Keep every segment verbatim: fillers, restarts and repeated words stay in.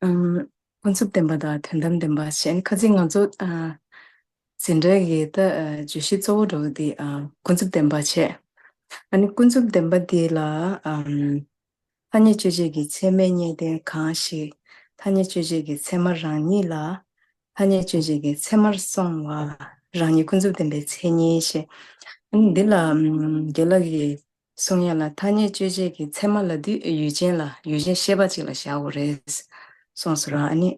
ཨམ། ཀུན་རྫོབ་བདེན་པ་དང་དོན་དམ་བདེན་པ་བྱས། ཨ་ནི་ཁ་སང་ང་ཚོ་ཨ་འཛིན་གྲྭ་གི་ད་ཨ་བརྗོད་གཞི་གཙོ་བོ་འདྲ་བོ་དེ་ཨ་ཀུན་རྫོབ་བདེན་པ་བྱས། ཨ་ནི་ཀུན་རྫོབ་བདེན་པ་འདི་ལ་ཨམ་ཐ་སྙད་དཔྱོད་བྱེད་ཀྱི་ཚད་མས་རྙེད་དོན་གང་ཞིག་ཐ་སྙད་དཔྱོད་བྱེད་ཀྱི་ཚད་མ་རང་ཉིད་ལ། ཐ་སྙད་དཔྱོད་བྱེད་ཀྱི་ཚད་མར་སོང་བ། རང་ཉིད་ཀུན་རྫོབ་བདེན་པའི་མཚན་ཉིད་ཞེས། ཨ་ནི་འདི་ལ་ཨམ་རྒན་ལགས་ཀྱིས་གསུང་ཡ་ལ་ཐ་སྙད་དཔྱོད་བྱེད་ཀྱི་ཚད་མ་ལབ་དུས་ཡུལ་ཅན་ལ་ཡུལ་ཅན་ཤེས་པ་ཅིག་ལ་བཞག་དགོས་རེད་གསུངས་སོང་ར། ཨ་ནི་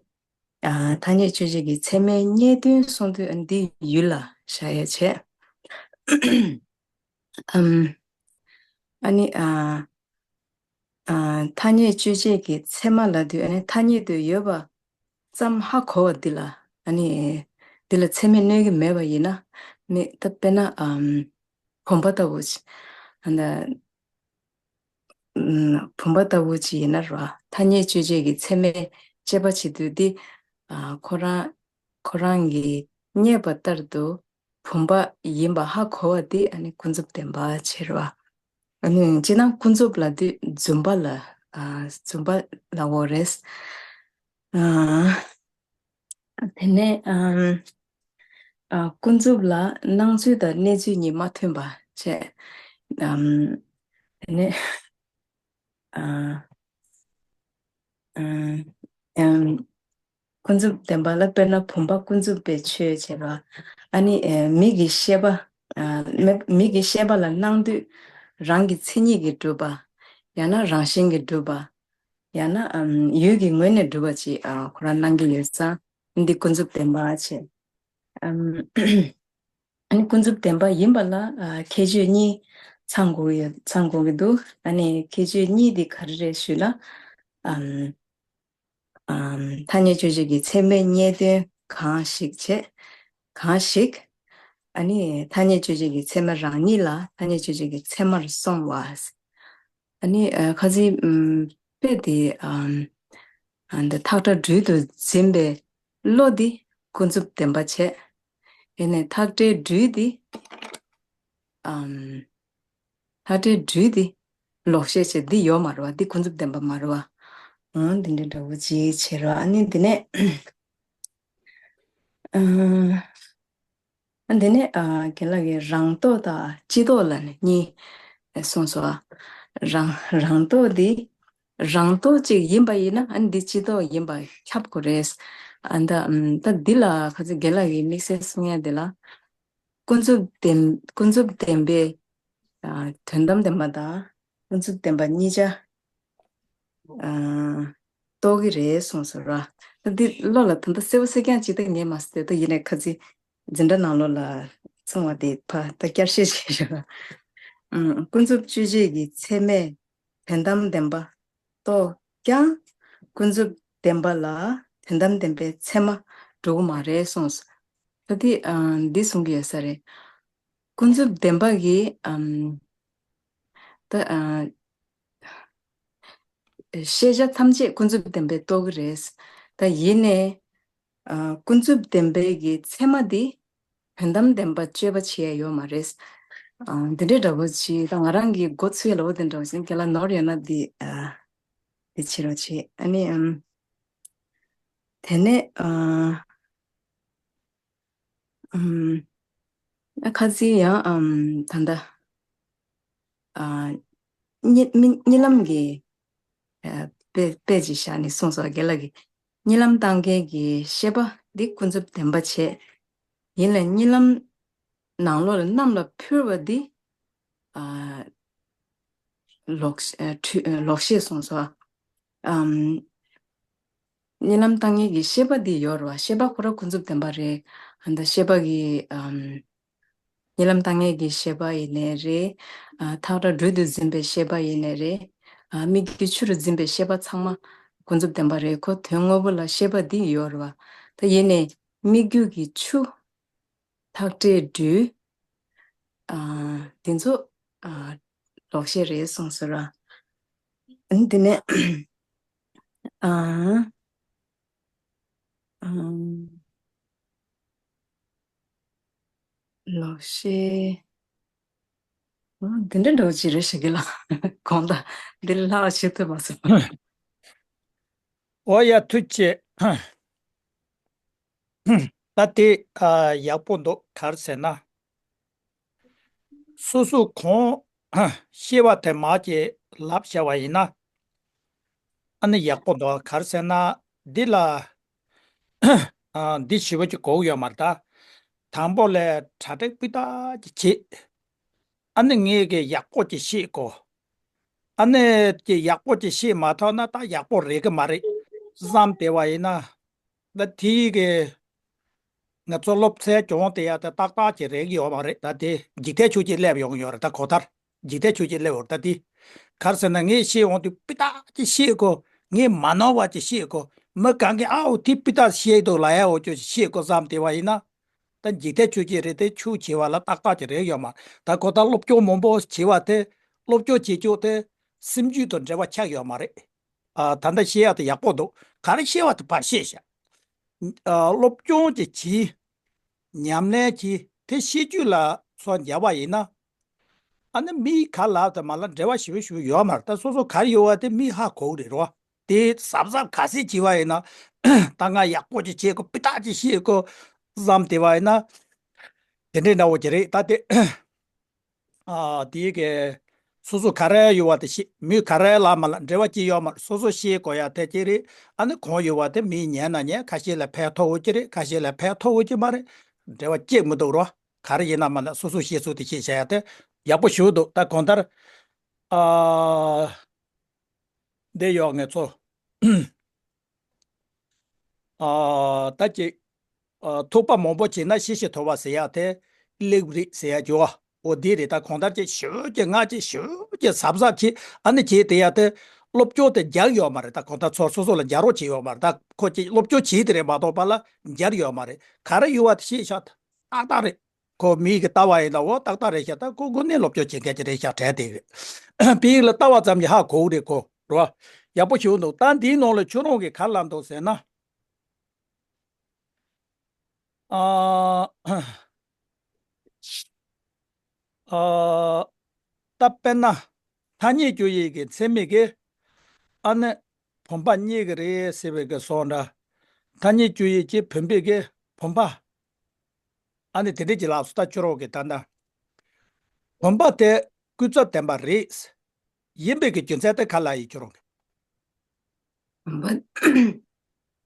ཨ་ཐ་སྙད་དཔྱོད་བྱེད་ཀྱི་ཚད་མས་རྙེད་དོན་གསུངས་དུས་ཨ་ནི་འདི་ཡུལ་ལ་བཞག་ཡ་བྱས། ཨམ། ཨ་ནི་ཨ་ཨ་ཐ་སྙད་དཔྱོད་བྱེད་ཀྱི་ཚད་མ་ལབ་དུས་ཨ་ནི་ཐ་སྙད་དུ་ཡོད་པ་ཙམ་ཧ་གོ་བ་འདི་ལ་ཨ་ནི་འདི་ལ་ཚད་མས་གནོད་ཀྱི་མེད་པ་ཡིན་ན། མི་ད་དཔེར་ན་ཨམ་བུམ་པ་ལྟ་བུ་ཅིག་ཨ་ནི་ཨམ་བུམ་པ་ལྟ་བུ་ཅིག་ཡིན་ན་ར་ཐ་སྙད་དཔྱོད་བྱེད་ཀྱི་ཚད་མས་དཔྱད་པ་བྱེད་དུས་འདི་ཨ་ཁོ་རང་ཁོ་རང་གིས་རྙེད་པ་ལྟར་དུ་བུམ་པ་ཡིན་པ་ཧ་གོ་བ་འདི་ཨ་ནི་ཀུན་རྫོབ་བདེན་པ་བྱེད་ར། ཨ་ནི་སྤྱིར་ན་ཀུན་རྫོབ་ལབ་དུས་རྫུན་པ་ལ་ཨ་རྫུན་པ་ལབ་དགོས་རེད། ཨ་དེ་ནས་ཨམ་ཨ་ཀུན་རྫོབ་ལ་སྣང་ཚུལ་དང་གནས་ཚུལ་གཉིས་མ་མཐུན་པ་བྱས། ཨམ་དེ་ནས་ཨ་ཨམ་ཨམ་ཀུན་རྫོབ་བདེན་པ་ལ་དཔེར་ན་བུམ་པ་ཀུན་རྫོབ་པའི་ཆོས་བྱས་པ། ཨ་ནི་ཨེ་མིག་གི་ཤེས་པ་ཨ་མི་མིག་གི་ཤེས་པ་ལ་སྣང་དུས་རང་གི་མཚན་ཉིད་ཀྱིས་གྲུབ་པ། ཡང་ན་རང་བཞིན་གྱིས་གྲུབ་པ། ཡང་ན་ཨམ་ཡུལ་གྱི་ངོས་ནས་གྲུབ་པ་ཅིག་ཨ་ཁོ་རང་སྣང་གི་ཡོད་ཙང་འདི་ཀུན་རྫོབ་བདེན་པ་བྱས། ཨམ་ཨ་ནི་ཀུན་རྫོབ་བདེན་པ་ཡིན་པ་ལ་ཨ་ཁྱད་ཆོས་གཉིས་ཚང་དགོས་ཡོད་ཚང་དགོས་ཀྱི་འདུག་ཨ་ནི་ཁྱད་ཆོས་གཉིས་དེ་ག་རེ་རེད་ཞུས་ན། ཨམ་ཨམ་ཐ་སྙད་དཔྱོད་བྱེད་ཀྱི་ཚད་མས་རྙེད་དོན་གང་ཞིག་བྱས། གང་ཞིག་ཨ་ནི་ཐ་སྙད་དཔྱོད་བྱེད་ཀྱི་ཚད་མ་རང་ཉིད་ལ་ཐ་སྙད་དཔྱོད་བྱེད་ཀྱི་ཚད་མར་སོང་བ། ཨ་ནི་ཨ་ཁ་སང་ཨམ་དཔེ་དེ་ཨམ་ཨ་འདི་ཐག་ཁྲ་སྦྲུལ་དུ་འཛིན་པའི་བློ་འདི་ཀུན་རྫོབ་བདེན་པ་བྱས། ཡིན་ནའི་ཐག་ཁྲའི་སྦྲུལ་འདི་ཨམ་ཐག་ཁྲའི་སྦྲུལ་འདི་ལོག་ཤེས་བྱས་འདི་ཡོད་མ་རེད་བ། འདི་ཀུན་རྫོབ་བདེན་པ་མ་རེད་བ། འོ་འདི་འདྲ་འདྲ་བོ་ཅིག་བྱས་ར། ཨ་ནི་འདི་ནས་ཨ་འདི་ནས་ཨ་རྒན་ལགས་ཀྱིས་རང་རྟོག་དང་སྤྱི་རྟོག་ལབ་ནས་གཉིས་གསུངས་སོ། རང་རང་རྟོག་འདི་རང་རྟོག་ཅིག་ཡིན་པ་ཡིན་ན་ཨ་ནི་འདི་སྤྱི་རྟོག་ཡིན་པ་ཁྱབ་དགོས་རེད། ཨ་ད་ཨམ་ད་འདི་ལ་ཁ་སང་རྒན་ལགས་ཀྱིས་དམིགས་བསལ་གསུང་ཡ་འདི་ལ་ཀུན་རྫོབ་བདེན་ཀུན་རྫོབ་བདེན་པའི་ཨ་དོན་དམ་བདེན་པ་དང་ཀུན་རྫོབ་བདེན་པ་གཉིས་ཆ་ཨ་རྟོགས་ཀྱི་རེད་གསུངས་སོ་ར། ད་འདི་བློ་ལ་ད་ལྟ་གསལ་པོ་གསལ་རྐྱང་ཅིག་ད་ངས་མ་ཟེར་ཏེ་ད་ཡིན་ནའི་ཁ་སང་འཛིན་གྲྭ་ནང་ལོགས་ལ་གསུང་བ་དེ་ཕ་ད་བསྐྱར་བཤད་བྱས་ཤག་ཨ་ཀུན་རྫོབ་དཔྱོད་བྱེད་ཀྱི་ཚད་མས་དོན་དམ་བདེན་པ་རྟོགས་ཀྱང་ཀུན་རྫོབ་བདེན་པ་ལ་དོན་དམ་བདེན་པའི་ཚད་མ་འགྲོ་གི་མ་རེད་གསུངས། ད་དེ་ཨ་འདི་གསུང་གི་ཡོད་ས་རེད། ཀུན་རྫོབ་བདེན་པ་གི་ཨམ་ད་ཨ་ཤེས་བྱ་ཐམས་ཅད་ཀུན་རྫོབ་བདེན་པས་རྟོགས་ཀྱི་རེད། ད་ཡིན་ནའི་ཨ་ཀུན་རྫོབ་བདེན་པའི་གི་ཚད་མ་འདི་དོན་དམ་བདེན་པ་དཔྱོད་པ་བྱེད་ཡ་ཡོད་མ་རེད། ཨ་འདི་འདྲའི་འདྲ་བོ་ཅིག་ད་ང་རང་གི་མགོ་ཚོས་ལོ་དེ་འདྲ་བོ་ཞིག་རྒན་ལགས་ནོར་ཡོད་ན་འདི་ཨ་འདི་བྱེད་རོགས་བྱེད། ཨ་ནི་ཨམ་དེ་ནས་ཨ་ཨམ་ཁ་སང་ཡང་ཨམ་ད་ལྟ་ཨ་གཉིད་མི་གཉིད་ལམ་གྱི་ཨ་དཔེ་དཔེ་ཅིག་བཞག་ནས་གསུངས་སོ། རྒན་ལགས་ཀྱིས་གཉིད་ལམ་བཏང་མཁན་གྱི་ཤེས་པ་འདི་ཀུན་རྫོབ་བདེན་པ་བྱས། ཡིན་ལ་གཉིད་ལམ་ནང་ལོགས་ལ་གནམ་ལ་འཕུར་བ་འདི་ཨ་ལོག་ཨ་འཁྲུལ་ཨ་ལོག་ཤེས་གསུངས་སོ། ཨམ་གཉིད་ལམ་བཏང་མཁན་གྱི་ཤེས་པ་འདི་ཡོད་རེད་བ། ཤེས་པ་ཁོ་རང་ཀུན་རྫོབ་བདེན་པ་རེད། ཨ་ད་ཤེས་པ་གི་ཨམ་གཉིད་ལམ་བཏང་མཁན་གྱི་ཤེས་པ་ཡིན་ནའི་རེད། ཨ་ཐག་ཁྲ་སྦྲུལ་དུ་འཛིན་པའི་ཤེས་པ་ཡིན་ནའི་རེད། ཨ་སྨིག་རྒྱུ་ཆུ་རུ་འཛིན་པའི་ཤེས་པ་ཚང་མ་ཀུན་རྫོབ་བདེན་པ་རེད། ཁོ་དོན་དངོས་པོ་ལ་ཤེས་པ་འདི་ཡོད་རེད་བ། ད་ཡིན་ནའི་སྨིག་རྒྱུ་གི་ཆུ། ཐག་ཁྲའི་སྦྲུལ། ཨ་འདི་ཚོ་ཨ་ལོག་ཤེས་རེད་གསུངས་སོ་ར། ཨ་འདི་ནས་ཨ་ཨ་ལོག་ཤེས། ཨ་འདི་འདྲ་འདྲ་བོ་ཅིག་རེད་ཤག་གི་ལ། དགོངས་དག་འདི་ལས་ལྷག་བཤད་ཐུབ་མ་སོང་། ཨོ་ཡ་ཐུགས་རྗེ་ཆེ། ད་དེ་ཨ་ཡག་པོ་འདུག་ག་རེ་ཟེར་ན། སོ་སོ་གོང་ཤེས་པ་དེ་མར་ཅིག་ལབ་བྱས་པ་ཡིན་ན། ཨ་ནི་ཡག་པོ་འདུག་ག་རེ་ཟེར་ན། འདི་ལ་ཨ་འདི་ཞེ་པོ་ཅིག་གོ་གི་ཡོད་མ་རེད་ད། དང་པོ་ལ་གྲ་སྒྲིག་སྤུས་དག་ཅིག་བྱེད། ཨ་ནི་ངས་གི་ཡག་པོ་ཅིག་ཤེས་དགོས། ཨ་ནི་ཀྱི་ཡག་པོ་ཅིག་ཤེས་མ་ཐུབ་ན་ད་ཡག་པོ་རེད་གི་མ་རེད་བསམ་བསྡད་པ་ཡིན་ན། ད་དེའི་གི་ང་ཚོ་སློབ་ཚན་སྦྱོང་བསྡད་ཡ་ད་ཏག་ཏག་ཅིག་རེད་གི་ཡོད་མ་རེད། ད་དེ་འཇིག་རྟེན་ཆོས་ཅིག་སླེབས་ཡོང་གི་ཡོད་རེད། ད་གོ་ཐར་འཇིག་རྟེན་ཆོས་ཅིག་སླེབས་ཡོད་རེད། ད་དེ་ག་རེ་ཟེར་ན། ངས་ཤེས་འོང་དུས་སྤུས་དག་ཅིག་ཤེས་དགོས། ངས་མ་ནོར་བ་ཅིག་ཤེས་དགོས། མི་གང་གིས་ཨའོ་དེ་སྤུས་དག་ཤེས་འདུག་ལབ་ཡ་འོ་ཅོ་ཤེས་དགོས་བསམ་བསྡད་པ་ཡིན་ན། ད་འཇིག་རྟེན་ཆོས་ཅན་རེད་དེ། ཆོས་བྱེད་པ་ལ་ཏག་ཏག་ཅིག་རེད་ཡོད་མ་རེད། ད་གོ་ད་སློབ་སྦྱོང་མང་པོ་བྱེད་པ་དེ། སློབ་སྦྱོང་བྱེད་ཕྱོགས་དེ་སེམས་རྒྱུད་དང་འབྲེལ་བ་ཆགས་ཡོད་མ་རེད། ཨ་ད་ལྟ་བཤད་ཡག་དེ་ཡག་པོ་འདུག་ག་རེ་བཤད་པ་དེ་ཕར་བཤད་བཞག་ཨ་སློབ་སྦྱོང་ཅིག་བྱེད། ཉམས་ལེན་བྱེད། དེ་ཤེས་རྒྱུད་ལ་སོགས་འཇགས་པ་ཡིན་ན། ཨ་ནི་མིའི་ག་ལབ་དང་མ་ལབ་འབྲེལ་བ་ཞེ་པོ་ཞེ་པོ་ཡོད་མ་རེད། ད་སོ་སོ་ག་རེ་ཡོད་པ་དེ་མིས་ཧ་གོ་གི་རེད་རོ། དེ་གཟབ་གཟབ་ག་ཚད་བྱས་པ་ཡིན་ན། ད་ང་ཡག་པོ་ཅིག་བྱེད་དགོས། སྤུས་དག་ཅིག་ཤེས་དགོས་བསམ་བསྡད་པ་ཡིན་ན། དེ་འདྲའི་འདྲ་བོ་ཅིག་རེད། ད་དེ་ཨ་དེའི་གི་སོ་སོ་ག་རེ་ཡོད་པ་དེ་ཤེས། མོས་ག་རེ་ལབ་མ་ལབ་འབྲེལ་བ་ཅི་ཡོད་མ་རེད། སོ་སོ་ཤེས་དགོས་ཡ་དེ་ཅིག་རེད། ཨ་ནི་གོང་ཡོད་པ་དེ་མིས་ཉན་ན་ཉན། ཁ་ཤས་ལ་ཕན་ཐོགས་འོ་ཅིག་རེད། ཁ་ཤས་ལ་ཕན་ཐོགས་འོ་ཅིག་མ་རེད། འབྲེལ་བ་ཅིག་མི་འདུག་རོ། ག་རེ་ཡིན་ན་མ་ན་སོ་སོ་ཤེས་ཚུལ་དེ་ཤེས་བྱ་ཡ་དེ་ཡག་པོ་ཞིག་འདུག་ད་གང་ལྟར་ཨ་འདི་ཡོད་ངེད་ཚོ། ཨ་ད་ཅིག་ཨ་ཐུག་པ་མང་པོ་བྱས་ན་ཤེས་ཤེས་ཐུབ་པ་ཟེར་ཡ་དེ་སླེབས་རེད་ཟེར་ཡ་ཅིག་འོ་འདི་རེད། ད་གང་ལྟར་ཅིག་ཞེ་པོ་ཅིག་ང་ཅིག་ཞེ་པོ་ཅིག་གཟབ་གཟབ་བྱེད། ཨ་ནི་བྱས་དེ་ཡ་དེ་སློབ་སྦྱོང་དེ་རྒྱག་ཡོད་མ་རེད། ད་གང་ལྟར་ཚོ་སོ་སོ་ལ་རྒྱག་རོགས་བྱེད་ཡོད་མ་རེད། ད་ཁོ་ཅིག་སློབ་སྦྱོང་བྱེད་དེ་རེད་མ་གཏོགས་པ་ལ་རྒྱག་ཡོད་མ་རེད། ག་རེ་ཡོད་པ་དེ་ཤེས་ཤག་ཏག་ཏག་རེད། ཁོ་མིག་གིས་ལྟ་བ་ཡིན་ན་འོ་ཏག་ཏག་རེད་ཤག་ད་ཁོ་དངོས་གནས་སློབ་སྦྱོང་བྱེད་མཁན་ཅིག་རེད་ཤག་དྲན་དེ་རེད། པིག་ལ་ལྟ་བ་ཙམ་གྱིས་ཧ་གོ་གི་རེད་ཁོ་རོ། ཡག་པོ་ཞིག་འདུག་ད་འདིའི་ནང་ལ་ཁྱོད་རང་གིས་ག་རེ་ལབ་འདུག་ཟེར་ན། ཨ་ཨ་ད་དཔེར་ན་ཐ་སྙད་བཅུ་ཡི་གི་ཚད་མས་ཀྱི་ཨ་ནི་བུམ་པ་རྙེད་ཀྱི་རེད་ཟེར་བའི་གི་སོགས་འདྲ། ཐ་སྙད་བཅུ་ཡི་གི་བུམ་པའི་གི་བུམ་པ། ཨ་ནི་དེ་འདྲས་ཀྱི་ལགས་སོ། ད་ཁྱོད་རང་གིས་ད་ལྟ་བུམ་པ་དེ་ཀུན་རྫོབ་བདེན་པ་རེད། ཡིན་པའི་གི་རྒྱུ་མཚན་དེ་ག་ལ་ཡིན་ཁྱོད་རང་གིས། བུམ་པ་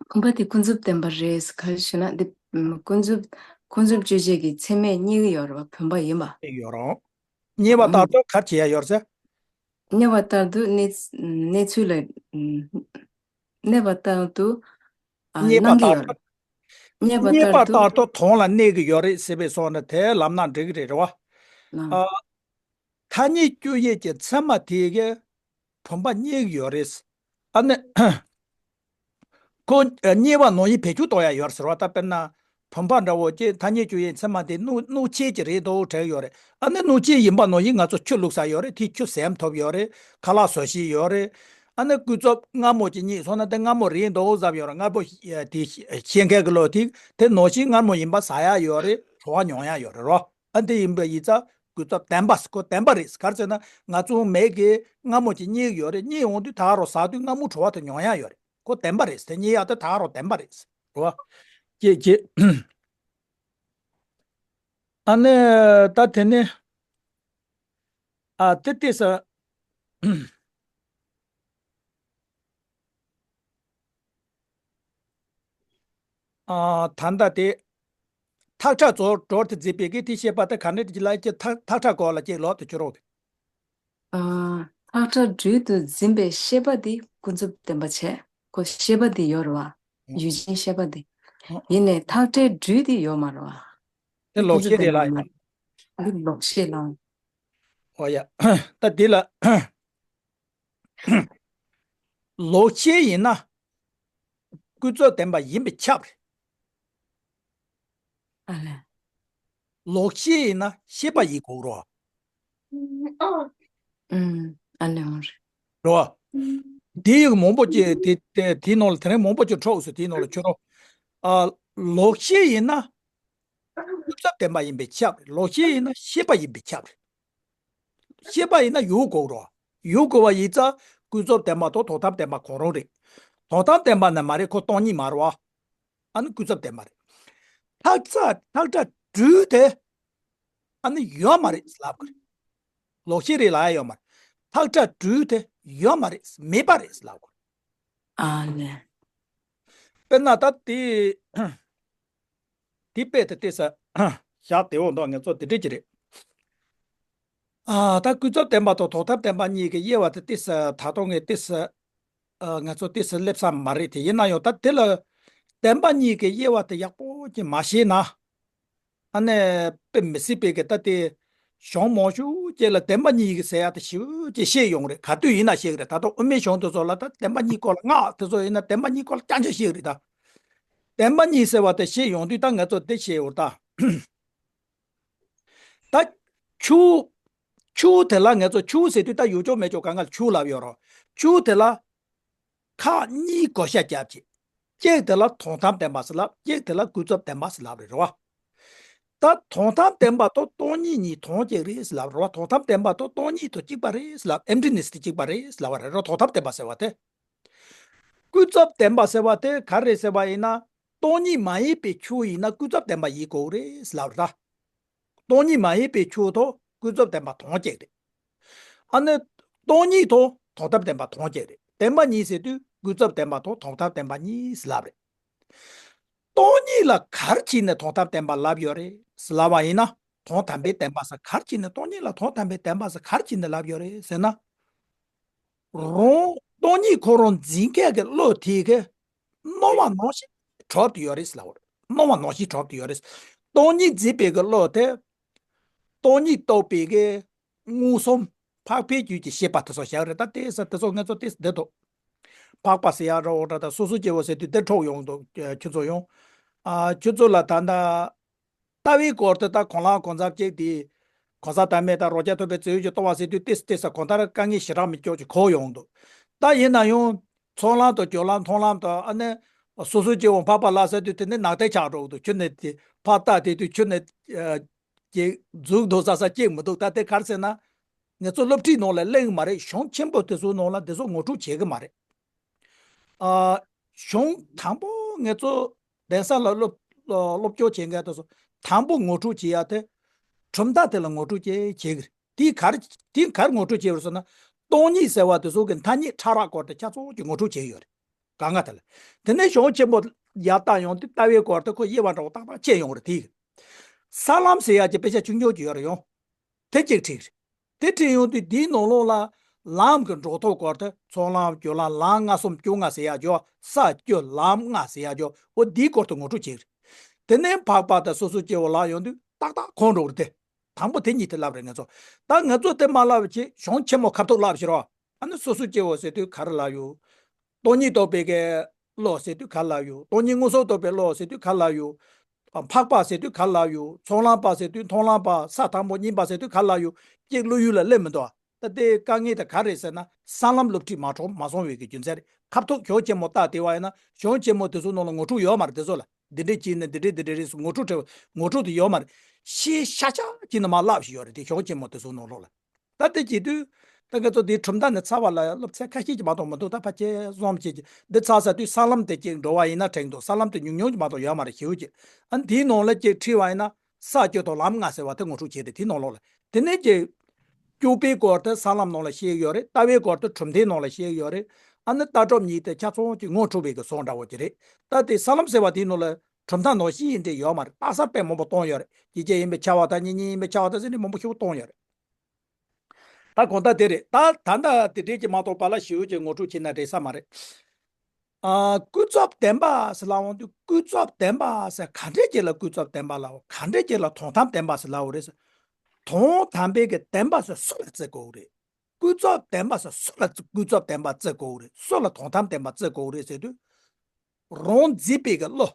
བུམ་པ་དེ་ཀུན་རྫོབ་བདེན་པ་རེད། ག་རེ་ཞུ་ན་འདི་ཀུན་རྫོབ་ཀུན་རྫོབ་དཔྱོད་བྱེད་ཀྱི་ཚད་མས་རྙེད་ཀྱི་ཡོད་རེད་བ། བུམ་པ་ཡིན་པ། ཡོད་རང་། རྙེད་པ་ལྟར་དུ་ག་རེ་བྱེད་ཡ་ཡོད་ཟེར། རྙེད་པ་ལྟར་དུ་གནས་གནས་ཚུལ་ལ་གནས་པ་ལྟར་དུ་ཨ་རྙེད་པ་སྣང་གི་ལྟར་ཡོད་དུ། རེད། རྙེད་པ་རྙེད་པ་ལྟར་དུ་ལྟར་དུ་དོན་ལ་གནས་ཀྱི་ཡོད་རེད་ཟེར་བའི་སོགས་ནི་དེ་ལབ་ན་འགྲིག་གི་རེད་རེད་བ། ཨ། ཐ་སྙད་བཅུ་ཡི་གི་ཚད་མ་དེ་གི་བུམ་པ་རྙེད་ཀྱི་ཡོད་རེད། ཨ་ནི། ཁོ་རྙེད་པ་ནང་བཞིན་བེད་སྤྱོད་གཏོང་ཡ་ཡོད་རེད་ཟེར་བ། ད་དཔེར་ན་བུམ་པ་འདྲ་བོ་ཅིག་ཐ་སྙད་བཅུ་ཡི་ཚད་མ་དེ་སྣོད་སྣོད་ཆས་ཅིག་རེད་འདུག་དྲན་ཡོད་རེད། ཨ་ནི་སྣོད་ཆས་ཡིན་པ་ནང་བཞིན་ང་ཚོ་ཆུ་བླུགས་ས་ཡོད་རེད། དེ་ཆུ་ཟམ་ཐོབ་ཡོད་རེད། ཁ་ལག་བཟོ་ཤེས་ཡོད་རེད། ཨ་ནི་ཀུན་རྫོབ་མངར་མོ་ཅིག་རྙེད་སོང་ན་དེ་མངར་མོ་རེད་འདུག་བསམ་ཡོད་རེད། མངར་པོ་དེ་ཤེས་མཁན་གྱི་ལོ་དེ་དེ་ནང་བཞིན་མངར་མོ་ཡིན་པ་ཟ་ཡ་ཡོད་རེད། བྲོ་བ་མྱོང་ཡ་ཡོད་རེད་རོ། ཨ་འདི་ཡིན་པ་ཡིན་ཙང་ཀུན་རྫོབ་བདེན་པ་ཁོ་བདེན་པ་རེད། ག་རེ་ཟེར་ན་ང་ཚོ་མིག་གིས་མངར་མོ་ཅིག་རྙེད་ཡོད་རེད། རྙེད་འོང་དུས་ད་ག་རང་ཟ་དུས་མངར་མོ་བྲོ་བ་དེ་མྱོང་ཡ་ཡོད་རེད། ཁོ་བདེན་པ་རེད། དེ་རྙེད་ཡ་དེ་ད་ག་རང་བདེན་པ་རེད་རོ། ཅེས་ཅེས། ཨ་ནི་ད་དེ་ནི་ཨ་དེ་ལྟས་ས། ཨ་ད་ལྟ་དེ་ཐག་ཁྲ་ཚོ་གྲོལ་དུ་འཛིན་པའི་གི་དེ་ཤེས་པ་དེ་ག་འདྲ་ཅིག་ལ་ཅིག་ཐག་ཐག་ཁྲ་གོ་ལ་ཅིག་ལོག་ཏུ་གྱུར་རོགས། ཨ་ཐག་ཁྲ་སྦྲུལ་དུ་འཛིན་པའི་ཤེས་པ་དེ་ཀུན་རྫོབ་བདེན་པ་བྱས། ཁོ་ཤེས་པ་དེ་ཡོད་རེད་བ། ཡུལ་ཅན་ཤེས་པ་དེ། ཡིན་ནའི་ཐག་ཁྲའི་སྦྲུལ་དེ་ཡོད་མ་རེད་བ། དེ་ལོག་ཤེས་རེད་ལ། འདི་ལོག་ཤེས་ལ། ཨོ་ཡ། ད་འདི་ལ། ལོག་ཤེས་ཡིན་ན། ཀུན་རྫོབ་བདེན་པ་ཡིན་པས་ཁྱབ་རེད། ཨ་ལས། ལོག་ཤེས་ཡིན་ན་ཤེས་པ་ཡིན་དགོས་རོ། ཨུམ། ཨ་ལས་འོང་རེད། རོ། དེ་ཡི་མང་པོ་ཅིག་དེ་དེ་དེའི་ནང་ལ་དེ་རིང་མང་པོ་ཅིག་འཕྲོག་སོང་། དེའི་ནང་ལ་ཁྱོད་རོ། ཨ། ལོག་ཤེས་ཡིན་ན། ཀུན་རྫོབ་བདེན་པ་ཡིན་པས་ཁྱབ་རེད། ལོག་ཤེས་ཡིན་ན་ཤེས་པ་ཡིན་པས་ཁྱབ་རེད། ཤེས་པ་ཡིན་ན་ཡོད་དགོས་རོ། ཡོད་དགོས་པ་ཡིན་ཙང་ཀུན་རྫོབ་བདེན་པ་དང་དོན་དམ་བདེན་པ་གང་རུང་རེད། དོན་དམ་བདེན་པ་ནི་མ་རེད། ཁོ་སྟོང་ཉིད་མ་རེད་བ། ཨ་ནི་ཀུན་རྫོབ་བདེན་པ་རེད། ཐག་ཚ་ཐག་ཁྲ་སྦྲུལ་དེ་ཨ་ནི་ཡོད་མ་རེད་ལབ་དགོས་རེད། ལོག་ཤེས་རེད་ལབ་ཡ་ཡོད་མ་རེད། ཐག་ཁྲ་སྦྲུལ་དེ་ཡོད་མ་རེད། མེད་པ་རེད་ལབ་དགོས་རེད། ཨ་ནི། དཔེར་ན་ད་དེ། དེ་དཔེ་དེ་ཏོག་ཙམ་བཞག་བདེ་བོ་འདུག་ང་ཚོ་དེ་འདྲ་ཅིག་རེད། ཨ། ད་ཀུན་རྫོབ་བདེན་པ་དང་དོན་དམ་བདེན་པ་གཉིས་ཀྱི་དབྱེ་བ་དེ་ཏོག་ཙམ་ད་དུང་ངས་ཏོག་ཙམ། ཨ། ང་ཚོ་ཏོག་ཙམ་སླེབས་ས་མ་རེད་དེ། ཡིན་ན་ཡང་ད་དེ་ལ་བདེན་པ་གཉིས་ཀྱི་དབྱེ་བ་དེ་ཡག་པོ་ཅིག་མ་ཤེས་ན། ཨ་ནི་དཔེ་མི་སྲིད་པའི་གི་ད་དེ་གཞུང་མང་ཤོས་ཅིག་ལ་བདེན་པ་གཉིས་ཀྱི་ཟེར་ཡ་དེ་ཞེ་པོ་ཅིག་བཤད་ཡོང་རེད། ག་དུས་ཡིན་ན་བཤད་གི་རེད། ད་དུང་དབུ་མའི་གཞུང་དེ་ཚོ་ལ་ད་བདེན་པ་གཉིས་སྐོར་ལ་སྔགས་དེ་ཚོ་ཡིན་ན་བདེན་པ་གཉིས་སྐོར་ལ་རྐྱང་རྐྱང་བཤད་གི་རེད་ད། བདེན་པ་གཉིས་ཟེར་བ་དེ་བཤད་ཡོང་དུས་ད་ང་ཚོ་འདི་བཤད་ཡོད་ད། ད་ཆུ། ཆུ་དེ་ལ་ང་ཚོ་ཆུ་ཟེར་དུས་ད་ཡོད་ཅོག་མེད་ཅོག་གང་ག་ལ་ཆུ་ལབ་ཡོད་རོ། ཆུ་དེ་ལ་ཁག་གཉིས་བགོ་བཤའ་བརྒྱབ་ཅིག་གཅིག་དེ་ལ་དོན་དམ་བདེན་པ་ཟེར་ལབ། གཅིག་དེ་ལ་ཀུན་རྫོབ་བདེན་པ་ཟེར་ལབ་རེད་རོ། ད་དོན་དམ་བདེན་པ་དང་སྟོང་ཉིད་གཉིས་དོན་གཅིག་རེད་ཟེར་ལབ་རོ། དོན་དམ་བདེན་པ་དང་སྟོང་ཉིད་དང་གཅིག་པ་རེད་ཟེར་ལབ། ཨེམ་ཊི་ནེ་སི་དེ་གཅིག་པ་རེད་ཟེར་ལབ་པ་རེད་རོ། དོན་དམ་བདེན་པ་ཟེར་བ་དེ། ཀུན་རྫོབ་བདེན་པ་ཟེར་བ་དེ་ག་རེ་ཟེར་བ་ཡིན་ན། སྟོང་ཉིད་མ་ཡིན་པའི་ཆོས་ཡིན་ན་ཀུན་རྫོབ་བདེན་པ་ཡིན་དགོས་རེད་ལབ་ར། སྟོང་ཉིད་མ་ཡིན་པའི་ཆོས་དང་ཀུན་རྫོབ་བདེན་པ་དོན་གཅིག་རེད། ཨ་ནི། སྟོང་ཉིད་དང་དོན་དམ་བདེན་པ་དོན་གཅིག་རེད། བདེན་པ་གཉིས་ཟེར་དུས་ཀུན་རྫོབ་བདེན་པ་དང་དོན་དམ་བདེན་པ་གཉིས་ལབ་རེད། སྟོང་ཉིད་ལ་ག་རེ་བྱས་ནས་དོན་དམ་བདེན་པ་ལབ་ཡོད་རེད་ལབ་པ་ཡིན་ན། དོན་དམ་པའི་བདེན་པ་ཟེར་ག་རེ་བྱས་ནས། སྟོང་ཉིད་ལ་དོན་དམ་པའི་བདེན་པ་ཟེར་ག་རེ་བྱས་ནས་ལབ་ཡོད་རེད་ཟེར་ན། རང་སྟོང་ཉིད་ཁོ་རང་འཛིན་མཁན་གྱི་བློ་དེ་གིས་སྣང་བ་ནང་བཞིན་གྲུབ་ཏུ་ཡོད་རེད་ལབ་པ་རེད། སྣང་བ་ནང་བཞིན་གྲུབ་ཏུ་ཡོད་རེད། སྟོང་ཉིད་འཛིན་པའི་གི་བློ་དེ། སྟོང་ཉིད་རྟོགས་པའི་གི་མངོན་སུམ་འཕགས་པའི་རྒྱུད་ཀྱི་ཤེས་པ་དེ་ཚོ་བཞག་རེད། ད་དེ་ས་དེ་ཚོ་ང་ཚོ་དེ་འདི་འདུག་འཕགས་པ་ཟེར་ཡ་ར་འོ་འདྲ་ད་སོ་སོ་སྐྱེ་བོ་ཟེར་དུས་དེ་འཕྲོག་ཡོང་འདུག་ཁྱོད་ཚོ་ཡོང་། ཨ། ཁྱོད་ཚོ་ལ་ད་ལྟ། ལྟ་བའི་སྐོར་དུ་ད་གོང་ལ་གང་འཚམ་ཅིག་དེ། གང་ཟག་བདག་མེད་དང་རང་རྐྱ་ཐུབ་པའི་རྩོད་ཡུལ་གྱི་སྟོང་པ་ཟེར་དུས་ཏོག་ཙམ་ཏོག་ཙམ་གང་ལྟར་དཀའ་ངལ་ཞེ་དྲག་མི་སྐྱོ་ཅིག་གོ་ཡོང་འདུག་ད་ཡིན་ན་ཡང་། ཚོགས་ལམ་དང་སྦྱོར་ལམ་མཐོང་ལམ་དང་ཨ་ནི། སོ་སོའི་སྐྱེ་བོ་འཕགས་པ་ལ་ཟེར་དུས་དེ་ནི་ནག་ཐལ་ཆགས་འགྲོ་གི་འདུག་ཁྱོད་ནི་དེ་ཕར་ལྟ་དེ་དུས་ཁྱོད་ནི། ཨ། ཅིག་འཛུགས་འདུག་ས་ས་ཅིག་མི་འདུག་ད་དེ་ག་རེ་ཟེར་ན། ང་ཚོ་སློབ་ཁྲིད་ནང་ལ་གླེང་གི་མ་རེད། གཞུང་ཆེན་པོ་དེ་ཚོའི་ནང་ལ་དེ་ཚོ་ངོ་སྤྲོད་བྱེད་གི་མ་རེད། ཨ། གཞུང་དང་པོ་ང་ཚོ་གདན་ས་ལ་སློབ་སློབ་སྐྱོར་བྱེད་མཁན་དེ་ཚོ་དང་པོ་ངོ་སྤྲོད་བྱེད་ཡ་དེ། གྲུབ་མཐའ་དེ་ལ་ངོ་སྤྲོད་བྱེད་བྱེད་གི་རེད། དེ་ག་རེ་དེ་ག་རེ་ངོ་སྤྲོད་བྱེད་ཡོད་རེད་ཟེར་ན། སྟོང་ཉིད་ཟེར་བ་དེ་ཚོ་གི་ཐ་སྙད་ཕྲ་རགས་སྐོར་དེ་ཆ་ཚང་གི་ངོ་སྤྲོད་བྱས་ཡོད་རེད། གང་ག་དེ་ལ། དེ་ནས་གཞུང་ཆེན་པོ་ཡར་བལྟ་ཡོང་དུས་ལྟ་བའི་སྐོར་དེ་ཁོ་དབྱེ་བ་འདྲ་བོ་ཏག་ཏག་ཕྱེ་ཡོང་རེད་དེ། ས་ལམ་ཟེར་ཡ་ཅིག་དཔེ་ཆ་ཆུང་ཆུང་ཅིག་ཡོད་རེད་ཡོང་། དེ་གཅིག་ཁྲིད་རེད། དེ་ཁྲིད་ཡོང་དུས་འདིའི་ནང་ལོགས་ལ་ལམ་གྱི་འགྲོ་ཐོག་སྐོར་དེ་ཚོགས་ལམ་སྦྱོར་ལམ་ལམ་ལྔ་གསུམ་བཅོ་ལྔ་ཟེར་ཡ་ཅོ། ས་བཅུ་ལམ་ལྔ་ཟེར་ཡ་ཅོ། འོ་འདིའི་སྐོར་དུ་ངོ་སྤྲོད་བྱེད་རེད། དེ་ནས་འཕགས་པ་དང་སོ་སོ་སྐྱེ་བོ་ལ་ཡོང་དུས་ཏག་ཏག་གོ་འགྲོ་གི་རེད་དེ། དང་པོ་དེ་གཉིས་དེ་ལབ་རེད་ང་ཚོ། ད་ང་ཚོ་དེ་མ་ལབ་བྱས་གཞུང་ཆེན་མོ་ཁ་ཐུག་ལབ་ཕྱིར་རོ། ཨ་ནི་སོ་སོ་སྐྱེ་བོ་ཟེར་དུས་ག་རེ་ལབ་ཡོད། སྟོང་ཉིད་རྟོགས་པའི་གི་བློ་ཟེར་དུས་ག་རེ་ལབ་ཡོད། སྟོང་ཉིད་མངོན་སུམ་རྟོགས་པའི་བློ་ཟེར་དུས་ག་རེ་ལབ་ཡོད། འཕགས་པ་ཟེར་དུས་ག་རེ་ལབ་ཡོད། ཚོགས་ལམ་པ་ཟེར་དུས་མཐོང་ལམ་པ་ས་དང་པོ་གཉིས་པ་ཟེར་དུས་ག་རེ་ལབ་ཡོད། གཅིག་བློ་ཡུལ་ལ་སླེབས་མི་འདུག་ད་དེ་དཀའ་ངལ་དེ་ག་རེ་ཟེར་ན་ས་ལམ་སློབ་ཁྲིད་མ་གྲོགས་མ་སོང་བའི་གི་རྒྱུ་མཚན་རེད། ཁ་ཐུག་གཞུང་ཆེན་མོ་ལྟ་བལྟས་པ་ཡིན་ན་གཞུང་ཆེན་མོ་དེ་ཚོའི་ནང་ལ་ངོ་སྤྲོད་ཡོད་མ་རེད། དེ་ཚོ་ལ་འདི་འདྲས་བྱས་ནས་འདི་འདྲས་འདི་འདྲས་རེད་ཟེར་ངོ་སྤྲོད་བྲལ་བ་ངོ་སྤྲོད་དེ་ཡོད་མ་རེད། ཤེས་ཤ་ཤ་གཅིག་ནི་མ་ལབ་ཞིག་ཡོད་རེད་དེ་གཞུང་ཆེན་མོ་དེ་ཚོའི་ནང་ལོགས་ལ། ད་དེ་བྱེད་དུས། ད་ང་ཚོ་འདིའི་གྲུབ་མཐའ་ནས་ཚར་བ་ལ་སློབ་ཚན་ཁ་ཤས་ཀྱི་མ་གཏོགས་མི་འདུག་ད་ཕལ་ཆེར་གསུམ་བྱེད་ཀྱི་འདི་ཚར་ཚར་དུས་ས་ལམ་དེ་གཅིག་འགྲོ་བ་ཡིན་ན་དྲན་འདུག་ས་ལམ་དེ་ཉུང་ཉུང་ཅིག་མ་གཏོགས་ཡོད་མ་རེད་ཞེ་པོ་ཅིག་ཨ་འདིའི་ནང་ལ་གཅིག་ཁྲིད་པ་ཡིན་ན་ས་བཅུ་དང་ལམ་ལྔ་ཟེར་བ་དེ་ངོ་སྤྲོད་བྱས་ཏེ་དེའི་ནང་ལོགས་ལ། དེ་ནས་ཀྱི། སྤྱོད་པའི་སྐོར་དེ་ས་ལམ་ནང་ལ་བཤད་ཡོད་རེད། ལྟ་བའི་སྐོར་དེ་གྲུབ་མཐའི་ནང་ལ་བཤད་ཡོད་རེད། ཨ་ནི་ལྟ་གྲུབ་གཉིས་དེ་ཆ་ཚང་གི་ངོ་འཕྲོད་པའི་གི་སོགས་འདྲ་བོ་ཅིག་རེད། ད་དེ་ས་ལམ་ཟེར་བ་དེའི་ནང་ལ་གྲུབ་མཐའ་ནང་བཞིན་ཡིན་འདྲ་ཡོད་མ་རེད། རྟགས་གསལ་དཔེ་མང་པོ་བཏང་ཡོད་རེད། ཇི་སྐད་ཡིན་པའི་ཁྱབ་པ་དང་གཉིས་གཉིས་ཡིན་པའི་ཁྱབ་པ་དང་ཟེར་ནས་མང་པོ་ཞིག་བཏང་ཡོད་རེད། ད་གང་ལྟར་དེ་རེད། ད་ད་ལྟ་དེ་འདྲའི་ཅིག་མ་གཏོགས་པ་ལ་ཞེ་པོ་ཅིག་ངོ་སྤྲོད་བྱས་ན་འགྲིག་ས་མ་རེད། ཨ། ཀུན་རྫོབ་བདེན་པ་ཟེར་ལབ་ཡོང་དུས་ཀུན་རྫོབ་བདེན་པ་ཟེར་ག་འདྲས་ཅིག་ལ་ཀུན་རྫོབ་བདེན་པ་ལབ། ག་འདྲས་ཅིག་ལ་དོན་དམ་བདེན་པ་ཟེར་ལབ་པ་རེད་ཟེར། དོན་དམ་པའི་གི་བདེན་པ་ཟེར་སུ་ལ་བརྩི་དགོས་རེད། ཀུན་རྫོབ་བདེན་པ་ཟེར་སུ་ལ་བརྩི། ཀུན་རྫོབ་བདེན་པ་བརྩི་དགོས་རེད། སུ་ལ་དོན་དམ་བདེན་པ་བརྩི་དགོས་རེད་ཟེར་དུས། རང་འཛིན་པའི་གི་བློ།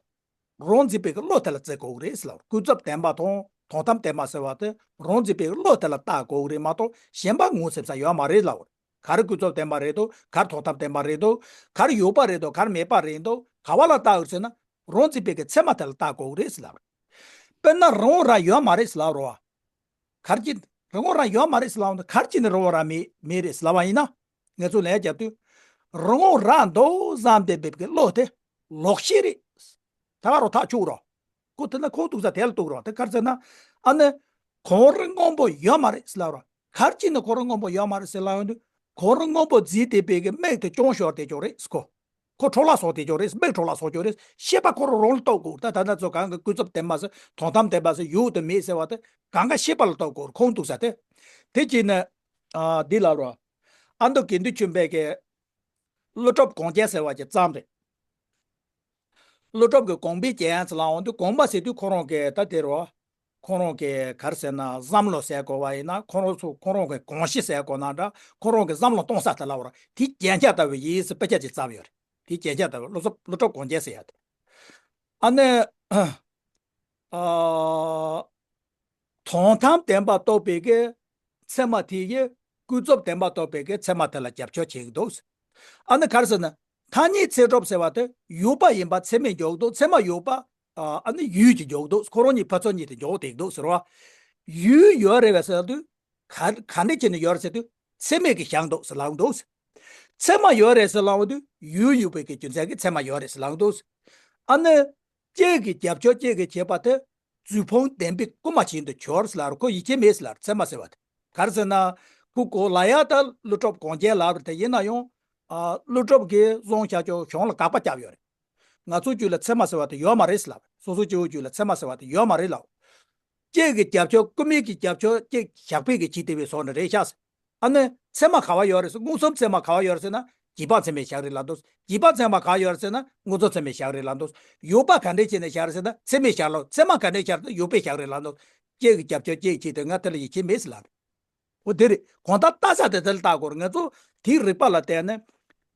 རང་འཛིན་པའི་གི་བློ་དེ་ལ་བརྩི་དགོས་རེད་ཟེར་ལབ། ཀུན་རྫོབ་བདེན་པ་དང་དོན་དམ་བདེན་པ་ཟེར་བ་དེ་རང་འཛིན་པའི་གི་བློ་དེ་ལ་བལྟ་དགོས་རེད་མ་གཏོགས་གཞན་པ་ངོས་ཟིན་ས་ཡོད་མ་རེད་ལབ། ག་རེ་ཀུན་རྫོབ་བདེན་པ་རེད་འདུག་ག་རེ་དོན་དམ་བདེན་པ་རེད་འདུག་ག་རེ་ཡོད་པ་རེད་འདུག་ག་རེ་མེད་པ་རེད་འདུག་ག་བ་ལ་བལྟ་དགོས་ཟེར་ན་རང་འཛིན་པའི་གི་ཚད་མ་དེ་ལ་བལྟ་དགོས་རེད་ཟེར་ལབ། དཔེར་ན་རང་དབང་རང་ཡོད་མ་རེད་ཟེར་ལབ་རོ། ག་རེ་བྱས། རང་དབང་རང་ཡོད་མ་རེད་ཟེར་ལབ་ན་ག་རེ་བྱས་ནས་རང་དབང་རང་མེད་མེད་རེད་ཟེར་ལབ་པ་ཡིན་ན། ང་ཚོ་ལན་རྒྱབ་དུས། རང་རང་འདུག་བསམ་སྟེ་འབེབས་ཀྱི་བློ་དེ་ལོག་ཤེས་རེད། ད་ག་རོ་ཐག་ཆོད་རོ། ཁོ་དེ་ན་ཁོ་གཏུག་ས་དེ་ལ་གཏུག་རོ། དེ་ག་རེ་ཟེར་ན། ཨ་ནི་གོང་རིམ་སྔོན་པོ་ཡོད་མ་རེད་ཟེར་ལབ་རོ། ག་རེ་བྱས་ནས་གོང་རིམ་སྔོན་པོ་ཡོད་མ་རེད་ཟེར་ལབ་ཡོང་དུས། གོང་རིམ་སྔོན་པོ་བརྫིས་ཏེ་འབེབས་ཀྱི་མིག་དེ་གྱོང་ཤོར་བསྡད་ཀྱོག་རེད་ཟེར་ཁོ། ཁོ་འཕྲོ་བརླག་སོང་བསྡད་ཀྱོག་རེད། མིག་འཕྲོ་བརླག་སོང་ཀྱོག་རེད། ཤེས་པ་ཁོ་རང་རང་ལ་གཏུག་དགོས། ད་ད་ལྟ་ཚོ་གང་གི་ཀུན་རྫོབ་བདེན་པ་ཟེར། དོན་དམ་བདེན་པ་ཟེར་ཡོད་དང་མེད་ཟེར་བ་དེ་གང་ག་ཤེས་པ་ལ་གཏུག་དགོས། ཁོང་གཏུག་ས་དེ། དེ་བྱས་ནས། ཨ། འདི་ལབ་རོ། ཨ་མདོ་དགེ་འདུན་ཆོས་འཕེལ་གྱིས་ཀླུ་སྒྲུབ་དགོངས་རྒྱན་ཟེར་བ་ཅིག་བརྩམས་རེད། ཀླུ་སྒྲུབ་ཀྱི་དགོངས་པའི་རྒྱན་ཟེར་ལབ་ཡོང་དུས། དགོངས་པ་ཟེར་དུས་ཁོ་རང་གི་ད་དེ་རོ། ཁོ་རང་གི་ག་རེ་ཟེར་ན། བསམ་བློ་ཟེར་དགོས་པ་ཡིན་ན། ཁོ་རང་ཚོ་ཁོ་རང་གི་དགོངས་གཞི་ཟེར་དགོས་ན་འདྲ། ཁོ་རང་གི་བསམ་བློ་གཏོང་ས་དེ་ལབ་རོ། དེ་རྒྱན་ཆ་ལྟ་བུ་ཡིན་ཟེར་དཔེ་ཆ་ཅིག་བརྩམས་ཡོད་རེད། དེ་རྒྱན་ཆ་ལྟ་བུ་ཀླུ་སྒྲུབ་ཀླུ་སྒྲུབ་དགོངས་རྒྱན་ཟེར་ཡ་དེ། ཨ་ནི། ཨ། དོན་དམ་བདེན་པ་རྟོགས་པའི་གི་ཚད་མ་དེ་ཡིས་ཀུན་རྫོབ་བདེན་པ་རྟོགས་པའི་གི་ཚད་མ་དེ་ལ་རྒྱབ་སྐྱོར་བྱེད་ཀྱི་འདུག། ཨ་ནི་ག་རེ་ཟེར་ན། ཐ་སྙད་ཚད་གྲུབ་ཟེར་བ་དེ་ཡོད་པ་ཡིན་པ་ཚད་མས་འཇོག་འདུག། ཚད་མ་ཡོད་པ། ཨ་ནི་ཡུལ་གྱིས་འཇོག་འདུག། ཁོ་རང་གཉིས་ཕར་ཚུར་གཉིས་དེ་འཇོག་བསྡད་འདུག་ཟེར་བ། ཡུལ་ཡོད་རེད་པས་ཟེར་དུས། ག་ག་འདྲ་བྱས་ནས་ཡོད་རེད་ཟེར་དུས། ཚད་མས་ཀྱིས་བཞག་འདུག་ཟེར་ལབ་འདུག། ཚད་མ་ཡོད་རེད་ཟེར་ལབ་དུས། ཡུལ་ཡོད་པའི་གི་རྒྱུ་མཚན་གྱིས་ཚད་མ་ཡོད་རེད་ཟེར་ལབ་འདུག། ཨ་ནི། ཅིག་གི་རྒྱབ་སྐྱོར་ཅིག་གིས་བྱས་པ་དེ། རྫུན་ཕུང་བདེན་པའི་སྐུལ་མ་བྱེད་དུ་གྱུར་ཟེར་ལབ་རེད། ཁོ་ཡིད་ཆེས་མེད་ཟེར་ལབ་རེད། ཚད་མ་ཟེར་བ་དེ། ག་རེ་ཟེར་ན། ཁོ་གོ་ལ་ཡ་ད་ཀླུ་སྒྲུབ་དགོངས་རྒྱན་ལབ་རེད་དེ། ཡིན་ན་ཡང་། ཨ། ཀླུ་སྒྲུབ་ཀྱིས་བཟུང་བཞག་ཀྱོག་གཞུང་ལ་དགག་པ་བརྒྱབ་ཡོད་རེད། ང་ཚོའི་རྒྱུད་ལ་ཚད་མ་ཟེར་བ་དེ་ཡོད་མ་རེད་ཟེར་ལབ། སོ་སོའི་སྐྱེ་བོའི་རྒྱུད་ལ་ཚད་མ་ཟེར་བ་དེ་ཡོད་མ་རེད་ལབ། ཅིག་གི་རྒྱབ་སྐྱོར། སྐུལ་མའི་གི་རྒྱབ་སྐྱོར་ཅིག་ཞགས་པའི་གི་བྱེད་བསྡད་པའི་བཟོ་འདྲ་རེད་ཤག་ཟེར། ཨ་ནི་ཚད་མ་ག་བ་ཡོད་རེད་ཟེར། མངོན་སུམ་ཚད་མ་ག་བ་ཡོད་རེད་ཟེར་ན། རྗེས་དཔག་ཚད་མས་བཞག་རེད་ལབ་འདུག། རྗེས་དཔག་ཚད་མ་ག་བ་ཡོད་རེད་ཟེར་ན། མངོན་རྫོགས་ཚད་མས་བཞག་རེད་ལབ་འདུག། ཡོད་པ་ག་འདྲས་བྱས་ནས་བཞག་རེད་ཟེར་ན། ཚད་མས་བཞག་ལབ། ཚད་མ་ག་འདྲས་བཞག་རེད་ཟེར་ན། ཡོད་པས་བཞག་རེད་ལབ་འདུག། ཅིག་གི་རྒྱབ་སྐྱོར་ཅིག་བྱེད་དུས་ང་དེ་ལ་ཡིད་ཆེས་མེད་ཟེར་ལབ་རེད། འོ་དེ་རེད། གང་ལྟར་ལྟ་ས་དེ་དེ་ལ་ལྟ་དགོས་རེད། ང་ཚོ་དེའི་རིག་པ་ལ་བརྟེན་ནས།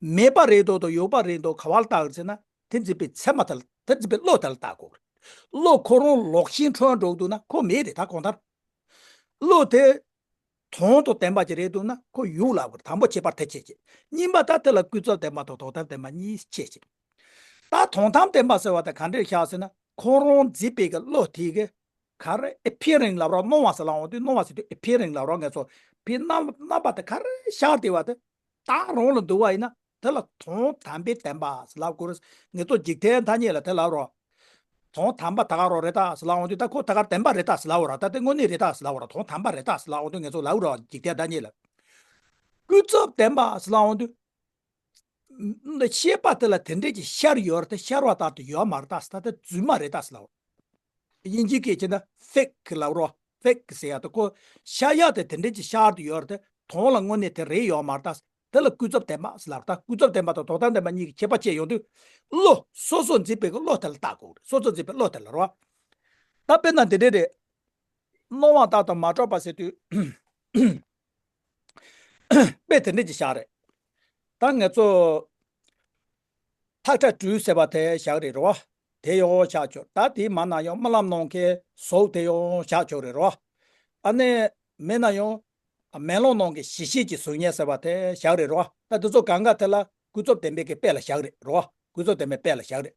མེད་པ་རེད་འདུག་དང་ཡོད་པ་རེད་འདུག་ག་བ་ལ་ལྟ་དགོས་ཟེར་ན། དེ་འཛིན་པའི་ཚད་མ་དེ་ལ། དེ་འཛིན་པའི་བློ་དེ་ལ་ལྟ་དགོས་རེད། བློ་ཁོ་རང་ལོག་ཤེས་འཁྲུལ་འགྲོ་འདུག་ན་ཁོ་མེད་རེད། ད་གང་ལྟར། བློ་དེ་དོན་དང་ལྡན་པ་ཅིག་རེད་འདུག་ན་ཁོ་ཡོད་ལབ་དགོས་རེད། དང་པོ་ཁྱད་པར་དེ་ཕྱེ་བྱས། གཉིས་པ་ད་དེ་ལ་ཀུན་རྫོབ་བདེན་པ་དང་དོན་དམ་བདེན་པ་གཉིས་ཕྱེ་བྱས། ད་དོན་དམ་བདེན་པ་ཟེར་བ་དེ་ག་འདྲས་བཞག་ཟེར་ན། ཁོ་རང་འཛིན་པའི་གི་བློ་དེ་གི་ག་རེ། ཨེ་པི་རེན་སི་ལབ་རོགས། སྣང་བ་ཟེར་ལབ་འོང་དུས། སྣང་བ་ཟེར་དུས་ཨེ་པི་རེན་སི་ལབ་རོགས། ང་ཚོ་ཕའི་རྣམ་རྣམ་པ་དེ་ག་རེ་ཤར་བསྡད་པ་དེ་བདག་རང་ལ་འདུག་པ་ཡིན་ན། དེ་ལ་དོན་དམ་པའི་བདེན་པ་ཟེར་ལབ་དགོས་རེད། ང་ཚོ་འཇིག་རྟེན་ཐ་སྙད་ལ་དེ་ལབ་རོགས། དོན་དམ་པ་ད་ག་རང་རེད་ད་ཟེར་ལབ་འོང་དུས། ད་ཁོ་ད་ག་བདེན་པ་རེད་ད་ཟེར་ལབ་པ་རེད། ད་དེ་དངོས་གནས་རེད་ད་ཟེར་ལབ་པ་རེད། དོན་དམ་པ་རེད་ད་ཟེར་ལབ་འོང་དུས། ང་ཚོ་ལབ་རོགས། འཇིག་རྟེན་ཐ་སྙད་ལ། ཀུན་རྫོབ་བདེན་པ་ཟེར་ལབ་འོང་དུས། ཤེས་པ་དེ་ལ་དེ་འདྲས་ཀྱི་ཤར་ཡོད་རེད་དེ། ཤར་བ་ལྟར་དུ་ཡོད་མ་རེད་ད་ཟེར། ད་དེ་རྫུན་མ་རེད་ད་ཟེར་ལབ། དབྱིན་ཇིའི་སྐད་ཆ་ན་ཕེག་ལབ་རོགས། ཕེག་ཟེར་ཡ་དེ། ཁོ་ཤར་ཡ་དེ་དེ་འདྲས་ཀྱི་ཤར་དུ་ཡོད་རེད་དེ། དོན་ལ་དངོས་གནས་དེ་རེད་ཡོད་མ་རེད་ད་ཟེར། དེ་ལ་ཀུན་རྫོབ་བདེན་པ་ཟེར་ལབ། ད་ཀུན་རྫོབ་བདེན་པ་དང་དོན་དམ་བདེན་པ་གཉིས་ཀྱི་ཁྱད་པར་ཕྱེ་ཡོང་དུས། བློ། སོ་སོ་འཛིན་པའི་གི་བློ་དེ་ལ་ལྟ་དགོས་རེད། སོ་སོ་འཛིན་པའི་བློ་དེ་ལ་རོ། ད་དཔེར་ན་འདི་འདྲས་རེད། སྣང་བ་དག་ཏུ་མ་གྲུབ་པ་ཟེར་དུས། དཔེ་དེ་འདྲས་ཀྱི་བཞག་རེད། ད་ང་ཚོ་ཐག་ཁྲ་སྦྲུལ་ཟེར་བ་དེ་བཞག་རེད་རོ། དེ་ཡང་བཞག་ཆོག། ད་དེའི་མ་ན་ཡང་རྨི་ལམ་ནང་གི་གཟུགས་དེ་ཡང་བཞག་ཆོག་རེད་རོ། ཨ་ནི་མེད་ན་ཡང་མེ་ལོང་ནང་གི་གཟི་བརྗིད་ཀྱི་གཟུགས་བརྙན་ཟེར་བ་དེ་བཞག་རེད་རོ། ད་དེ་ཚོ་གང་ག་དེ་ལ་ཀུན་རྫོབ་བདེན་པའི་གི་དཔེ་ལ་བཞག་རེད་རོ། ཀུན་རྫོབ་བདེན་པའི་དཔེ་ལ་བཞག་རེད།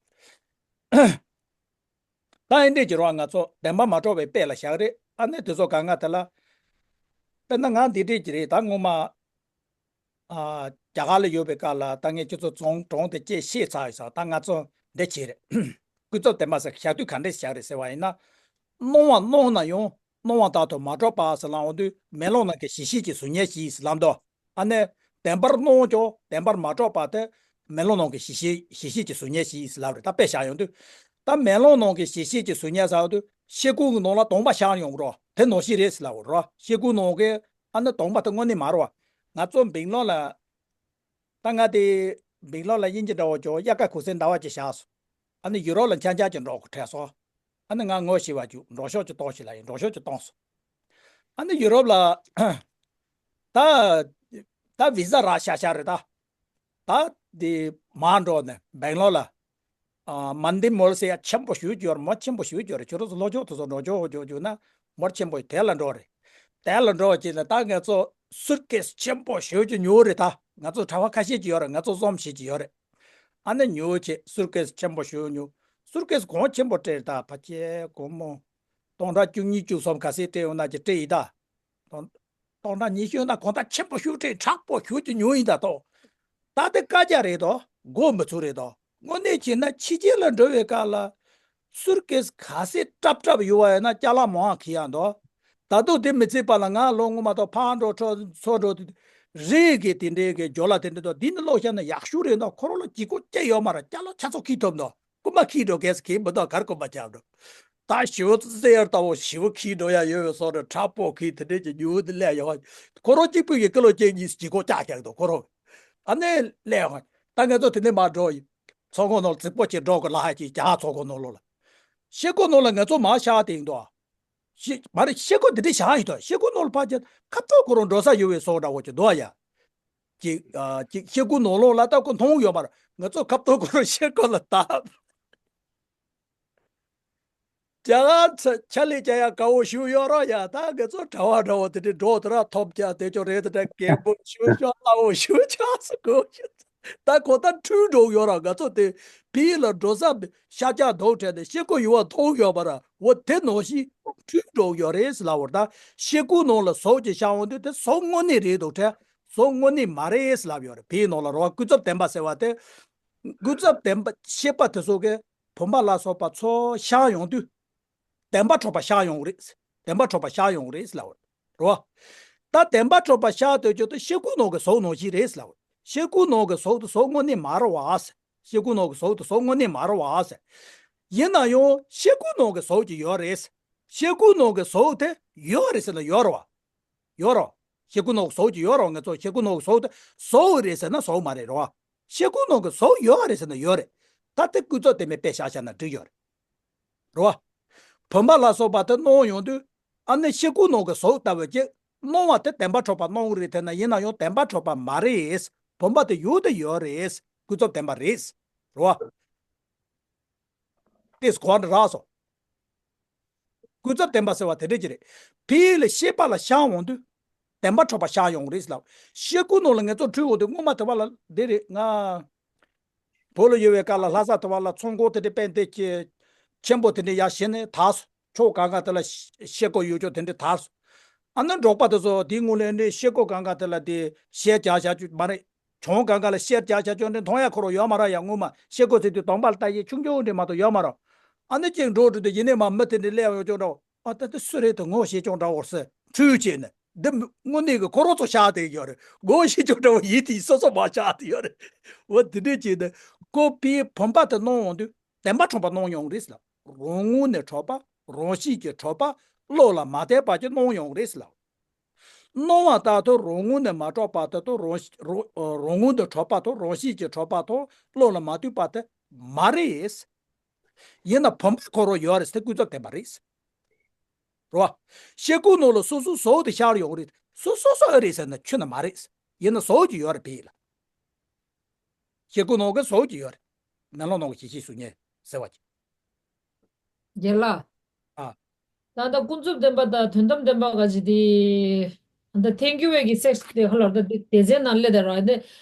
ད་ཨེ་འདྲས་ཀྱི་རོ། ང་ཚོ་བདེན་པ་མ་གྲུབ་པའི་དཔེ་ལ་བཞག་རེད། ཨ་ནི་དེ་ཚོ་གང་ག་དེ་ལ། དཔེར་ན་ང་འདི་འདྲས་ཀྱི་རེད། ད་སྔོན་མ། ཨ། རྒྱ་གར་ལ་ཡོད་པའི་སྐབས་ལ་ད་ངས་ཁྱེད་ཚོ་རྫོང་གྲོང་དེ་སྐད་བཤད་ཚར་ཡོད་ས། ད་ང་ཚོ་འདི་བྱེད་རེད། ཀུན་རྫོབ་བདེན་པ་ཟེར་བཞག་དུས་ག་འདྲས་བཞག་རེད་ཟེར་བ་ཡིན་ན། སྣང་བ་སྣང་ན་ཡང་སྣང་བ་དག་ཏུ་མ་གྲུབ་པ་ཟེར་ལབ་འོང་དུས། མེ་ལོང་ནང་གི་གཟི་བརྗིད་ཀྱི་གཟུགས་བརྙན་ཞིག་ཟེར་ལབ་འདུག། ཨ་ནི་བདེན་པར་སྣང་ཀྱང་བདེན་པར་མ་གྲུབ་པ་དེ་མེ་ལོང་ནང་གི་གཟི་བརྗིད། གཟི་བརྗིད་ཀྱི་གཟུགས་བརྙན་ཞིག་ཟེར་ལབ་རེད། ད་དཔེ་བཞག་ཡོང་དུས། ད་མེ་ལོང་ནང་གི་གཟི་བརྗིད་ཀྱི་གཟུགས་བརྙན་ཟེར་དུས། ཤེལ་སྒོ་གི་ནང་ལ་གདོང་པ་ཤར་ཡོང་གི་རོ། དེ་ནང་བཞིན་རེད་ཟེར་ལབ་རོ། ཤེལ་སྒོ་ནང་གི། ཨ་ནི་གདོང་པ་དེ་དངོས་གནས་མ་རེད་པ། ང་ཚོ་སྦེང་ལོར་ལ། ད་ང་དེ་སྦེང་ལོར་ལ་དབྱིན་ཇི་འདྲ་བོ་ཅིག་དབྱར་ཁ་གུང་སེང་ཟླ་བ་གཅིག་བཞག་སོང་། ཨ་ནི་ཡུ་རོབ་ལ་འཆམ་འཆམ་གྱི་འགྲོ་དགོས་དྲན་སོང་། ཨ་ནི་ང་ངོ་ཤེས་པ་ཅིག་འགྲོ་ཕྱོགས་ཅིག་གཏོང་ཞིག་ལབ་ཡིན། འགྲོ་ཕྱོགས་ཅིག་གཏོང་སོང་། ཨ་ནི་ཡུ་རོབ་ལ། ད། ད་བི་ཟ་རག་ཤག་ཤག་རེད་ད། ད་དེ་མར་འགྲོ་ནས་སྦེང་ལོར་ལ། ཨ། མན་དི་མོལ་ཟེར་ཡ་ཆེན་པོ་ཞེ་པོ་ཅིག་ཡོད་རེད། མོལ་ཆེན་པོ་ཞེ་པོ་ཅིག་ཡོད་རེད། ཁྱོད་རང་ཚོ་ལྷོ་ཕྱོགས་དེ་ཚོ་འགྲོ་ཆོག་ཆོག་ཆོག་ན། མོལ་ཆེན་པོ་དེ་ལ་འགྲོ་རེད། དེ་ལ་འགྲོ་བྱས་ནས་ད་ང་ཚོ་སུཊ་ཀེས་ཆེན་པོ་ཞེ་པོ་ཅིག་ཉོས་རེད་ད། ང་ཚོ་གྲྭ་པ་ཁ་ཤས་ཅིག་ཡོད་རེད། ང་ཚོ་འཛོམས་བྱས་ཅིག་ཡོད་རེད། ཨ་ནི་ཉོས་བྱས་སུཊ་ཀེས་ཆེན་པོ་ཞེ་པོ་ཉོས། སུཊ་ཀེས་གོང་ཆེན་པོ་སྤྲད་རེད་ད། ཕལ་ཆེར་སྒོར་མོ་སྟོང་ཕྲག་བཅུ་གཉིས་བཅུ་གསུམ་ག་ཚད་སྤྲད་ཡོང་ན་ཅིག་སྤྲད་ཡིན་ད། སྟོང་སྟོང་ཕྲག་ཉི་ཤུ་ན་གོང་ད་ཆེན་པོ་ཞེ་པོ་སྤྲད། མཁྲེགས་པོ་ཞེ་པོ་ཅིག་ཉོས་ཡིན་ད་ཏོ། ད་དེ་བཀའ་རྒྱ་རེད་དོ། མགོ་མི་ཚོས་རེད་དོ། དངོས་གནས་བྱས་ན་ཕྱི་རྒྱལ་ལ་འགྲོ་བའི་སྐབས་ལ་སུར་ཀེས་ག་ཚད་སྲབ་སྲབ་ཡོད་པ་ཡིན་ན་ཅ་ལག་མང་བ་འཁྱེར་ཡག་འདུག་ད་དུང་དེ་མི་ཚད་པ་ལ། ང་ལོ་སྔོན་མ་དང་ཕར་འགྲོ་ཚུར་འགྲོ་རི་གི་དེ་འདྲའི་གི་ཇོ་ལ་དེ་འདྲ་དང་། འདི་ནི་ལོ་ཤ་ན་ཡག་ཤོས་རེད་འདུག་ཁོ་རང་ལ་ལྗིད་ཁོག་ཅི་ཡོད་མ་རེད། ཅ་ལག་ཆ་ཚང་འཁྱེར་ཐུབ་འདུག་རྐུན་མ་འཁྱེར་འགྲོ་གས་འཁྱེར་མི་འདུག་གར་རྐུན་མ་འཁྱེར་འགྲོ། ད་ཞི་བོ་རྩེ་ཡར་ལྟ་བུ་ཞི་བོ་འཁྱེར་འགྲོ་ཡག་ཡོད་པའི་བཟོ་འདྲ། ཁྲ་པོ་འཁྱེར་དེ་འདྲས་ཀྱི་ཉུལ་དེ་སླེབས་ཡོང་། ཁོ་རང་གཅིག་པུ་ཡི་ཀི་ལོ་གཅིག་གཉིས་ལྗིད་ཁོག་བཅག་བཞག་འདུག་ཁོ་རང་ཨ་ནེ་སླེབས་ཡོང་། ད་ང་ཚོ་དེ་ནས་མར་འགྲོ་ཡིན། ཚོགས་ཁང་ནང་ལ་རྫིག་པོ་ཅིག་འགྲོ་དགོས་ལ་ཧ་ཅིག་རྒྱ་ཚོགས་ཁང་ནང་ལོགས་ལ། ཤེལ་སྒོ་ནང་ལ་ང་ཚོ་མར་བཞག་བསྡད་ཡིན་འདུག་ཤེ་མ་རེད། ཤེལ་སྒོ་འདི་འདྲས་བཞག་ཡིན་འདུག་ཤེལ་སྒོ་ནང་ལ་ཕར་ཅིག་ཁ་ཐོག་ཁོ་རང་འགྲོ་ས་ཡོད་པའི་བཟོ་འདྲ་བོ་ཅིག་འདུག་ཡ། ཅིག་ཨ་ཅིག་ཤེལ་སྒོ་ནང་ལོགས་ལ་ད་ཁོ་མཐོང་ཡོད་མ་རེད། ང་ཚོ་ཁ་ཐོག་ཁོ་རང་ཤེལ་སྒོ་ལ་བལྟས། རྒྱ་གར་ཚ་ཆ་ལས་རྒྱ་ཡག་དགའ་བོ་ཞིག་ཡོད་རོགས་ཡ། ད་ང་ཚོ་གྲྭ་བ་འདྲ་བོ་དེ་འདྲའི་འགྲོ་དེ་ར་ཐོབ་རྒྱ་དེ་ཅོ་རེད། དེ་འདྲ་རྒན་པོ་ཞིག་ཤོག་སླ་བོ་ཞིག་ཆགས་སུ་གོ་ཞིག་ད་གོ་ད་འཁྲུལ་འགྲོ་ཡོད་ར། ང་ཚོ་དེ་བི་ལ་འགྲོ་ས་ཤ་རྒྱགས་འདུག་དྲན་ནས་ཤེལ་སྒོ་ཡོད་པ་མཐོང་ཡོད་པ་ར། འོ་དེ་ནང་བཞིན་འཁྲུལ་འགྲོ་ཡོད་རེད་ཟེར་ལབ་པ་རེད། ད་ཤེལ་སྒོ་ནང་ལ་ཟོག་ཅིག་བཞག་འོང་དུས་དེ་ཟོག་དངོས་གནས་རེད་འདུག་དྲན། ཟོག་དངོས་གནས་མ་རེད་ཟེར་ལབ་ཡོད་རེད། བི་ནང་ལ་རོ། ཀུན་རྫོབ་བདེན་པ་ཟེར་བ་དེ། ཀུན་རྫོབ་བདེན་པ་ཤེས་པ་དེ་ཚོ་གི་བུམ་པ་ལ་སོགས་པ་ཚོ་ཤར་ཡོང་དུས། བདེན་པ་འཕྲོག་པ་ཤར་ཡོང་རེད། བདེན་པ་འཕྲོག་པ་ཤར་ཡོང་རེད་ལབ་རོ། ད་བདེན་པ་འཕྲོག་པ་ཤར་སྡོད་རྒྱུ་དེ་ཤེལ་སྒོ་ནང་གི་ཟོག་ནང་བཞིན་རེད་ལབ། ཤེལ་སྒོ་ནང་གི་ཟོག་དེ་ཟོག་དངོས་གནས་མ་རེད་བ། ཤེལ་སྒོ་ནང་གི་ཟོག་དེ་ཟོག་དངོས་གནས་མ་རེད་བ། ཡིན་ན་ཡང་ཤེལ་སྒོ་ནང་གི་ཟོག་ཅིག་ཡོད་རེད། ཤེལ་སྒོ་ནང་གི་ཟོག་དེ་ཡོད་རེད་ཟེར་ན་ཡོད་རེད་བ། ཡོད་རོ། ཤེལ་སྒོ་ནང་གི་ཟོག་ཅིག་ཡོད་རོ། ང་ཚོ་ཤེལ་སྒོ་ནང་གི་ཟོག་དེ་ཟོག་རེད་ཟེར་ན་ཟོག་མ་རེད་རོ། ཤེལ་སྒོ་ནང་གི་ཟོག་ཡོད་རེད་ཟེར་ན་ཡོད་རེད། ད་དེ་ཀུན་རྫོབ་བདེན་པའི་དཔེ་བཞག་བཞག་ན་འགྲིག་ཡོད་རེད། རོ། བུམ་པ་ལ་སོགས་པ་དེ་སྣང་ཡོང་དུས། ཨ་ནི་ཤེལ་སྒོ་ནང་གི་ཟོག་ལྟ་བུ་ཅིག་སྣང་བ་དེ་བདེན་པ་འཕྲོག་པ་སྣང་རེད་དེ་ན། ཡིན་ན་ཡང་བདེན་པ་འཕྲོག་པ་མ་རེད། བུམ་པ་དེ་ཡོད་དེ་ཡོད་རེད། ཀུན་རྫོབ་བདེན་པ་རེད། རོ། དེས་གོ་བ་འདྲ་རག་སོང་། ཀུན་རྫོབ་བདེན་པ་ཟེར་བ་དེ་འདྲ་ཅིག་རེད། བི་ལ་ཤེས་པ་ལ་ཤར་འོང་དུས། བདེན་པ་འཕྲོག་པ་ཤར་ཡོང་རེད་ལབ། ཤེལ་སྒོ་ནང་ལ་ང་ཚོ་འཁྲུལ་འོང་དུས་སྔོན་མ་དེ་བ་ལ་འདི་རེད། ང་བོད་ལ་ཡོད་པའི་སྐབས་ལ་ལྷ་ས་དེ་བ་ལ་ཚོང་ཁང་དེ་འདྲ་དཔེ་འདི་ཅི་ཆེན་པོ་དེ་འདྲ་ཡར་བཞེངས་ནས་དར་སོང་། ཕྱོགས་གང་ག་དེ་ལ་ཤེལ་སྒོ་ཡོད་ཅོག་དེ་འདྲ་དར་སོང་། ཨ་ནི་འབྲོག་པ་དེ་ཚོ་དེའི་སྔོན་ལ་ནི་ཤེལ་སྒོ་གང་ག་དེ་ལ་དེ་ཤེལ་རྒྱག་བཞག་རྒྱུ་མ་རེད། གྱོང་གང་ག་ལ་ཤེལ་རྒྱག་བྱ་ཅོག་འདྲ་མཐོང་ཡ་ཁོ་རང་ཡོད་མ་རེད་ཡ། སྔོན་མ་ཤེལ་སྒོ་ཟེར་དུས་དོང་པ་ལ་ལྟ་ཡི་ཆུང་ཆུང་འདྲ་མ་གཏོགས་ཡོད་མ་རེད། ཨ་ནི་ཅིག་འགྲོ་འགྲོ་དུས་ཡིན་ནའི་མ་མི་དེ་འདྲ་སླེབས་ཡོང་ཅོག་འདྲ། ཨ་ད་དེ་སུ་རེད་དེ་ངོ་ཤེས་ཅོག་འདྲ་འོ་ཟེར་འཁྲུལ་བྱས་ནས། འདི་དངོས་གནས་ཀྱི་ཁོ་རང་ཚོ་ཤར་བསྡད་ཡོད་རེད། ངོ་ཤེས་ཅོག་འདྲ་བོ་ཡིན་དེ་སོ་སོ་མ་ཤར་བསྡད་ཡོད་རེད། འོ་དེ་འདྲས་བྱས་ནས་ཁོ་བིའི་བུམ་པ་དེ་སྣང་ཡོང་དུས་བདེན་པ་འཕྲོག་པ་སྣང་ཡོང་རེད་ལབ། རང་ངོས་ནས་འཕྲོག་པ། རང་བཞིན་གྱིས་འཕྲོག་པ། བློ་ལ་མ་བརྟགས་པ་ཅིག་སྣང་ཡོང་རེད་ལབ། སྣང་བ་ལྟར་དུ་རང་ངོས་ནས་མ་གྲུབ་པ་དེ་དང་། རང་རང་ངོས་ནས་གྲུབ་པ་དང་། རང་བཞིན་གྱིས་གྲུབ་པ་དང་། བློ་ལ་མ་ལྟོས་པ་དེ་མ་རེད། ཡིན་ན་བུམ་པ་ཁོ་རང་ཡོད་རེད་ཟེར་ཀུན་རྫོབ་བདེན་པ་རེད། རེད་བ། ཤེལ་སྒོ་ནང་ལ་སོ་སོའི་ཟོག་དེ་ཤར་ཡོང་རེད། སོ་སོ་སོ་ཨེ་རེད་ཟེར་ན་ཁྱོན་ནས་མ་རེད། ཡིན་ན་ཟོག་ཅིག་ཡོད་རེད་བི་ལ། ཤེལ་སྒོ་ནང་གི་ཟོག་ཅིག་ཡོད་རེད། མེ་ལོང་ནང་གི་ཞིག་ཞིག་གཟུགས་བརྙན་ཟེར་བ་ཅིག་རྒན་ལགས། ཨ། ད་ལྟ་ཀུན་རྫོབ་བདེན་པ་དང་དོན་དམ་བདེན་པ་ག་ཅི་དེ། ད་ཐེང་ཀིའུ་ཝེ་གི་སེག་སི་དེ་ཁ་ལོར་ད་དེ་སྡེ་ཚན་ནང་སླེབས་དེ་ར་དེ།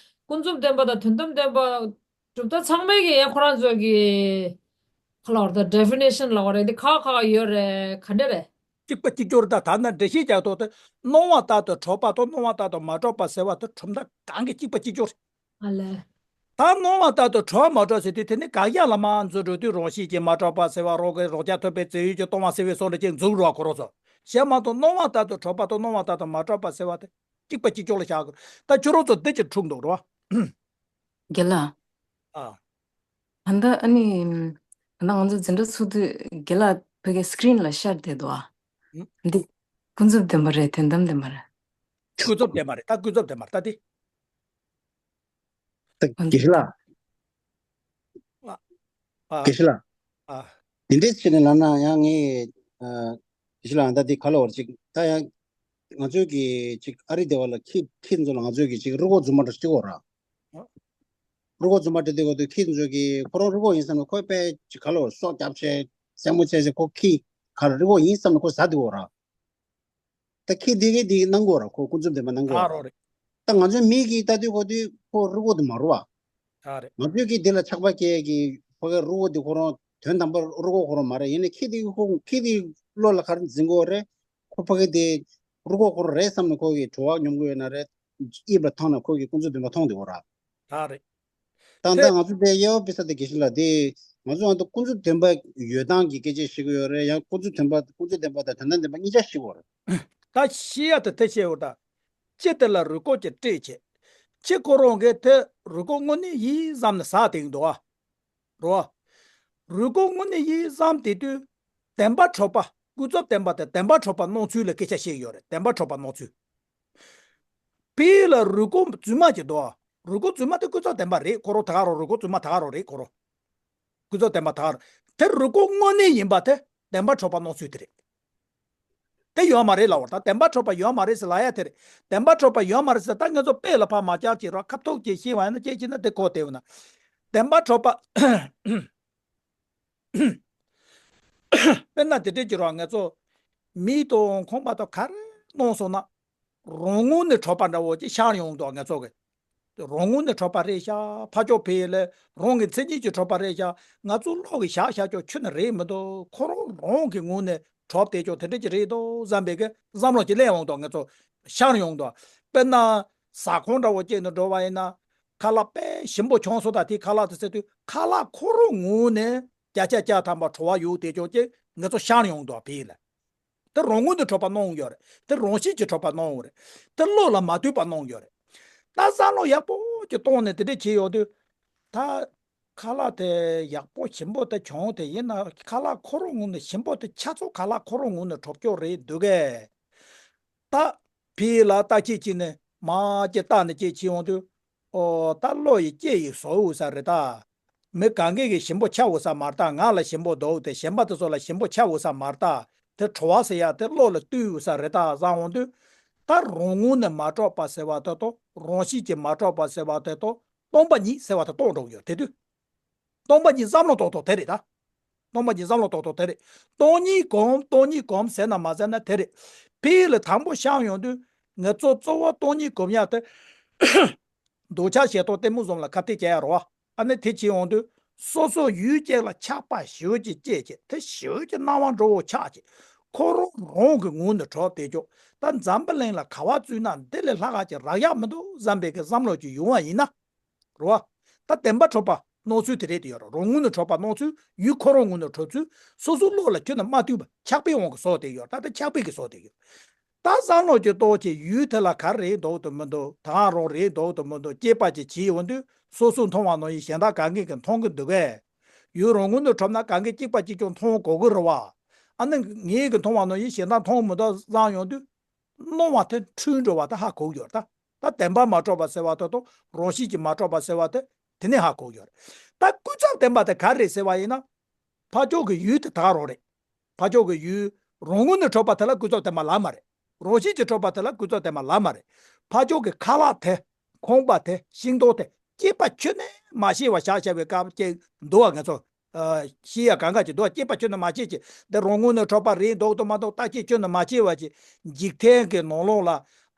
ཀུན་རྫོབ་བདེན་པ་དང་དོན་དམ་བདེན་པ་གྲུབ་མཐའ་ཚང་མའི་གི་ཡང་ཁོ་རང་ཚོ་གི་ཁ་ལོར་ད་ཌེ་ཕི་ནེ་ཤན་ལ་བ་རེད་དེ་ཁག་ཁག་ཡོད་རེད་ག་འདྲ་རེད། གཅིག་པ་གཅིག་གྱུར། ད་ད་ནི་འགྲེལ་བཤད་རྒྱག་ཐོག་ཏུ་སྣང་བ་ལྟར་དུ་གྲུབ་པ་དང་སྣང་བ་ལྟར་དུ་མ་གྲུབ་པ་ཟེར་བ་དེ་གྲུབ་མཐའ་གང་གི་གཅིག་པ་གཅིག་གྱུར། ཨ་ལས། ད་སྣང་བ་ལྟར་དུ་གྲུབ་མ་གྲུབ་ཟེར་དུས་དེ་ནི་དགག་བཞག་ལ་མར་འཛུལ་འགྲོ་དུས་རང་བཞིན་གྱིས་མ་གྲུབ་པ་ཟེར་བ། རང་གི་རང་རྐྱ་ཐུབ་པའི་རྫས་ཡོད་ཀྱིས་སྟོང་པ་ཟེར་བའི་བཟོ་འདྲ་ཅིག་འཛུགས་རོགས་ཁོ་རང་ཚོ། བྱས་མ་གཏོགས་སྣང་བ་ལྟར་དུ་གྲུབ་པ་དང་སྣང་བ་ལྟར་དུ་མ་གྲུབ་པ་ཟེར་བ་དེ་གཅིག་པ་གཅིག་ཀྱང་ལ་བཞག་དགོས། ད་ཁྱོད་རང་ཚོ་འདི་ཅིག་འཁྲུག་འདུག་རོ། རྒན་ལགས། ཨ། ད་ལྟ་ཨ་ནི། ད་ལྟ་ང་ཚོ་འཛིན་གྲྭ་ཚུགས་དུས་རྒན་ལགས་ཕ་གི་སི་ཀི་རིན་ལ་ཤར་བསྡད་འདུག་ཨ། ཨུ། འདི་ཀུན་རྫོབ་བདེན་པ་རེད་དོན་དམ་བདེན་པ་རེད། ཀུན་རྫོབ་བདེན་པ་རེད། ད་ཀུན་རྫོབ་བདེན་པ་རེད། ད་དེ། ད་དགེ་བཤེས་ལགས། ཨ། ཨ། དགེ་བཤེས་ལགས། ཨ། དེ་འདྲས་བྱས་ནས་ལབ་ན་ཡང་ངས། ཨ། དགེ་བཤེས་ལགས་ད་དེ་ག་ལ་བར་ཅིག་ད་ཡང་ང་ཚོའི་གི་ཅིག་ཨ་རི་སྡེ་བ་ལ་ཁྱི་ཁྱི་ཚོ་ལ་ང་ཚོའི་གི་ཅིག་རུས་ཁོག་རྫུན་མ་འདྲ་ཅིག་ཡོད་ར། རུས་ཁོག་རྫུན་མ་འདྲ་དེ་གོ་དུས་ཁྱི་ཚོ་གི་ཁོ་རང་རུས་ཁོག་ཡིན་བསམ་ནས་ཁོས་དཔེ་ཅིག་ག་ལ་བར་སྲོག་བསྐྱབས་བྱས་སེན་མོ་བྱས་བྱས་ཁོ་ཁྱི་ག་ལ་རུས་ཁོག་ཡིན་བསམ་ནས་ཁོ་ཟ་དེ་གོ་ར། ད་ཁྱི་དེ་གི་དེ་གནང་དགོས་ར། ཁོ་ཀུན་རྫོབ་བདེན་པ་གནང་དགོས་ཨ་ར། རོ་རེད། ད་ང་ཚོའི་མི་གིས་ལྟ་དུས་གོ་དུས་ཁོ་རུས་ཁོག་དེ་མ་རུ་བ། ཨ་རེད། ང་ཚོའི་གིས་དེ་ལ་ཆགས་པ་སྐྱེ་གི་ཕ་གི་རུས་ཁོག་དེ་ཁོ་རང་དོན་དམ་པར་རུས་ཁོག་ཁོ་རང་མ་རེད། ཡིན་ནའི་ཁྱི་དེ་གི་ཁོ་ཁྱི་དེ་བློ་ལ་ག་རེ་འཛིན་དགོས་རེད། ཁོ་ཕ་གི་དེ་རུས་ཁོག་ཁོ་རང་རེད་བསམ་ནས་ཁོ་གིས་བྲོ་བ་མྱོང་གི་ཡོད་ན་རེད། དབྱིབས་ལ་མཐོང་ན་ཁོ་གིས་ཀུན་རྫོབ་བདེན་པ་མཐོང་དེ་གོ་ར། ད་རེད། ད་དེ- ལྟ་ང་ཚོ་དེ་ཡོད་པའི་ས་དེ་དགེ་བཤེས་ལགས་དེ། ང་ཚོ་ང་ཚོ་ཀུན་རྫོབ་བདེན་པ་ཡོད་སྟངས་ཀྱི་སྐད་ཆ་བཤད་ཀྱི་ཡོད་རེད། ཡང་ཀུན་རྫོབ་བདེན་པ་ཀུན་རྫོབ་བདེན་པ་དང་དོན་དམ་བདེན་པ་གཉིས་ཆ་བཤད་ཀྱི་ཡོད་རེད། ད་ཤེས་ཡ་དེ་དེ་བཤད་འོ་ད། ཅི་དེ་ལ་རུས་ཁོག་ཅིག་སྤྲད་བྱས། ཅི་ཁོ་རང་གིས་དེ་རུས་ཁོག་དངོས་གནས་ཡིན་བསམ་ནས་ཟ་དེ་འདུག་ཨ། རོ། རུས་ཁོག་དངོས་གནས་ཡིན་བསམ་དེ་དུས། བདེན་པ་འཕྲོག་པ། ཀུན་རྫོབ་བདེན་པ་དང་བདེན་པ་འཕྲོག་པ་སྣང་ཚུལ་ལ་སྐད་ཆ་བཤད་ཡོད་རེད། བདེན་པ་འཕྲོག་པ་སྣང་ཚུལ། དཔེ་ལ་རུས་ཁོག་རྫུན་མ་ཅིག་འདུག་ཨ། རུས་ཁོག་རྫུན་མ་དེ་ཀུན་རྫོབ་བདེན་པ་རེད། ཁོ་རང་ད་ག་རང་རུས་ཁོག་རྫུན་མ་ད་ག་རང་རེད་ཁོ་རང་། ཀུན་རྫོབ་བདེན་པ་ད་ག་རང་། དེ་རུས་ཁོག་དངོས་གནས་ཡིན་པ་དེ་བདེན་པ་འཕྲོག་པ་སྣང་ཚུལ་དེ་རེད། དེ་ཡོད་མ་རེད་ལབ་པ་རེད། ད་བདེན་པ་འཕྲོག་པ་ཡོད་མ་རེད་ཟེར་ལབ་ཡ་དེ་རེད། བདེན་པ་འཕྲོག་པ་ཡོད་མ་རེད་ཟེར། ད་ང་ཚོ་དཔེ་ལ་ཕར་མ་བཅར་གྱིས་རོགས། ཁ་ཐུག་ཅིག་ཤེས་པ་ཡིན་ན་ཅེས་བྱས་ན་དེ་གོ་བདེ་བ་ན། བདེན་པ་འཕྲོག་པ། དཔེར་ན་དེ་འདྲས་ཀྱི་རོགས། ང་ཚོ་མི་དང་ཁང་པ་དང་ག་རེ་གནང་སོང་ན། རང་ངོས་ནས་འཕྲོག་པ་འདྲ་བོ་ཅིག་ཤར་ཡོང་འདུག་ང་ཚོ་གི། རང་ངོས་ནས་འཕྲོག་པ་རེད་ཤག་ཕར་ཕྱོགས་ཕེ་ལ་རང་གི་མཚན་ཉིད་ཀྱིས་འཕྲོག་པ་རེད་ཤག་ང་ཚོ་བློ་གི་བཞག་བཞག་ཀྱང་ཁྱོན་ནས་རེད་མི་འདུག་ཁོ་རང་རང་གི་ངོས་ནས་འཕྲོག་བསྡད་ཀྱང་དེ་འདྲ་ཅིག་རེད་འདུག་བསམ་པའི་གི་བསམ་བློ་ཅིག་སླེབས་འོང་འདུག་ང་ཚོ་ཤར་ཡོང་འདུག་དཔེར་ན་ཟ་ཁང་འདྲ་བོ་ཅིག་ནང་འགྲོ་བ་ཡིན་ན། ཁ་ལག་དཔེ་ཞིམ་པོ་བྱུང་སོང་། ད་དེའི་ཁ་ལག་དེ་ཟེར་དུས་ཁ་ལག་ཁོ་རང་ངོས་ནས་བརྒྱ་ཆ་བརྒྱ་ཐམ་པ་བྲོ་བ་ཡོད་བསྡད་ཀྱང་ཅིག་ང་ཚོ་ཤར་ཡོང་འདུག་ཕེ་ལ། དེ་རང་ངོས་ནས་འཕྲོག་པ་གནང་ཡོད་རེད། དེ་རང་བཞིན་གྱིས་འཕྲོག་པ་གནང་ཡོད་རེད། དེ་བློ་ལ་མ་ལྟོས་པ་གནང་ཡོད་རེད། ད་བསམ་བློ་ཡག་པོ་ཅིག་བཏང་ནས་དེ་འདྲས་བྱས་ཡོང་དུས། ད་ཁ་ལག་དེ་ཡག་པོ་ཞིམ་པོ་དེ་བྱུང་དེ་ཡིན་ན་ཁ་ལག་ཁོ་རང་ངོས་ནས་ཞིམ་པོ་དེ་ཆ་ཚང་ཁ་ལག་ཁོ་རང་ངོས་ནས་འཕྲོག་རྒྱུ་རེད་འདུག་གས། ད་ཕི་ལ་ལྟ་ཅི་ཅི་ནས་མ་ཅི་ལྟ་ནས་ཅི་བྱས་ཡོང་དུས། ཨོ་ད་བློ་ཡི་སྐྱེ་ཡི་བཟོ་འུ་ས་རེད་ད། མི་གང་གི་གི་ཞིམ་པོ་ཆ་འུ་ས་མ་རེད་ད། ང་ལ་ཞིམ་པོ་འདུག་དེ་གཞན་པ་དེ་ཚོ་ལ་ཞིམ་པོ་ཆ་འུ་ས་མ་རེད་ད། དེ་བྲོ་བ་ཟེར་ཡ་དེ་བློ་ལ་ལྟོས་འུ་ས་རེད་ད་བསམ་འོང་དུས། ད་རང་ངོས་ནས་མ་འཕྲོག་པ་ཟེར་བ་དེ་དང་རང་བཞིན་གྱིས་མ་འཕྲོག་པ་ཟེར་བ་དེ་དང་སྟོང་པ་ཉིད་ཟེར་བ་དེ་རྟོགས་འགྲོ་གི་ཡོད་དེ་དུས། སྟོང་པ་ཉིད་བསམ་བློ་གཏོང་ཐོག་དེ་རེད་ད། སྟོང་པ་ཉིད་བསམ་བློ་གཏོང་ཐོག་དེ་རེད། སྟོང་ཉིད་སྒོམ་སྟོང་ཉིད་སྒོམ་ཟེར་ན་མ་ཟེར་ན་དེ་རེད། ཕི་ལ་དང་པོ་ཤར་ཡོང་དུས་ང་ཚོ་གཙོ་བོ་སྟོང་ཉིད་སྒོམ་ཡ་དེ། འདོད་ཆགས་ཞེ་སྡང་གཏི་མུག་གསུམ་ལ་ཁ་གཏད་བཅག་ཡ་རེད་བ། ཨ་ནི་དེ་བྱེད་ཡོང་དུས་སོ་སོ་ཡུལ་གཅིག་ལ་ཆགས་པ་ཞེ་ཅིག་སྐྱེས་ཀྱི་དེ་ཞེ་ཅིག་སྣང་བ་འགྲོ་བོ་ཆགས་ཀྱི། ཁོ་རང་རང་གི་ངོས་ནས་གྲོགས་དེ་ཅོག་ད་འཛམ་བུ་གླིང་ལ་ག་བ་བཙུགས་ན་འདི་ལས་ལྷག་ག་ཅིག་རག་ཡག་མི་འདུག་བསམ་པའི་གི་བསམ་བློ་ཅིག་ཡོང་བ་ཡིན་ན། རེད་བ། ད་བདེན་པ་འཕྲོག་པ་སྣང་ཚུལ་དེ་རེད་དེ་ཡོད་རེད། རང་ངོས་ནས་འཕྲོག་པ་སྣང་ཚུལ་ཡུལ་ཁོ་རང་ངོས་ནས་འཕྲོག་ཚུལ་སོ་སོའི་བློ་ལ་ཁྱོན་ནས་མ་ལྟོས་པ་ཆགས་པའི་དབང་གིས་བཟོ་དེ་ཡོད། ད་ལྟ་ཆགས་པའི་གིས་བཟོ་དེ་ཡོད། ད་བསམ་བློ་ཅིག་གཏོང་བྱས་ཡུལ་དེ་ལ་ག་རེ་རེད་འདུག་དང་མི་འདུག་ད་ག་རང་རེད་འདུག་དང་མི་འདུག་སྐྱེས་པ་ཅིག་བྱས་ཡོང་དུས་སོ་སོས་མཐོང་བ་ནང་བཞིན་གཞན་དག་གང་གིས་གིས་མཐོང་གི་འདུག་གས། ཡུལ་རང་ངོས་ནས་འཕྲོག་ན་གང་གིས་གཅིག་པ་གཅིག་རྐྱང་མཐོང་དགོས་ཀྱི་རེད་བ། ཨ་ནི་ངེད་ཀྱིས་མཐོང་བ་ནང་བཞིན་གཞན་དག་མཐོང་མི་འདུག་བསམ་ཡོང་དུས། སྣང་བ་དེ་འཁྲུལ་འགྲོ་བ་དེ་ཧ་གོ་གི་ཡོད་རེད་ད། ད་བདེན་པར་མ་གྲུབ་པ་ཟེར་བ་དེ་དང་རང་བཞིན་གྱིས་མ་གྲུབ་པ་ཟེར་བ་དེ་དེ་ནས་ཧ་གོ་གི་ཡོད་རེད། ད་ཀུན་རྫོབ་བདེན་པ་དེ་ག་རེ་རེད་ཟེར་བ་ཡིན་ན། ཕར་ཕྱོགས་ཀྱི་ཡུལ་དེ་ད་ག་རང་རེད། ཕར་ཕྱོགས་ཀྱི་ཡུལ་རང་ངོས་ནས་གྲུབ་པ་དེ་ལ་ཀུན་རྫོབ་བདེན་པ་ལབ་མ་རེད། རང་བཞིན་གྱིས་གྲུབ་པ་དེ་ལ་ཀུན་རྫོབ་བདེན་པ་ལབ་མ་རེད། ཕར་ཕྱོགས་ཀྱི་ཁ་ལག་དེ། ཁང་པ་དེ། ཤིང་སྡོང་དེ། སྐྱེས་པ་ཁྱོན་ནས་མ་ཤེས་པ་བཞག་བཞག་པའི་སྐབས་ཀྱི་འདུག་བ་ང་ཚོ། ཨ། ཤེས་ཡ་གང་ག་ཅིག་འདུག་བ། སྐྱེས་པ་ཁྱོན་ནས་མ་ཤེས་ཀྱི་འདི་རང་ངོས་ནས་གྲུབ་པ་རེད་འདུག་དང་མ་འདུག་བརྟག་དཔྱད་ཁྱོན་ནས་མ་བྱས་པ་ཅིག་འཇིག་རྟེན་གྱི་ནང་ལོགས་ལ་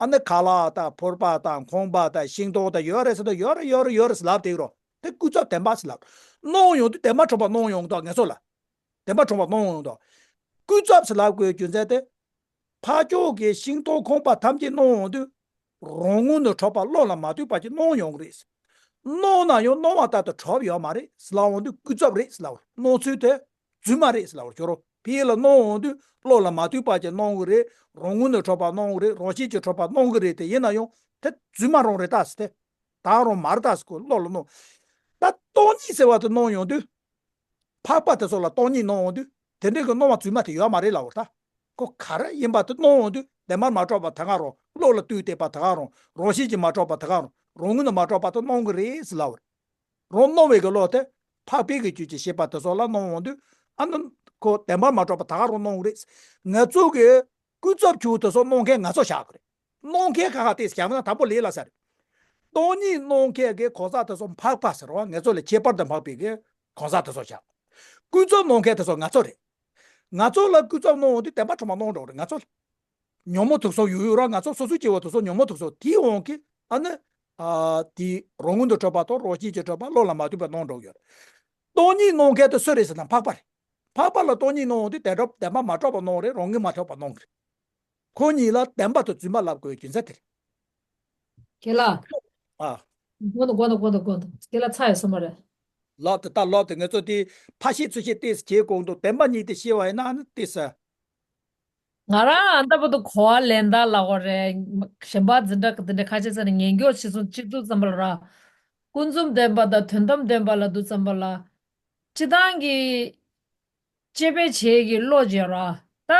ཨ་ནི་ཁ་ལག་དང་ཕོར་པ་དང་ཁང་པ་དང་ཤིང་སྡོང་དང་ཡོད་རེད་ཟེར་དུས་ཡོད་རེད་ཡོད་རེད་ཡོད་རེད་ཟེར་ལབ་བསྡད་ཀྱི་རེད། དེ་ཀུན་རྫོབ་བདེན་པ་ཟེར་ལབ། སྣང་ཡོང་དུས་བདེན་པར་གྲུབ་པ་སྣང་ཡོང་དང་ངེས་སོ་ལ། བདེན་པར་གྲུབ་པ་སྣང་ཡོང་དང་། ཀུན་རྫོབ་ཟེར་ལབ་དགོས་རྒྱུ་མཚན་དེ། ཕར་ཕྱོགས་ཀྱི་ཤིང་སྡོང་ཁང་པ་ཐམས་ཅད་སྣང་ཡོང་དུས། རང་ངོས་ནས་གྲུབ་པ་བློ་ལ་མ་ལྟོས་པ་ཅིག་སྣང་ཡོང་གི་རེད། སྣང་ན་ཡང་སྣང་བ་ལྟར་དུ་གྲུབ་ཡོད་མ་རེད་ཟེར་ལབ་འོང་དུས་ཀུན་རྫོབ་རེད་ཟེར་ལབ། སྣང་ཚུལ་དེ་རྫུན་མ་རེད་ཟེར་ལབ་ཞོར་རོ། ཕི་ལ་སྣང་འོང་དུས་བློ་ལ་མ་ལྟོས་པ་ཅིག་སྣང་གི་རེད། རང་ངོས་ནས་གྲུབ་པ་སྣང་གི་རེད། རང་བཞིན་གྱིས་གྲུབ་པ་སྣང་གི་རེད། དེ་ཡིན་ན་ཡང་དེ་རྫུན་མ་རང་རེད་ད་ཟེར་ཏེ། ད་རང་མ་རེད་ད་ཟེར་ཁོ་བློ་ལ་སྣང་། ད་སྟོང་ཉིད་ཟེར་བ་དེ་སྣང་ཡོང་དུས། འཕགས་པ་དེ་ཚོ་ལ་སྟོང་ཉིད་སྣང་འོང་དུས་དེ་འདྲའི་གི་སྣང་བ་རྫུན་མ་དེ་ཡོད་མ་རེད་ལབ་པ་རེད་ད། ཁོ་ག་རེ་ཡིན་པ་དེ་སྣང་འོང་དུས་བདེན་པར་མ་གྲུབ་པ་དེ་ག་རང་། བློ་ལ་ལྟོས་བསྡད་པ་དེ་ག་རང་། རང་བཞིན་གྱིས་མ་གྲུབ་པ་དེ་ག་རང་། རང་ངོས་ནས་མ་གྲུབ་པ་དེ་སྣང་གི་རེད་ཟེར་ལབ་པ་རེད། རང་སྣང་བའི་གི་བློ་དེ་འཕགས་པའི་གི་རྒྱུད་ཀྱི་ཤེས་པ་དེ་ཚོ་ལ་སྣང་འོང་དུས་ཨ་ནི་ཁོ་བདེན་པར་མ་གྲུབ་པ་དེ་ག་རང་སྣང་གི་རེད། ང་ཚོ་གི་ཀུན་རྫོབ་ཆོས་དེ་ཚོ་སྣང་མཁན་ང་ཚོ་བཞག་གི་རེད། སྣང་མཁན་ཁ་ཁ་ཏེས་བཞག་ན་དང་པོ་ལས་སླ་ས་རེད། སྟོང་ཉིད་སྣང་མཁན་གྱི་གང་ཟག་དེ་ཚོ་འཕགས་པ་ཟེར་བ་ང་ཚོ་ལས་ཁྱད་པར་དུ་འཕགས་པའི་གི་གང་ཟག་དེ་ཚོ་བཞག་ཀུན་རྫོབ་སྣང་མཁན་དེ་ཚོ་ང་ཚོ་རེད། ང་ཚོ་ལ་ཀུན་རྫོབ་སྣང་འོང་དུས་བདེན་པ་གྲུབ་པ་སྣང་འགྲོ་རེད། ང་ཚོ་ལ་ཉོན་མོངས་དུག་གསུམ་ཡོད་ཡོད་ར། ང་ཚོ་སོ་སོའི་སྐྱེ་བོ་དེ་ཚོ་ཉོན་མོངས་དུག་གསུམ་དེའི་དབང་གིས་ཨ་ནི། ཨ། དེ་རང་ངོས་ནས་གྲུབ་པ་དང་རང་བཞིན་གྱིས་གྲུབ་པ་བློ་ལ་མ་ལྟོས་པ་སྣང་འགྲོ་ཡོད་རེད། སྟོང་ཉིད་སྣང་མཁན་དེ་སུ་རེད་ཟེར་ན་འཕགས་པ་རེད། འཕགས་པ་ལ་སྟོང་ཉིད་སྣང་འོང་དུས་བདེན་གྲུབ་བདེན་པ་མ་གྲུབ་པ་སྣང་རེད། རང་ངོས་མ་གྲུབ་པ་སྣང་གི་རེད། ཁོ་གཉིས་ལ་བདེན་པ་དང་རྫུན་མ་ལབ་དགོས་རྒྱུ་མཚན་དེ་རེད། ཁྱེད་ལ། ཨ། དགོངས་དག་དགོངས་དག་དགོངས་དག་དགོངས་དག་ཁྱེད་ལ་ཚ་ཡོད་ས་མ་རེད། ལོག་དེ་ད་ལོག་དེ་ངེད་ཚོ་དེ་ཕ་ཤེས་ཚུལ་ཤེས་ཏེས་བྱེད་དགོངས་འདུག་བདེན་པ་གཉིས་དེ་ཤེས་བ་ཡིན་ན་ཨ་ནི་ཏེས། ང་རང་ཨ་འདྲ་པོ་དུ་གོ་བ་ལེན་ད་ལ་གོ་རེད། གཞན་པ་འཛིན་གྲྭ་གི་དེ་འདྲ་ཁ་ཆེ་ཚ་ནས་ཉན་སྐྱོར་བྱེད་སོང་སྤྱི་ཚོགས་ཙམ་པ་ལ་ར། ཀུན་འཛོམས་ལྡན་པ་དང་དོན་དམ་ལྡན་པ་ལ་འདུག་ཙམ་པ་ལ། སྤྱི་བཏང་གི་དཔྱད་པའི་བྱེད་ཀྱི་བློ་བྱེད་ར། ད་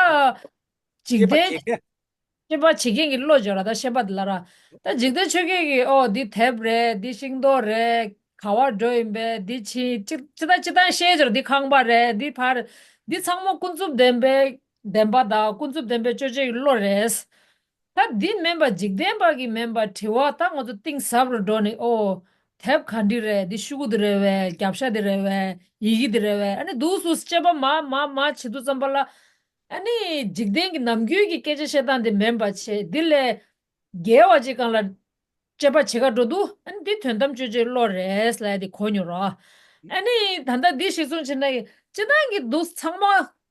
འཇིག་རྟེན་དཔྱད་པ་བྱེད་མཁན་གྱི་བློ་བྱེད་ར་ད་ཤེས་པ་དེ་ལ་ར། ད་འཇིག་རྟེན་ཆོས་བརྒྱད་ཀྱི་ཨོ་འདི་དེབ་རེད། འདི་ཤིང་ཏོག་རེད། ག་བར་འགྲོ་ཡིན་པས། འདི་ཕྱིན་ཅི་ཅི་ད་ཅི་ད་ཤེས་བྱ་ར། འདི་ཁང་པ་རེད། འདི་ཕར། འདི་ཚང་མ་ཀུན་རྫོབ་བདེན་པའི་བདེན་པ་དང་ཀུན་རྫོབ་བདེན་པའི་དཔྱོད་བྱེད་ཀྱི་བློ་རེད། ད་འདི་མིན་པ་འཇིག་རྟེན་པ་གི་མིན་པ་དྲི་བ་ད་ང་ཚོ་གཏིང་ཟབ་རུ་འགྲོ་ནས་ཨོ། དེབ་ག་འདྲི་རེད། འདི་ཤོག་གུ་འདི་རེད་བས། རྒྱབ་ཤ་འདི་རེད་བས། ཡི་གེ་འདི་རེད་བས། ཨ་ནི་འདུག་སུ་དཔྱད་པ་མ་མ་མ་བྱེད་དུས་ཙམ་པ་ལ། ཨ་ནི་འཇིག་རྟེན་གྱི་ནམ་རྒྱུན་གྱི་སྐད་ཆ་བཤད་སྟངས་འདི་མིན་པ་བྱས་འདི་ལས་རྒྱལ་བ་ཅིག་གང་ལ་དཔྱད་པ་བྱེད་ག་འགྲོ་འདུག་ཨ་ནི་འདི་དོན་དམ་དཔྱོད་བྱེད་བློ་རེད་ལབ་ཡ་འདི་གོ་མྱོང་རོགས། ཨ་ནི་ད་ལྟ་འདི་གཞིར་བཟུང་བྱས་ན་སྤྱིར་བཏང་གི་འདུག་ཚང་མ་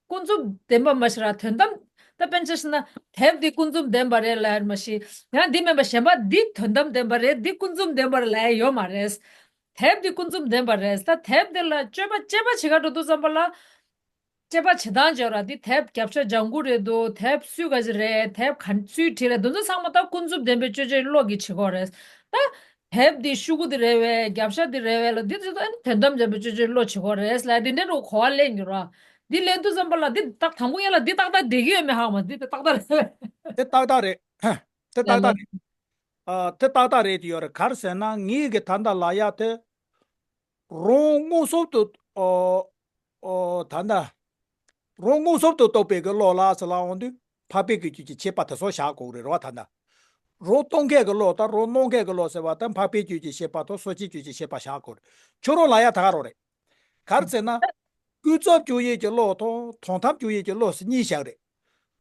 ཀུན་རྫོབ་བདེན་པ་མ་ཤེས་ར་དོན་དམ་ད་དཔེར་ན་ཆ་བཞག་ན་དེབ་འདི་ཀུན་རྫོབ་བདེན་པ་རེད་ལབ་ཡ་མ་ཤེས། ཡང་འདི་མིན་པ་གཞན་པ་འདི་དོན་དམ་བདེན་པ་རེད། འདི་ཀུན་རྫོབ་བདེན་པ་རེད་ལབ་ཡ་ཡོད་མ་རེད། དེབ་འདི་ཀུན་རྫོབ་བདེན་པ་རེད། ད་དེབ་འདི་ལ་དཔྱད་པ་དཔྱད་པ་བྱེད་ག་འགྲོ་དུས་ཙམ་པ་ལ། དཔྱད་པ་བྱེད་སྟངས་བྱས་ར་འདི་དེབ་རྒྱབ་ཤ་ལྗང་གུ་རེད་འདུག་དེབ་སུས་ག་ཅི་རེད། དེབ་ག་སུས་བྲིས་རེད། འདི་ཚོ་ཚང་མ་ད་ཀུན་རྫོབ་བདེན་པའི་དཔྱོད་བྱེད་བློ་གིས་བྱེད་དགོས་རེད། ད་དེབ་འདི་ཤོག་གུ་འདི་རེད་བས། རྒྱབ་ཤ་འདི་རེད་བས་ལ་འདི་ཚོ་ད་དོན་དམ་བདེན་པའི་དཔྱོད་བྱེད་བློ་བྱེད་དགོས་རེད་ལ་འདི་འདྲ་རུ་གོ་བ་ལེན་རྒྱུ་ར། འདི་ལེན་དུས་ཙམ་པ་ལ་འདི་ཏག་དང་པོ་ཡན་ལ་འདི་ཏག་ཏག་བསྡད་ཀྱི་ཡོད་མེད་ཧ་གོ་མ། འདི་ཏག་ཏག་རེད། དེ་ཏག་ཏག་རེད། དེ་ཏག་ཏག་རེད། ཨ་དེ་ཏག་ཏག་རེད་དེ་ཡོད་རེད། ག་རེ་ཟེར་ན་ངེད་ཀྱི་ད་ལྟ་ལབ་ཡ་དེ། རང་མངོན་སུམ་དུ་ཨོ་ཨོ་ད་ལྟ་རང་མངོན་སུམ་དུ་རྟོགས་པའི་གི་བློ་ལ་ཟེར་ལ་འོང་དུས་འཕགས་པའི་གི་རྒྱུད་ཀྱི་ཤེས་པ་དེ་ཚོ་བཞག་དགོས་རེད་རོ། ད་ལྟ་རང་རྟོགས་མཁན་གི་བློ་དང་རང་སྣང་མཁན་གི་བློ་ཟེར་བ་དང་འཕགས་པའི་རྒྱུད་ཀྱི་ཤེས་པ་དང་སོ་སྐྱེའི་རྒྱུད་ཀྱི་ཤེས་པ་བཞག་དགོས་རེད། ཁྱོད་རང་ལབ་ཡ་ད་ག་རང་རེད། ག་རེ་ཟེར་ན། ཀུན་རྫོབ་དཔྱོད་ཡུལ་གྱི་བློ་དང་དོན་དམ་དཔྱོད་ཡུལ་གྱི་བློ་ཟེར་གཉིས་བཞག་རེད།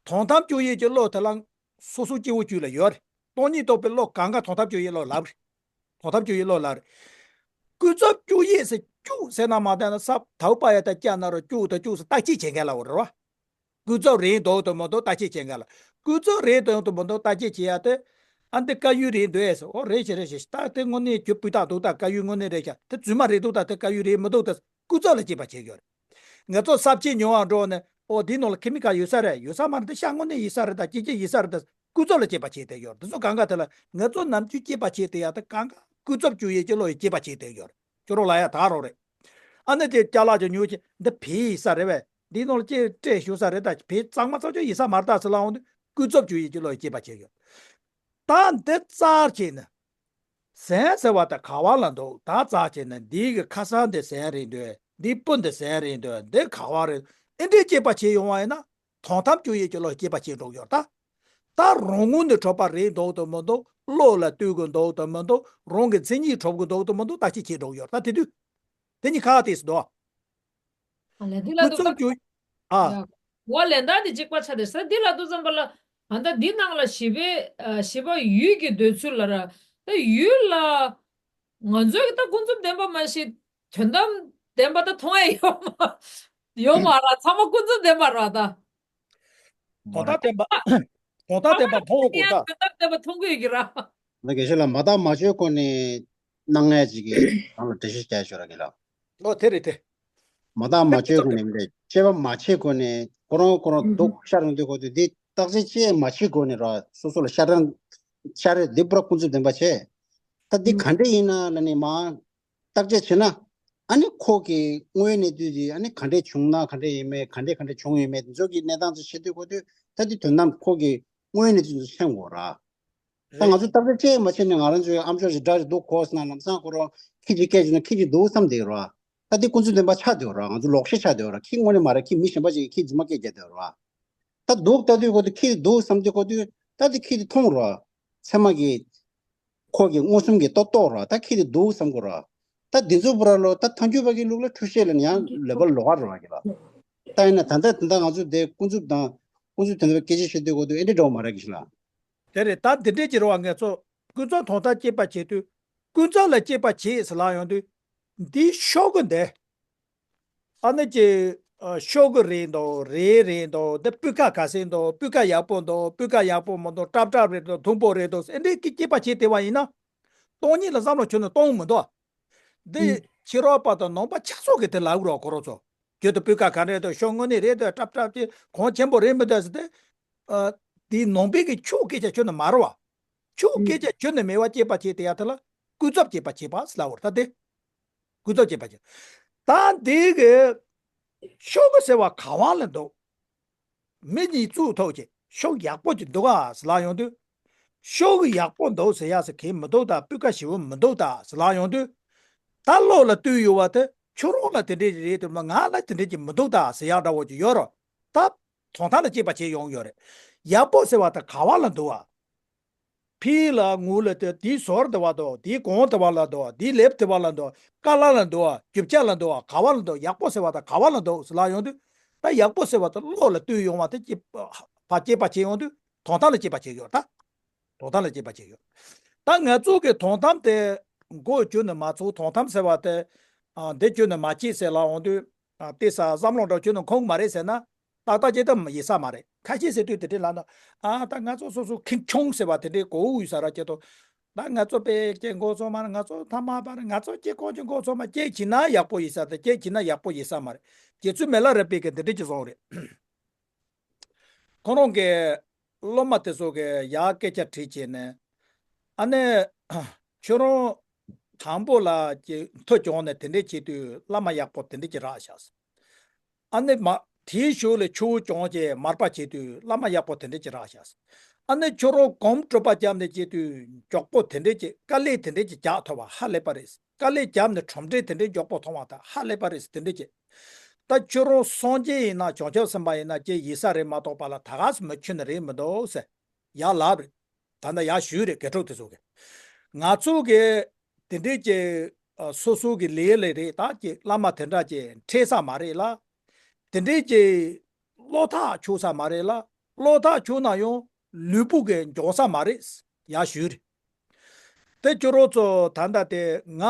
དོན་དམ་དཔྱོད་ཡུལ་གྱི་བློ་དེ་ལ་སོ་སོ་སྐྱེ་བོ་རྒྱུད་ལ་ཡོད་རེད། སྟོང་ཉིད་རྟོགས་པའི་བློ་གང་ག་དོན་དམ་དཔྱོད་ཡུལ་བློ་ལབ་རེད། དོན་དམ་དཔྱོད་ཡུལ་བློ་ལབ་རེད། ཀུན་རྫོབ་དཔྱོད་ཡུལ་ཟེར་དཔྱོད་ཟེར་ན་མ་བསྟན་ན་ས་དའུ་པ་ཡ་ད་ཀྱ་ན་རོ་དཔྱོད་དང་དཔྱོད་ཟེར་བརྟག་དཔྱད་བྱེད་མཁན་ལ་འོ་རེད་བ། ཀུན་རྫོབ་རེད་འདུག་དང་མི་འདུག་བརྟག་དཔྱད་བྱེད་མཁན་ལ། ཀུན་རྫོབ་རེད་འདུག་དང་མི་འདུག་བརྟག་དཔྱད་བྱེད་ཡ་དེ། ཨ་འདི་བཀའ་ཡུལ་རེད་འདུག་ཨེ་ཟེར། ཨོ་རེད་ཤེས་རེད་ཤེས་ད་དེ་དངོས་གནས་རྒྱུ་སྤུས་དག་འདུག་ད་བཀའ་ཡུལ་དངོས་གནས་རེད་ཤག་དེ་རྫུན་མ་རེད་འདུག་ད་དེ་བཀའ་ཡུལ་རེད་མི་འདུག་ད་ཀུན་རྫོབ་ལ་དཔྱད་པ་བྱེད་ཀྱི་ཡོད་རེད། ང་ཚོ་ས་བཅད་ཉོ་བར་འགྲོ་ནས་ཨོ་འདི་ནང་ལ་ཁེ་མི་ཀལ་ཡོད་ས་རེད། ཡོད་ས་མ་རེད། འདི་ཤ་དངོས་གནས་ཡོད་ས་རེད། ད་སྐྱེ་སྐྱེ་ཡོད་ས་རེད། ད་ཀུན་རྫོབ་ལ་དཔྱད་པ་བྱེད་བསྡད་ཡོད་རེད། འདི་ཚོ་གང་ག་དེ་ལ་ང་ཚོ་ནམ་རྒྱུན་དཔྱད་པ་བྱེད་བསྡད་ཡ་ད་གང་ག་ཀུན་རྫོབ་དཔྱོད་ཡུལ་གྱི་བློ་ཡིས་དཔྱད་པ་བྱེད་བསྡད་ཡོད་རེད། ཁྱོད་རང་ལབ་ཡ་ད་རང་རེད། ཨ་ནི་དེ་ཅ་ལག་ཅིག་ཉོས་ཀྱི་འདི་བེ་ཡིན་ས་རེད་པས། འདིའི་ནང་ལ་ཅིག་སྤྲད་ཞུ་ས་རེད། ད་བེ་གཙང་མ་གཙང་ཆོ་ཡིན་ས་མ་རེད་ད་ཟེར་ལབ་འོང་དུས་ཀུན་རྫོབ་དཔྱོད་ཡུལ་གྱི་བློ་ཡིས་དཔྱད་པ་བྱེད་ཀྱི་ཡོད། ད་འདི་རྩར་བྱས་ནས་ཟན་ཟེར་བ་ད་ག་བ་ལ་འདུག་ད་རྩར་བྱས་ནས་འདི་གི་ཁ་སང་འདི་ཟན་རེད་འདོད། འདི་སྤུ་འདི་ཟན་རེད་འདོད། འདི་ག་བ་རེད། ཨེ་འདྲས་དཔྱད་པ་བྱེད་ཡོང་བ་ཡིན་ན། དོན་དམ་དཔྱོད་ཡུལ་གྱི་བློ་ཡིས་དཔྱད་པ་བྱེད་འགྲོ་གི་ཡོད་ད། ད་རང་ངོས་ནས་གྲུབ་པ་རེད་འདུག་དང་མི་འདུག་བློ་ལ་ལྟོས་གི་འདུག་དང་མི་འདུག་རང་གི་མཚན་ཉིད་གྲུབ་གི་འདུག་དང་མི་འདུག་བརྟག་དཔྱད་བྱེད་འགྲོ་གི་ཡོད་ད། དེ་དུས་དེ་གཉིས་ཁ་ཁ་ཏོག་ཙམ་འདུག་ཨ་ལས་འདི་ལ་ཀུན་རྫོབ་དཔྱོད། ཨ། ཡ། འོ་ལས་ད་འདི་གཅིག་པ་ཆ་དེ་ས་འདི་ལ་དུ་ཙམ་པ་ལ་ཨ་ད་འདི་ནང་ལ་བཞི་པའི་ཨ་བཞི་པ་ཡུལ་གྱི་འདོད་ཚུལ་ལ་ར། ད་ཡུལ་ལ་ང་ཚོའི་གི་ད་ཀུན་རྫོབ་བདེན་པ་མ་ཤེས། དོན་དམ་བདེན་པ་ད་མཐོང་ཡ་ཡོད་མ་ཡོད་མ་ར། ཚང་མ་ཀུན་རྫོབ་བདེན་པ་ར་ད། དོན་དམ་བདེན་པ། དོན་དམ་བདེན་པ་མཐོང་དགོས་ད། དོན་དམ་བདེན་པ་མཐོང་དགོས་ཀྱི་ར། ད་དགེ་བཤེས་ལགས་མ་བརྟགས་མ་དཔྱད་སྒོ་ནས་སྣང་ངེས་ཅིག་གི་ནང་ལ་འགྲེལ་བཤད་རྒྱག་ཤོག་ར་དགེ་ལགས། ཨོ་དེ་རེད་དེ། མ་བརྟགས་མ་དཔྱད་སྒོ་ནས་མི་འདྲ་དཔྱད་པ་མ་བྱས་སྒོ་ནས་ཁོ་རང་ཁོ་རང་སྡུག་ཤར་ཡོང་དུས་ཁོ་དུས་འདི་བརྟག་དཔྱད་བྱས་མ་བྱས་སྒོ་ནས་ར་སོ་སོ་ལ་ཤ་རང་ཤ་རེད་འདི་པུ་ར་ཀུན་རྫོབ་བདེན་པ་བྱས། ད་འདི་ག་འདྲ་ཡིན་ན་ལ་ནི་མ། བརྟག་དཔྱད་བྱས་ན། ཨ་ནི་ཁོ་གི་དངོས་གནས་དུས་ཀྱི་ཨ་ནི་ག་འདྲས་བྱུང་ན་ག་འདྲས་ཡིན་མེད་ག་འདྲས་ག་འདྲས་བྱུང་ཡོད་མེད་དེ་ཚོ་གི་གནས་སྟངས་ཚོ་ཤེས་དུས་གོ་དུས་ད་དེ་དོན་དམ་ཁོ་གི་དངོས་གནས་དུས་ཚོ་ཤེས་དགོས་ར། ད་ང་ཚོ་བརྟག་དཔྱད་བྱས་མ་བྱས་ནས་ང་རང་ཚོའི་ཨམ་ཅོག་ཅིག་འདྲ་རེ་འདུག་གོ་ཟེར་ན་ལམ་སང་ཁོ་རང་ཁྱི་གཅིག་སྐད་བྱུང་ན་ཁྱི་གཅིག་འདུག་བསམ་བསྡད་ཡོད་ར། ད་དེ་ཀུན་རྫོབ་བདེན་པ་ཆགས་བསྡད་ཡོད་ར། ང་ཚོ་ལོག་ཤེས་ཆགས་བསྡད་ཡོད་ར། ཁྱི་དངོས་གནས་མ་རེད། ཁྱི་མི་གཞན་པ་ཅིག་གིས་ཁྱི་རྫུན་མ་སྐད་རྒྱག་བསྡད་ཡོད་ར། ད་འདུག་ལྟ་དུས་གོ་དུས་ཁྱི་འདུག་བསམ་དུས་གོ་དུས་ད་དེ་ཁྱི་དེ་མཐོང་ར། ཚད་མ་གི་ཁོ་གི་མངོན་སུམ་གྱི་ལྟོ་རྟོགས་ར། ད་ཁྱི་དེ་འདུག་བསམ་དགོས་ར། ད་འདི་ཚོ་པུ་ར་ལོ་ད་ཐལ་འགྱུར་བ་གི་ལུགས་ལ་འཁྲུལ་ཤེས་ལ་ནི་ཡང་ལོས་པ་ལོགས་ཀ་རེད་བ་གི་ལ། ད་ཡིན་ན་ད་ལྟ་ད་ལྟ་ང་ཚོ་དེ་ཀུན་རྫོབ་དང་ཀུན་རྫོབ་དོན་དམ་སྐད་ཆ་བཤད་དུས་གོ་དུས་ཨེ་འདྲ་འདྲ་བ་མ་རེད་གི་ལ། དེ་རེད། ད་འདི་འདྲས་ཀྱི་རེད་བ། ངེད་ཚོ་ཀུན་རྫོབ་དོན་དམ་དཔྱད་པ་བྱེད་དུས་ཀུན་རྫོབ་ལ་དཔྱད་པ་བྱེད་ཟེར་ལབ་ཡོང་དུས་འདིའི་ཤོག་གུ་འདི། ཨ་ནི་ཀྱི་ཨ་ཤོག་གུ་རེད་འདུག་རེད་རེད་འདུག་འདི་སྤུས་ཀ་ག་ཚད་འདུག་སྤུས་ཀ་ཡག་པོ་འདུག་སྤུས་ཀ་ཡག་པོ་མི་འདུག་ཀྲབ་ཀྲབ་རེད་འདུག་དུམ་བུ་རེད་འདུག་ཨེ་འདྲས་ཀྱི་དཔྱད་པ་བྱས་བསྡད་པ་ཡིན་ན། སྟོང་ཉིད་ལ་བསམ་བློ་བྱུང་ནས་སྟོང་མི་འདུག་དེ་ཕྱི་རོལ་པ་དང་ནང་པ་ཆ་ཚང་གི་དེ་ལབ་རོགས་ཁོ་རང་ཚོ། རྒྱུ་དང་སྤུས་ཀ་ག་འདྲ་འདུག་ཤོག་དངོས་གནས་རེད་འདུག་སྲབ་སྲབ་ཅིག་གོང་ཆེན་པོ་རེད་མི་འདུག་ཟེར་ཏེ། ཨ། དེའི་ནང་པའི་གི་ཆོས་སྐད་ཆ་ཁྱོན་ནས་མ་རེད་བ། ཆོས་སྐད་ཆ་ཁྱོན་ནས་མེད་པ་སྐྱེད་པ་བྱེད་དེ་ཡ་དེ་ལ་ཀུན་རྫོབ་སྐྱེད་པ་བྱེད་པ་ཟེར་ལབ་པ་རེད་ད་དེ། ཀུན་རྫོབ་སྐྱེད་པ་བྱེད། ད་འདི་གི་ཤོག་གུ་ཟེར་བ་ག་བ་ལ་འདུག་མི་གཉིས་བཙུགས་ཐུབ་ཀྱི་ཤོག་ཡག་པོ་ཅིག་འདུག་ག་ཟེར་ལབ་ཡོང་དུས། ཤོག་གུ་ཡག་པོ་འདུག་ཟེར་ཡ་ཟེར་མཁན་མི་འདུག་ད་སྤུས་ཀ་ཞེ་པོ་མི་འདུག་ད་ཟེར་ལབ་ཡོང་དུས། ད་བློ་ལ་བསྟོད་ཡོད་པ་དེ་ཁྱོད་རང་ལ་དེ་འདྲས་རེད་དེ་མ་ང་ལ་དེ་འདྲས་ཀྱི་མི་འདུག་ད་ཟེར་ཡག་འདྲ་བོ་ཅིག་ཡོད་རོ། ད་དོན་དག་ལ་དཔྱད་པ་བྱེད་ཡོང་ཡོད་རེད། ཡག་པོ་ཟེར་བ་ད་ག་བ་ལ་འདུག་བ། ཕི་ལ་ངུ་ལ་དེ་དེའི་ཟོར་དེ་བ་དོ་དེའི་གོང་དེ་བ་ལ་དོ་དེའི་ལེབ་དེ་བ་ལ་དོ་ཀ་ལ་ལ་འདུག་བ་རྒྱུ་ཆ་ལ་འདུག་བ་ག་བ་ལ་འདུག་ཡག་པོ་ཟེར་བ་ད་ག་བ་ལ་འདུག་ཟེར་ལབ་ཡོང་དུས། ད་ཡག་པོ་ཟེར་བ་ད་བློ་ལ་བསྟོད་ཡོང་བ་དེ་དཔྱད་པ་དཔྱད་པ་བྱེད་ཡོང་དུས་དོན་དག་ལ་དཔྱད་པ་བྱེད་ཡོད་ད། དོན་དག་ལ་དཔྱད་པ་བྱེད་ཡོད། ད་ང་ཚོ་གི་དོན་དམ་དེ་མགོ་བཅུ་ནས་མ་ཚུགས་དོན་དམ་ཟེར་བ་དེ། ཨ། འདི་བཅུ་ནས་མ་སྐྱེས་ཟེར་ལབ་འོང་དུས། ཨ། དེ་ས་བསམ་བློ་འདྲ་བཅུ་ནས་ཁོང་མ་རེད་ཟེར་ན། ཏག་ཏག་ཅིག་ད་ཡིན་ས་མ་རེད། ཁ་ཤས་ཟེར་དུས་དེ་འདྲས་ལབ་ན། ཨ། ད་ང་ཚོ་སོ་སོ་ཁེངས་ཆུང་ཟེར་བ་དེ་འདྲས་གོ་ཡོད་ས་ར་ཅེ་ཏོ། ད་ང་ཚོ་དཔེ་ཅིག་མགོ་ཚོས་མ་རེད། ང་ཚོ་ཐ་མག་པ་རེད། ང་ཚོ་ཅིག་གོ་ཅིག་མགོ་ཚོས་མ་ཅིག་བྱས་ན་ཡག་པོ་ཡིན་ས་དང་ཅིག་བྱས་ན་ཡག་པོ་ཡིན་ས་མ་རེད། རྗེ་བཙུན་མི་ལ་རས་པས་གི་འདི་འདྲས་ཅིག་གསུངས་རེད། ཁོ་རང་གི་སློབ་མ་དེ་ཚོ་གི་ཡར་སྐད་ཆ་དྲིས་བྱས་ནས། ཨ་ནི། ཁྱོད་རང་དང་པོ་ལ་ཀྱི་མཐུ་བྱུང་ནས་དེ་འདྲས་བྱེད་དུས་བླ་མ་ཡག་པོ་དེ་འདྲས་ཀྱི་རག་ཤག་ཨ་ནི་མ། དེའི་གཞུག་ལ་ཆུ་བོ་བྱུང་བྱས་མར་པ་བྱེད་དུས་བླ་མ་ཡག་པོ་དེ་འདྲས་ཀྱི་རག་ཤག་ཨ་ནི་ཁྱོད་རང་གོམ་གྲུ་པ་བརྒྱབ་ནས་བྱེད་དུས་མགྱོགས་པོ་དེ་འདྲས་ཀྱི་དཀའ་ལས་དེ་འདྲས་ཀྱི་རྒྱག་ཐུབ་པ་ཧ་ལས་པ་རེད། དཀའ་ལས་བརྒྱབ་ནས་གྲུབ་འབྲས་དེ་འདྲའི་མགྱོགས་པོ་མཐོང་བ་དང་ཧ་ལས་པ་རེད་ཟེར་དེ་འདྲ་བྱས། ད་ཁྱོད་རང་སངས་རྒྱས་ཡིན་ན་བྱང་ཆུབ་སེམས་དཔའ་ཡིན་ན་ཅི་ཡིན་ས་རེད་མ་གཏོགས་པ་ལ་ད་ག་སེ་མི་ཁྱོན་ནས་རེད་མི་འདུག་ཟེར། ཡར་ལབ་རེད། ད་ལྟ་ཡར་ཞུས་རེད་དགེ་ཕྲུག་དེ་ཚོ་གིས། ང་ཚོ་གིས་དེ་འདྲའི་ཅི། ཨ། སོ་སོ་གི་ལས་ལས་རེད་ད་ཅི་བླ་མ་དེ་འདྲ་ཅི་འཕྲད་ས་མ་རེད་ལ། དེ་འདྲའི་ཅི། བློ་ཐག་ཆོད་ས་མ་རེད་ལ། བློ་ཐག་ཆོད་ན་ཡང་ལུས་པོ་གིས་འཇོག་ས་མ་རེད། ཡར་ཞུས་རེད། དེ་ཁྱོད་རང་ཚོ་ད་ལྟ་དེ་ང་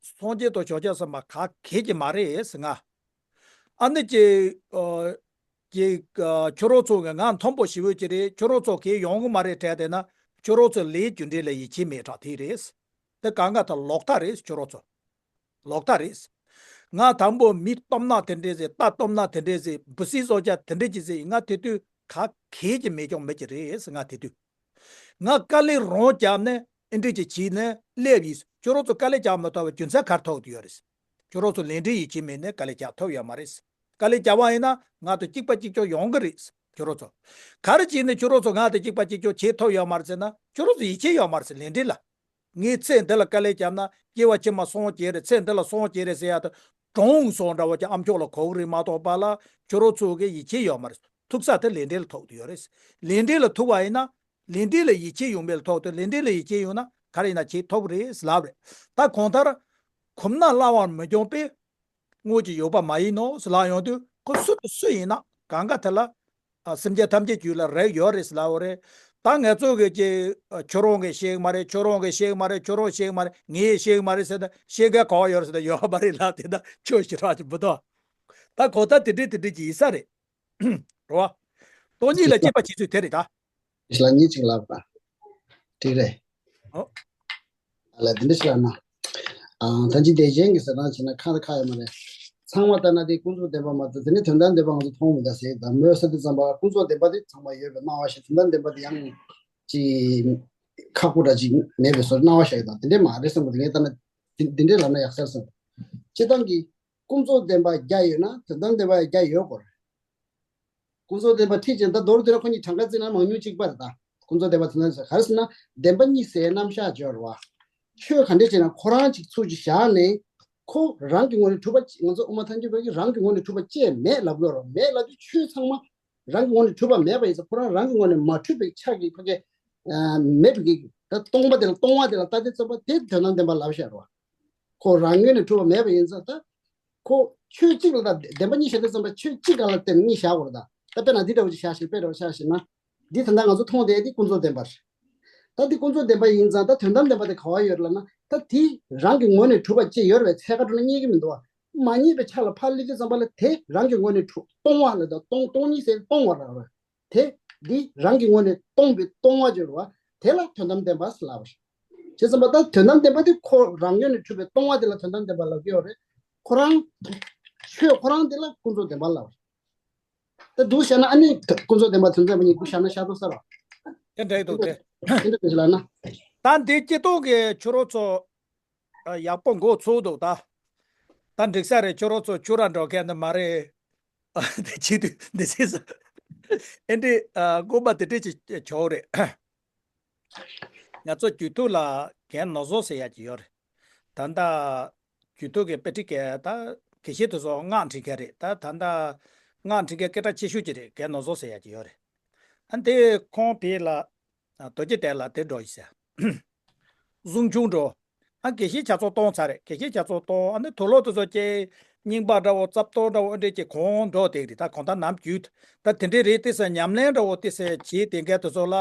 སངས་རྒྱས་དང་བྱང་ཆུབ་སེམས་དཔའ་ག་གེ་གི་མ་རེད་ཟེར་ང་། ཨ་ནི་ཅི། ཨ། ཅི། ཨ། ཁྱོད་རང་ཚོ་གི་ང་མཐོན་པོ་ཞེ་པོ་ཅིག་རེད། ཁྱོད་རང་ཚོ་གེ་ཡོང་གི་མ་རེད་དྲན་བསྡད་ན་ཁྱོད་རང་ཚོ་ལས་རྒྱུ་འབྲས་ལ་ཡིད་ཆེས་མེད་དྲག་དེ་རེད། དེ་གང་ག་ད་ལོག་ལྟ་རེད་ཁྱོད་རང་ཚོ། ལོག་ལྟ་རེད། ང་དང་པོ་མི་སྟོབས་ན་དེ་འདྲས་ཟེར། རྟ་སྟོབས་ན་དེ་འདྲས་ཟེར། འབུ་སྲིན་བཟོ་བྱ་དེ་འདྲས་ཅིག་ཟེར། ང་དེ་དུས་ག་གེ་གི་མེད་ཀྱང་མེད་ཀྱི་རེད་ང་དེ་དུས། ང་དཀའ་ལས་རང་བརྒྱབ་ནས་ཨེ་འདྲས་ཅིག་བྱས་ནས་སླེབས་ཡིན། ཁྱོད་རང་ཚོ་དཀའ་ལས་རྒྱག་མི་ཐུབ་པའི་རྒྱུ་མཚན་ག་རེ་ཐུག་བསྡད་ཡོད་རེད། ཁྱོད་རང་ཚོ་ལས་འབྲས་ཡིད་ཆེས་མེད་ནས་དཀའ་ལས་རྒྱག་ཐུབ་ཡོད་མ་རེད། དཀའ་ལས་རྒྱག་པ་ཡིན་ན་ང་དང་གཅིག་པ་གཅིག་རྐྱང་ཡོང་གི་རེད། ཁྱོད་རང་ཚོ། ག་རེ་བྱས་ནས་ཁྱོད་རང་ཚོ་ང་དང་གཅིག་པ་གཅིག་རྐྱང་བྱེད་ཐུབ་ཡོད་མ་རེད་ཟེར་ན་ཁྱོད་རང་ཚོ་ཡིད་ཆེས་ཡོད་མ་རེད་ཟེར་ལས་འབྲས་ལ། ངས་ཚེ་འདི་ལ་དཀའ་ལས་བརྒྱབ་ན་སྐྱེ་བ་ཕྱི་མ་སངས་རྒྱས་རེད། ཚེ་འདི་ལ་སངས་རྒྱས་རེད་ཟེར་ཡ་དང་གྲོངས་སོང་འདྲ་བོ་ཅིག་ཨ་མཆོག་ལ་གོ་གི་རེད་མ་གཏོགས་པ་ལ་ཁྱོད་རང་ཚོ་གི་ཡིད་ཆེས་ཡོད་མ་རེད། ཐུག་ས་དེ་ལས་འབྲས་ལ་ཐུག་བསྡད་ཡོད་རེད། ལས་འབྲས་ལ་ཐུག་པ་ཡིན་ན་ལས་འབྲས་ལ་ཡིད་ཆེས་ཡོང་བའི་ཐོག་ཏུ་ལས་འབྲས་ལ་ཡིད་ཆེས་ཡོང་ན་ག་རེ་ཡིན་ན་བྱེད་ཐུབ་རེད་ལབ་རེད། ད་གང་ལྟར་གོམས་ན་སླ་བར་མི་འགྱུར་བའི་དངོས་ཀྱི་ཡོད་པ་མ་ཡིན་ནོ་ཟེར་ལབ་ཡོང་དུས་ཁོ་སུ་དང་སུ་ཡིན་ན་གང་ག་དེ་ལ། ཨ། སེམས་ཅན་ཐམས་ཅད་རྒྱུད་ལ་རེག་ཡོད་རེད་ཟེར་ལབ་པ་རེད། ད་ང་ཚོ་གི་ཅིག་ཨ། ཁྱོད་རང་གིས་ཤེས་ཀྱི་མ་རེད། ཁྱོད་རང་གིས་ཤེས་ཀྱི་མ་རེད། ཁྱོད་རང་ཤེས་ཀྱི་མ་རེད། ངས་ཤེས་ཀྱི་མ་རེད་ཟེར་ན་ཤེས་མཁན་ག་པར་ཡོད་རེད་ཟེར་ན་ཡོད་མ་རེད་ལབ་དེ་ད་ཆོས་ཞིག་རག་གི་མི་འདུག་ད་གོ་ད་དེ་འདྲས་དེ་འདྲས་ཅིག་ཡིན་ས་རེད། རེད་བ། སྟོང་ཉིད་ལ་དཔྱད་པ་བྱེད་ཚུལ་དེ་རེད་ད། ཞིག་ལ་ཉིད་ཅིག་ལབ་པ། འགྲིག་རེད། ཨོ། ཨ་ལ་འདི་འདྲ་ཞིག་ལབ་ན། ཨ། ད་ཅི་བདེ་ཆེན་གྱི་ཟེར་སྟངས་བྱས་ན་ཁ་ད་ཁ་ཡོད་མ་རེད། ཚང་མ་ལྟར་ན་དེ་ཀུན་རྫོབ་བདེན་པ་མ་གཏོགས་དེ་ནི་དོན་དམ་བདེན་པ་ང་ཚོ་མཐོང་མི་འདུག་ཟེར་དང་མོས་ཟེར་དུས་ཙམ་པ་ཀུན་རྫོབ་བདེན་པ་དེ་ཚང་མ་ཡོད་པའི་སྣང་བ་ཞིག་དོན་དམ་བདེན་པ་དེ་ཡང་ཅི་ཁག་པོ་འདྲ་ཅིག་མེད་པའི་བཟོ་སྣང་བ་ཞིག་དང་དེ་འདྲས་མ་རེད་བསམ་གི་འདུག་ངས་ལྟ་ན་དེ་འདི་འདྲས་ལབ་ན་ཡག་ས་རེད་བསམ། སྤྱིར་བཏང་གི་ཀུན་རྫོབ་བདེན་པ་བརྒྱ་ཡོད་ན་དོན་དམ་བདེན་པ་བརྒྱ་ཡོད་དགོས་རེད། ཀུན་རྫོབ་བདེན་པ་ཁྲིད་ཅིང་ད་མདོར་བསྡུས་ན་ཁོ་གཉིས་གྲངས་ཀ་བརྩིས་ན་མང་ཉུང་གཅིག་པ་རེད་ད། ཀུན་རྫོབ་བདེན་པ་དོན་དམ་ཟེར་ག་རེ་ཟེར་ན་བདེན་པ་གཉིས་སའི་རྣམ་གཞག་སྦྱོར་བ། ཆོས་ག་འདྲས་བྱས་ན་ཁོ་རང་གཅིག་ཚུལ་གཅིག་བཞག་ནས་ཁོ་རང་གི་ངོས་ནས་གྲུབ་པ་ང་ཚོ་དབུ་མ་ཐལ་འགྱུར་བ་གིས་རང་གི་ངོས་ནས་གྲུབ་པ་ཅིག་མེད་ལབ་དགོས་རེད། མེད་ལབ་དུས་ཆོས་ཚང་མ་རང་གི་ངོས་ནས་གྲུབ་པ་མེད་པ་ཡིན་ཙང་ཁོ་རང་རང་གི་ངོས་ནས་མ་གྲུབ་པའི་ཆ་གི་ཕ་གི་མེད་པའི་གི་ད་སྟོང་པ་དེ་ལ་སྟོང་བ་དེ་ལ་ལྟ་དུས་ཙམ་པ་དེ་དོན་དམ་བདེན་པ་ལབ་བཞག་རེད་བ། ཁོ་རང་ངོས་ནས་གྲུབ་པ་མེད་པ་ཡིན་ཙང་ད། ཁོ་ཆོས་གཅིག་ལ་ད་བདེན་པ་གཉིས་བཞག་དུས་ཙམ་པ་ཆོས་གཅིག་ག་ལ་བརྟེན་གཉིས་བཞག་དགོས་རེད་ད། ད་དཔེར་ན་འདི་འདྲ་བོ་ཅིག་བཞག་ཞིག་དཔེ་འདྲ་བོ་བཞག་ཞིག་ན། འདི་ད་ལྟ་ང་ཚོ་མཐོང་བསྡད་འདི་ཀུན་རྫོབ་བདེན་པ་རེད། ད་འདི་ཀུན་རྫོབ་བདེན་པ་ཡིན་ཙང་ད་དོན་དམ་བདེན་པ་དེ་ག་བ་ཡོད་རེད་ལབ་ན་ད་དེ་རང་གི་ངོས་ནས་གྲུབ་པ་ཅིག་ཡོད་རེད་པས་ཚད་ཀ་འགྲོ་ན་རྙེད་ཀྱི་མི་འདུག་བ། མ་རྙེད་པའི་ཆ་ལ་ཕར་སླེབས་དུས་ཙམ་པ་ལ་དེ་རང་གི་ངོས་ནས་གྲུབ་སྟོང་བ་ལ་ད་སྟོང་སྟོང་ཉིད་ཟེར་སྟོང་བ་རེད། དེ་འདི་རང་གི་ངོས་ནས་སྟོང་པའི་སྟོང་བ་སྦྱོར་བ་དེ་ལ་དོན་དམ་བདེན་པ་ཟེར་ལབ་པ་རེད། བྱས་ཙང་མ་ད་དོན་དམ་བདེན་པ་དེ་ཁོ་རང་ངོས་ནས་གྲུབ་པའི་སྟོང་པ་དེ་ལ་དོན་དམ་བདེན་པ་ལབ་ཀྱི་ཡོད་རེད། ཁོ་རང་ཆོས་ཁོ་རང་དེ་ལ་ཀུན་རྫོབ་བདེན་པ་ལབ་རེད། ད་འདུག་བྱས་ན་ཨ་ནི་ཀུན་རྫོབ་བདེན་པ་དོན་དམ་པ་གཉིས་འདུག་བྱས་ན་ཤ་ཚ་ས་ར། དེ་འདྲ་འདུག་དེ། དེ་འདྲ་ལབ་ན། ད་འདི་སྤྱི་ཚོགས་ཀྱི་ཆོས་རོགས་ཚོ། ཨ། ཡག་པོ་འགོ་ཚུགས་འདུག་ད། ད་འགྲིག་ས་རེད། ཁྱོད་རང་ཚོ་ཆུ་ར་འགྲོ་མཁན་ནི་མ་རེད། ཨ། དེ་བྱེད་དུས་འདི་སྲིད་ས། ཨེ་འདྲི། ཨ། དགོངས་པ་དེ་འདྲས་ཅིག་ཆོག་རེད། ང་ཚོ་རྒྱུད་ཐོག་ལ་རྒན་ནོར་བཟང་ཟེར་ཡག་ཅིག་ཡོད་རེད། ད་ལྟ་རྒྱུད་ཐོག་གི་དཔེ་ཁྲིད་མཁན་ད་དགེ་བཤེས་དེ་ཚོ་སྔགས་འབྲི་མཁན་རེད། ད་ད་ལྟ་སྔགས་འབྲི་མཁན་སྐད་གྲགས་ཆེ་ཤོས་ཅིག་རེད། རྒན་ནོར་བཟང་ཟེར་ཡག་ཅིག་ཡོད་རེད། ཨ། དེ་ཁོང་བོད་ལ། ཨ། རྡོ་རྗེ་གདན་ལ་དེ་འགྲོ་ཡིན་ཟེར། གཟུངས་ཆུང་འགྲོ། ཨ། དགེ་བཤེས་ཆ་ཚང་གཏོང་ཚར་རེད། དགེ་བཤེས་ཆ་ཚང་གཏོང་། ཨ་ནི་དུག་ལོག་དེ་ཚོ་ཅིག་རྙིང་པ་འདྲ་བོ་རྩ་གཏོར་འདྲ་བོ་ཨ་འདྲས་ཅིག་གང་འགྲོ་དེ་རེད། ད་གང་ལྟར་ནམ་རྒྱུན་ད་དེ་འདྲས་རེད་དེ་ཟེར་ཉམས་ལེན་འདྲ་བོ་དེ་ཟེར་བྱེད་དེ་མཁན་དེ་ཚོ་ལ་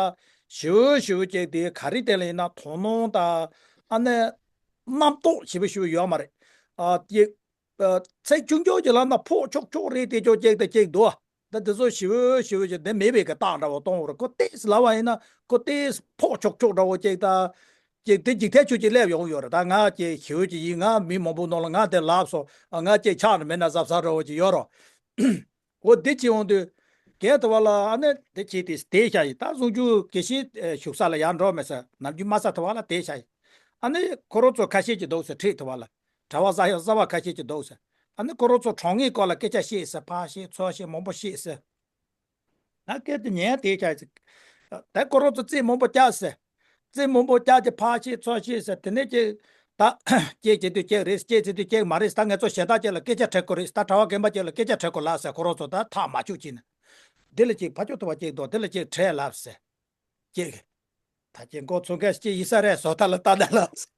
ཞེ་པོ་ཞེ་པོ་ཅིག་དེ་ག་རེ་དེ་ལ་ཡིན་ན་དོ་སྣང་དང་། ཨ་ནི་རྣམ་རྟོག་ཞེ་པོ་ཞེ་པོ་ཡོད་མ་རེད། ཨ། དེ། ཨ། ཚེགས་ཆུང་ཆུང་ཅིག་ལབ་ན་ཕོག་ཆོག་ཆོག་རེད་དེ་ཅོག་ཅིག་དང་ཅིག་འདུག་ཨ། ད་དེ་ཚོ་ཞེ་པོ་ཞེ་པོ་ཅིག་དེ་མེད་པའི་གི་རྟགས་འདྲ་བོ་གཏོང་བར་ཁོ་ཏོག་ཙམ་ལབ་པ་ཡིན་ན་ཁོ་ཏོག་ཙམ་ཕོག་ཆོག་ཆོག་འདྲ་བོ་ཅིག་དང་། ཅིག་དེ་འཇིག་རྟེན་ཆོས་ཅིག་སླེབས་ཡོང་ཡོད་རེད། ད་ང་ཅིག་ཞེ་པོ་ཅིག་ཡིན། ང་མི་མང་པོ་ནང་ལ་ང་དེ་ལབ་སོང་། ཨ། ང་ཅིག་ཆགས་ནས་མེད་ན་གཟབ་གཟབ་འདྲ་བོ་ཅིག་ཡོད་རོགས། འོ་དེ་བྱེད་འོང་དུས། རྒན་དེ་བ་ལ་ཨ་ནི་དེ་བྱས་ཏེ་དེ་བཞག་ཡིན། ད་གཟུངས་ཆུང་དགེ་བཤེས་བཞུགས་ས་ལ་ཡར་འགྲོ་མེད་ས་ནམ་རྒྱུན་མ་ས་དེ་བ་ལ་དེ་བཞག་ཡིན། ཨ་ནི་ཁོ་རང་ཚོ་ཁ་ཤས་ཀྱི་འདུག་ཟེར། ཁྲིད་དེ་བ་ལ་གྲྭ་པ་གསར་གསར་པ་ཁ་ཤས་ཀྱི་འདུག་ཟེར། ཨ་ནི་ཁོ་རང་ཚོ་གྲོངས་ངེས་སྐོར་ལ་སྐད་ཆ་བཤད་ཟེར། ཕར་བཤད་ཚུར་བཤད་མང་པོ་བཤད་ཟེར། ང་སྐད་དེ་ཉན་དེ་བཞག་ཡིན། ད་ཁོ་རང་ཚོ་རྩིས་མང་པོ་བརྒྱབ་ཟེར། རྩིས་མང་པོ་བརྒྱབ་ཀྱི་ཕར་བཤད་ཚུར་བཤད་ཟེར། དེ་ནས་ཅིག་ད་ཅིག་བྱེད་དུས་ཅིག་རེད། ཅིག་བྱེད་དུས་ཅིག་མ་རེད། ད་ངེད་ཚོ་གཞན་དག་ཅིག་ལ་སྐད་ཆ་དྲི་དགོས་རེད། ད་གྲྭ་པ་རྒན་པ་ཅིག་ལ་སྐད་ཆ་དྲི་དགོས་ལབ་ཟེར། ཁོ་རང་ཚོ་ད་ཐག་མ་ཆོད་ཅིག་ནས་འདི་ལ་ཅིག་ཕར་ཕྱོགས་ཐུབ་པ་ཅིག་འདུག་འདི་ལ་ཅིག་དྲིས་ལབ་ཟེར། ཅིག་ད་ཅིག་མགོ་ཚོས་མཁན་ཅིག་ཡིན་ས་རེད། བཟོ་ལྟ་ལ་ལྟ་ན་ལབ་ཟེར།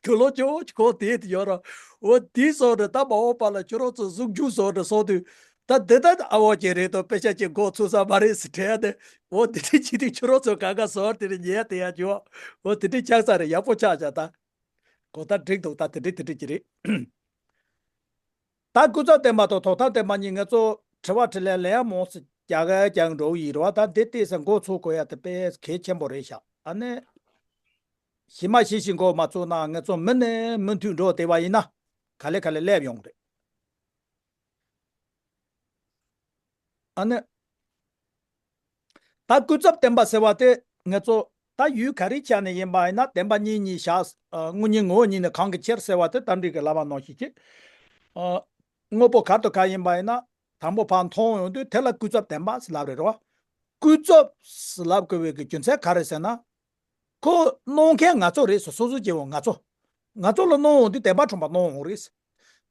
དུག་ལོག་ཅོག་ཅོག་དེ་དེ་ཡོད་ར། འོ་དེ་སོང་ར། ད་མ་འོངས་པ་ལ་ཁྱོད་རང་ཚོ་གཟུངས་ཆུང་སོང་ར་སོང་དུས། ད་འདི་ད་ཨ་བོ་ཅིག་རེད་དོ། དཔེ་ཆ་ཅིག་མགོ་ཚོས་ས་མ་རེད་ཟེར་དྲན་ཡ་དེ། འོ་དེ་འདྲ་བྱེད་དུས་ཁྱོད་རང་ཚོ་གང་ག་སོང་དེ་རེད་ཉན་དེ་ཡ་ཅོ། འོ་དེ་འདྲ་ཆགས་ས་རེད། ཡག་པོ་ཆགས་ཆགས་ད། གོ་ད་འགྲིག་འདུག་ད་དེ་འདྲ་དེ་འདྲ་ཅིག་རེད། ད་ཀུན་རྫོབ་བདེན་པ་དང་དོན་དམ་བདེན་པ་གཉིས་ང་ཚོ་དྲི་བ་དྲིས་ལན་ལན་མང་སེ་རྒྱག་ག་རྒྱག་འགྲོ་གི་ཡིན་རེད་བ། ད་འདི་ཏོག་ཙམ་མགོ་ཚོས་དགོས་ཡ་དེ་དཔེ་གལ་ཆེན་པོ་རེད་ཤག་ཨ་ནི། ཞི་མ་ཞི་ཞིང་མགོ་མ་ཚོས་ན་ང་ཚོ་མུ་ནས་མུ་མཐུད་འགྲོ་བསྡད་པ་ཡིན་ན་ག་ལེ་ག་ལེ་སླེབས་ཡོང་གི་རེད། ཨ་ནི། ད་ཀུན་རྫོབ་བདེན་པ་ཟེར་བ་དེ་ང་ཚོ་ད་ཡུལ་ག་རེའི་ཆ་ནས་ཡིན་པ་ཡིན་ན་བདེན་པ་གཉིས་གཉིས་བཞག་ཨ། དངོས་གཉིས་ངོ་བོ་ཉིད་ནི་གང་གིས་ཁྱེར་ཟེར་བ་དེ་རྟ་མགྲིན་གྱི་བསླབ་པ་ནང་བཞིན་གྱི། ཨ། དངོས་པོ་ག་དང་ག་ཡིན་པ་ཡིན་ན་དང་པོ་ཕར་མཐོང་ཡོང་དུས་དེ་ལ་ཀུན་རྫོབ་བདེན་པ་ཟེར་ལབ་རེད་རོ། ཀུན་རྫོབ་ཟེར་ལབ་དགོས་པའི་གི་རྒྱུ་མཚན་ག་རེ་ཟེར་ན། ཁོ་སྣང་མཁན་ང་ཚོ་རེད་ཟེར། སོ་སོ་སྐྱེ་བོ་ང་ཚོ། ང་ཚོ་ལ་སྣང་འོང་དུས་བདེན་པ་གྲུབ་པ་སྣང་འོང་རེད།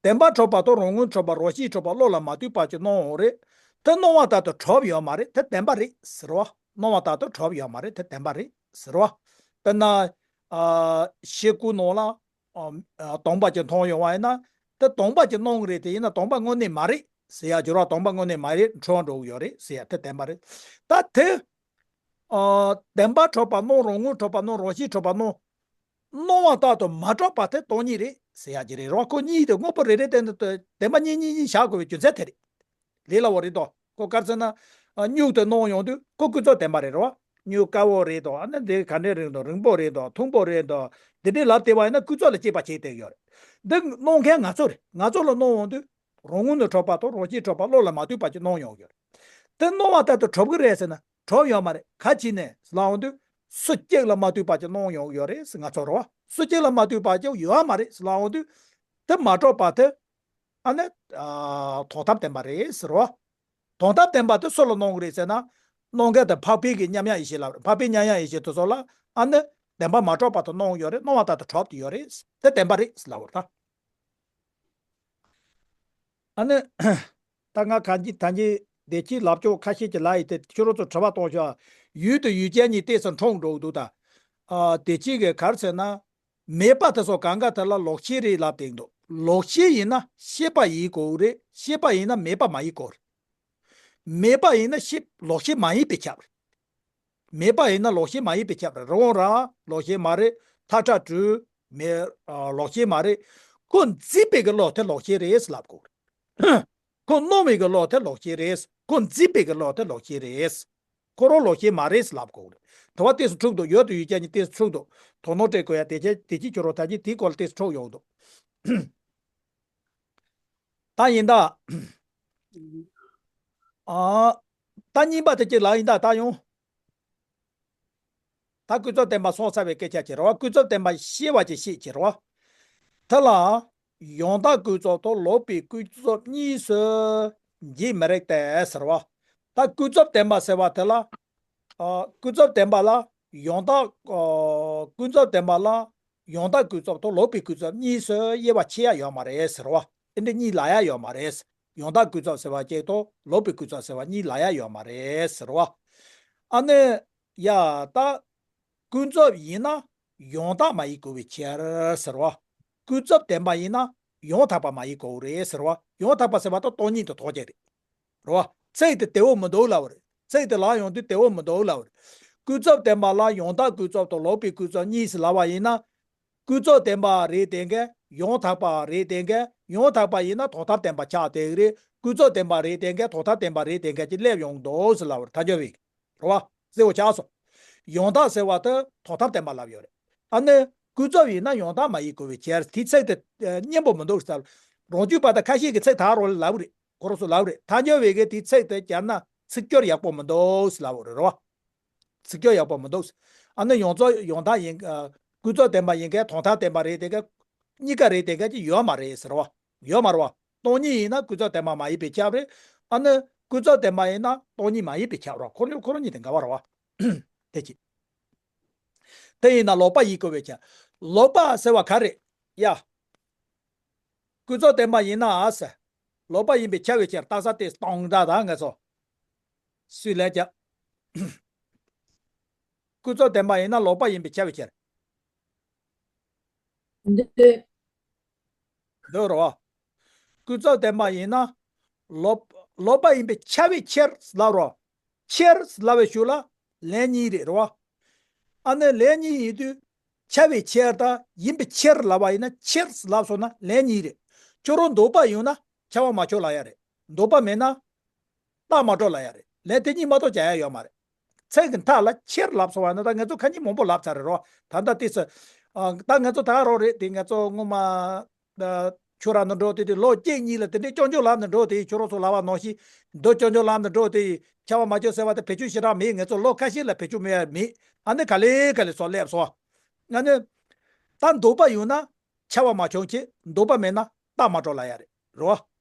བདེན་པ་གྲུབ་པ་དང་རང་ངོས་གྲུབ་པ་རང་བཞིན་གྲུབ་པ་བློ་ལ་མ་ལྟོས་པ་ཅིག་སྣང་འོང་རེད། དེ་སྣང་བ་ལྟར་དུ་གྲུབ་ཡོད་མ་རེད། དེ་བདེན་པ་རེད་ཟེར་བ། སྣང་བ་ལྟར་དུ་གྲུབ་ཡོད་མ་རེད། དེ་བདེན་པ་རེད་ཟེར་བ། དཔེར་ན། ཨ། ཤེལ་སྒོ་ནང་ལ། ཨ། སྟོང་པ་ཅིག་མཐོང་ཡོང་བ་ཡིན་ན། དེ་སྟོང་པ་ཅིག་སྣང་གི་རེད། དེ་ཡིན་ན་སྟོང་པ་དངོས་གནས་མ་རེད་ཟེར་ཡ་སྦྱོར་བ། སྟོང་པ་དངོས་གནས་མ་རེད། འཁྲུལ་བ་འགྲོ་གི་ཡོད་རེད་ཟེར་ཡ་དེ་བདེན་པ་རེད། ད་དེ། ཨ། བདེན་པ་གྲུབ་པ་སྣང་། རང་ངོས་གྲུབ་པ་སྣང་། རང་བཞིན་གྲུབ་པ་སྣང་། སྣང་བ་ལྟར་དུ་མ་གྲུབ་པ་དེ་སྟོང་ཉིད་རེད་ཟེར་ཡ་གྱི་རེད་རོ། ཁོ་གཉིས་དེ་དངོས་པོ་རེ་རེ་བསྟན་ཏེ་བདེན་པ་གཉིས་གཉིས་གཉིས་བཞག་དགོས་པའི་རྒྱུ་མཚན་དེ་རེད། ལས་སླ་བོ་རེད་དོ། ཁོ་ག་རེ་ཟེར་ན། ཨ། སྨྱུག་དེ་སྣང་ཡོང་དུས་ཁོ་ཀུན་རྫོབ་བདེན་པ་རེད་རོ། སྨྱུག་དཀར་པོ་རེད་དོ། ཨ་ནི་འདི་ག་འདྲས་རེད་དོ། རིང་པོ་རེད་དོ། ཐུང་པོ་རེད་དོ། འདི་འདྲས་ལབ་བསྡད་པ་ཡིན་ན་ཀུན་རྫོབ་ལ་དཔྱད་པ་བྱེད་བསྡད་ཡོད་རེད། འདི་སྣང་མཁན་ང་ཚོ་རེད། ང་ཚོ་ལ་སྣང་ཡོང་དུས། རང་ངོས་ནས་གྲུབ་པ་དང་རང་བཞིན་གྲུབ་པ་བློ་ལ་མ་ལྟོས་པ་ཅིག་སྣང་ཡོང་གི་རེད། དེ་སྣང་བ་ལྟར་དུ་གྲུབ་ཀྱི་རེད་ཟེར་ན་གྲུབ་ཡོད་མ་རེད། ག་ཅི་ནས་ལབ་འོང་དུས་སུ་གཅིག་ལ་མ་ལྟོས་པ་ཅིག་སྣང་ཡོང་གི་ཡོད་རེད་ཟེར། ང་ཚོ་རེད་བ། སུ་གཅིག་ལ་མ་ལྟོས་པ་ཅིག་ཡོད་མ་རེད་ཟེར་ལབ་འོང་དུས་དེ་མ་གྲུབ་པ་དེ་ཨ་ནི། ཨ། དོན་དམ་བདེན་པ་རེད་ཟེར་བ། དོན་དམ་བདེན་པ་དེ་སུ་ལ་སྣང་གི་རེད་ཟེར་ན། སྣང་མཁན་དེ་འཕགས་པའི་གི་མཉམ་ཡངས་ཡེ་ཤེས་ལ། འཕགས་པའི་མཉམ་ཡངས་ཡེ་ཤེས་དེ་ཚོ་ལ་ཨ་ནི་བདེན་པ་མ་གྲུབ་པ་དེ་སྣང་ཡོད་རེད། སྣང་བ་ལྟར་དུ་གྲུབ་བསྡད་ཡོད་རེད། དེ་བདེན་པ་རེད་ཟེར་ལབ་པ་རེད་ད། ཨ་ནི། ད་ང་གང་ཅི་ད་ཅི་བདེ་སྐྱིད་ལབ་ཕྱོགས་ཁ་ཤས་ཀྱི་ལ་ཡི་དེ་ཁྱོད་རང་ཚོ་དྲི་བ་གཏོང་ཤོག་ཡུལ་དང་ཡུལ་ཅན་གཉིས་ཏོག་ཙམ་འཁྲུག་འགྲོ་གི་འདུག་ད། ཨ། བདེ་སྐྱིད་ཀྱི་ག་རེ་ཟེར་ན། མེད་པ་དེ་ཚོ་གང་ག་དེ་ལ་ལོག་ཤེས་རེད་ལབ་བསྡད་འདུག་ལོག་ཤེས་ཡིན་ན་ཤེས་པ་ཡིན་དགོས་རེད། ཤེས་པ་ཡིན་ན་མེད་པ་མ་ཡིན་དགོས་རེད། མེད་པ་ཡིན་ན་ཤེས། ལོག་ཤེས་མ་ཡིན་པས་ཁྱབ་རེད། མེད་པ་ཡིན་ན་ལོག་ཤེས་མ་ཡིན་པས་ཁྱབ་རེད། རི་བོང་རྭ་ལོག་ཤེས་མ་རེད། ཐག་ཁྲ་གྲུ་མེད། ཨ། ལོག་ཤེས་མ་རེད། ཁོ་འཛིན་པའི་གི་བློ་དེ་ལོག་ཤེས་རེད་ལབ་དགོས་རེད། ཁོ་སྣང་བའི་གི་བློ་དེ་ལོག་ཤེས་རེད། ཁོ་འཛིན་པའི་གི་བློ་དེ་ལོག་ཤེས་རེད། ཁོ་རང་ལོག་ཤེས་མ་རེད་ཟེར་ལབ་དགོས་རེད། དྲི་བ་ཏོག་ཙམ་འཁྲུག་འདུག་ཡོད་དུ་ཡོད་ཀྱང་ནི་ཏོག་ཙམ་འཁྲུག་འདུག་དོ་སྣང་སྤྲད་དགོས་ཡ་དེ་ཅི་དེ་ཅི་ཁྱོད་རང་ད་ཅི་དེའི་སྐོར་ལ་ཏོག་ཙམ་འཁྲུག་ཡོང་འདུག་ད་ཡིན་ད། ཨ། ད་གཉིས་པ་དེ་ཅི་ལ་ཡིན་ད་ད་ཡོང་། ད་ཀུན་རྫོབ་བདེན་པ་སོང་ཚར་བའི་སྐད་ཆ་ཅིག་རེད་བ། ཀུན་རྫོབ་བདེན་པ་ཤེས་པ་ཅིག་ཤེས་ཅིག་རེད་བ། དེ་ལ་ཡང་དག་ཀུན་རྫོབ་དང་ལོག་པའི་ཀུན་རྫོབ་གཉིས་སུ་འབྱེད་མི་རིགས་ཏེ་ཟེར་བ། ད་ཀུན་རྫོབ་བདེན་པ་ཟེར་བ་དེ་ལ། ཨ། ཀུན་རྫོབ་བདེན་པ་ལ་ཡང་དག་ཨ། ཀུན་རྫོབ་བདེན་པ་ལ་ཡང་དག་ཀུན་རྫོབ་དང་ལོག་པའི་ཀུན་རྫོབ་གཉིས་སུ་དབྱེ་བ་ཕྱེ་ཡ་ཡོད་མ་རེད་ཟེར་བ། དེ་འདྲ་གཉིས་ལབ་ཡ་ཡོད་མ་རེད། ཡང་དག་ཀུན་རྫོབ་ཟེར་བ་གཅིག་དང་ལོག་པའི་ཀུན་རྫོབ་ཟེར་བ་གཉིས་ལབ་ཡ་ཡོད་མ་རེད་ཟེར་བ། ཨ་ནི། ཡ་ད། ཀུན་རྫོབ་ཡིན་ན་ཡང་དག་མ་ཡིན་དགོས་པའི་ཕྱིར་ཟེར་བ། ཀུན་རྫོབ་བདེན་པ་ཡིན་ན་ཡང་དག་པ་མ་ཡིན་དགོས་རེད་ཟེར་བ། ཡང་དག་པ་ཟེར་བ་ད་སྟོང་ཉིད་དུ་ཐོགས་ཀྱི་རེད། རེད་བ། ཚིག་དེ་བདེ་བོ་མི་འདུག་ལབ་པ་རེད། ཚིག་དེ་ལབ་ཡོང་དུས་བདེ་བོ་མི་འདུག་ལབ་པ་རེད། ཀུན་རྫོབ་བདེན་པ་ལ་ཡང་དག་ཀུན་རྫོབ་དང་ལོག་པའི་ཀུན་རྫོབ་གཉིས་སུ་ལབ་པ་ཡིན་ན། ཀུན་རྫོབ་བདེན་པ་རེད་དེ་འགའ། ཡང་དག་པ་རེད་དེ་འགའ། ཡང་དག་པ་ཡིན་ན་དོན་དམ་བདེན་པ་ཆགས་བསྡད་ཀྱི་རེད། ཀུན་རྫོབ་བདེན་པ་རེད་དེ་འགའ། དོན་དམ་བདེན་པ་རེད་དེ་འགའ་ཅིག་སླེབས་ཡོང་འདུག་ཟེར་ལབ་པ་རེད། ཐལ་འགྱུར་བའི། རེད་བ། གསལ་བོ་ཆགས་སོང་། ཡང་དག་ཟེར་བ་དེ་དོན་དམ་བདེན་པ་ལབ་ཡོད་རེད། ཨ་ནི་ཀུན་རྫོབ་ཡིན་ན་ཡང་དག་མ་ཡིན་དགོས་པའི་ཕྱིར། དེའི་ཚིག་དེ་ཨ། སྙན་པོ་མི་འདུག་ཟེར། རང་རྒྱུད་པ་དང་ཁ་ཤས་ཀྱིས་ཚིག་དེ་རང་ལ་ལབ་རེད། ཁོ་རང་ཚོ་ལབ་རེད། ཐལ་འགྱུར་བའི་གིས་དེའི་ཚིག་དེ་བསྐྱར་ན་ཚིག་སྦྱོར་ཡག་པོ་མི་འདུག་ཟེར་ལབ་རེད་བ། ཚིག་སྦྱོར་ཡག་པོ་མི་འདུག་ཨ་ནི་ཡང་རྫོགས་ཡང་དག་ཡིན། ཨ། ཀུན་རྫོབ་བདེན་པ་ཡིན་མཁན་དོན་དམ་བདེན་པ་རེད་དེ་ག་གཉིས་ཀ་རེད་དེ་ག་ཅིག་ཡོད་མ་རེད་ཟེར་བ། ཡོད་མ་རེད་བ། སྟོང་ཉིད་ཡིན་ན་ཀུན་རྫོབ་བདེན་པ་མ་ཡིན་པས་ཁྱབ་རེད། ཨ་ནི་ཀུན་རྫོབ་བདེན་པ་ཡིན་ན་སྟོང་ཉིད་མ་ཡིན་པས་ཁྱབ་རེད། ཁོ་རང་ཁོ་རང་གཉིས་དེ་འགལ་བ་རེད་བ། དེ་ཅི། དེ་ཡིན་ན་ལོག་པ་ཡིན་དགོས་པའི་ཕྱིར། ལོག་པ་ཟེར་བ་ག་རེ། ཡ། ཀུན་རྫོབ་བདེན་པ་ཡིན་ན་ཨ་ཟེར། ལོག་པ་ཡིན་པས་ཁྱབ་པའི་ཕྱིར། རྟགས་གསལ་དེ་སྟོང་འདྲ་དང་ངེས་སོ། སུས་ལན་བརྒྱབ། ཀུན་རྫོབ་བདེན་པ་ཡིན་ན་ལོག་པ་ཡིན་པས་ཁྱབ་པའི་ཕྱིར། འདོད། འདོད་རོ། ཀུན་རྫོབ་བདེན་པ་ཡིན་ན། ལོག་ལོག་པ་ཡིན་པས་ཁྱབ་པའི་ཕྱིར་ལབ་རོ། ཕྱིར་ལབ་པའི་ཤུགས་ལ་ལན་གཉིས་རེད་རོ། ཨ་ནི་ལན་གཉིས་ཡིན་དུས། ཁྱབ་པའི་ཕྱིར་དང་ཡིན་པའི་ཕྱིར་ལབ་པ་ཡིན་ན་ཕྱིར་ལབ་སོང་ན་ལན་གཉིས་རེད། ཁྱོད་རང་འདོད་པ་ཡོད་ན་ཁྱབ་པ་མ་ཆོག་ལབ་ཡ་རེད། འདོད་པ་མེད་ན། རྟགས་མ་གྲུབ་ལབ་ཡ་རེད། ལན་དེ་གཉིས་མ་གཏོགས་བྱ་ཡ་ཡོད་མ་རེད། ཚིག་གི་མཐའ་ལ་ཕྱིར་ལབ་སོང་བ་ན་ད་ང་ཚོ་ཁ་ཉིན་མང་པོ་ལབ་ཚར་རེད་རོ། ད་ལྟ་དེ་ཚོ། ཨ། ད་ང་ཚོ་ད་ག་རང་རེད་དེ། ང་ཚོ་སྔོན་མ། ཨ། ཆོས་ར་ནང་འགྲོ་དེ་དུས་ལོ་གཅིག་གཉིས་ལ་དེ་འདྲའི་རྐྱང་རྐྱང་ལབ་ནས་འགྲོ་དེ། ཁྱོད་རང་ཚོ་ལབ་པ་ནང་བཞིན་འདོད་རྐྱང་རྐྱང་ལབ་ནས་འགྲོ་དེ། ཁྱབ་པ་མ་ཆོག་ཟེར་བ་དེ་བེད་སྤྱོད་ཞེ་དྲག་མེད། ང་ཚོ་ལོ་ཁ་ཤས་ལ་བེད་སྤྱོད་མེད་ཡ་མེད། ཨ་ནི་ག་ལེ་ག་ལེ་སོགས་སླེབས་སོང་། ང་ནི། ད་འདོད་པ་ཡོད་ན་ཁྱབ་པ་མ་ཆོག་ཅེས། འདོད་པ་མེད་ན་རྟགས་མ་གྲུབ་ལབ་ཡ་རེད་རོ།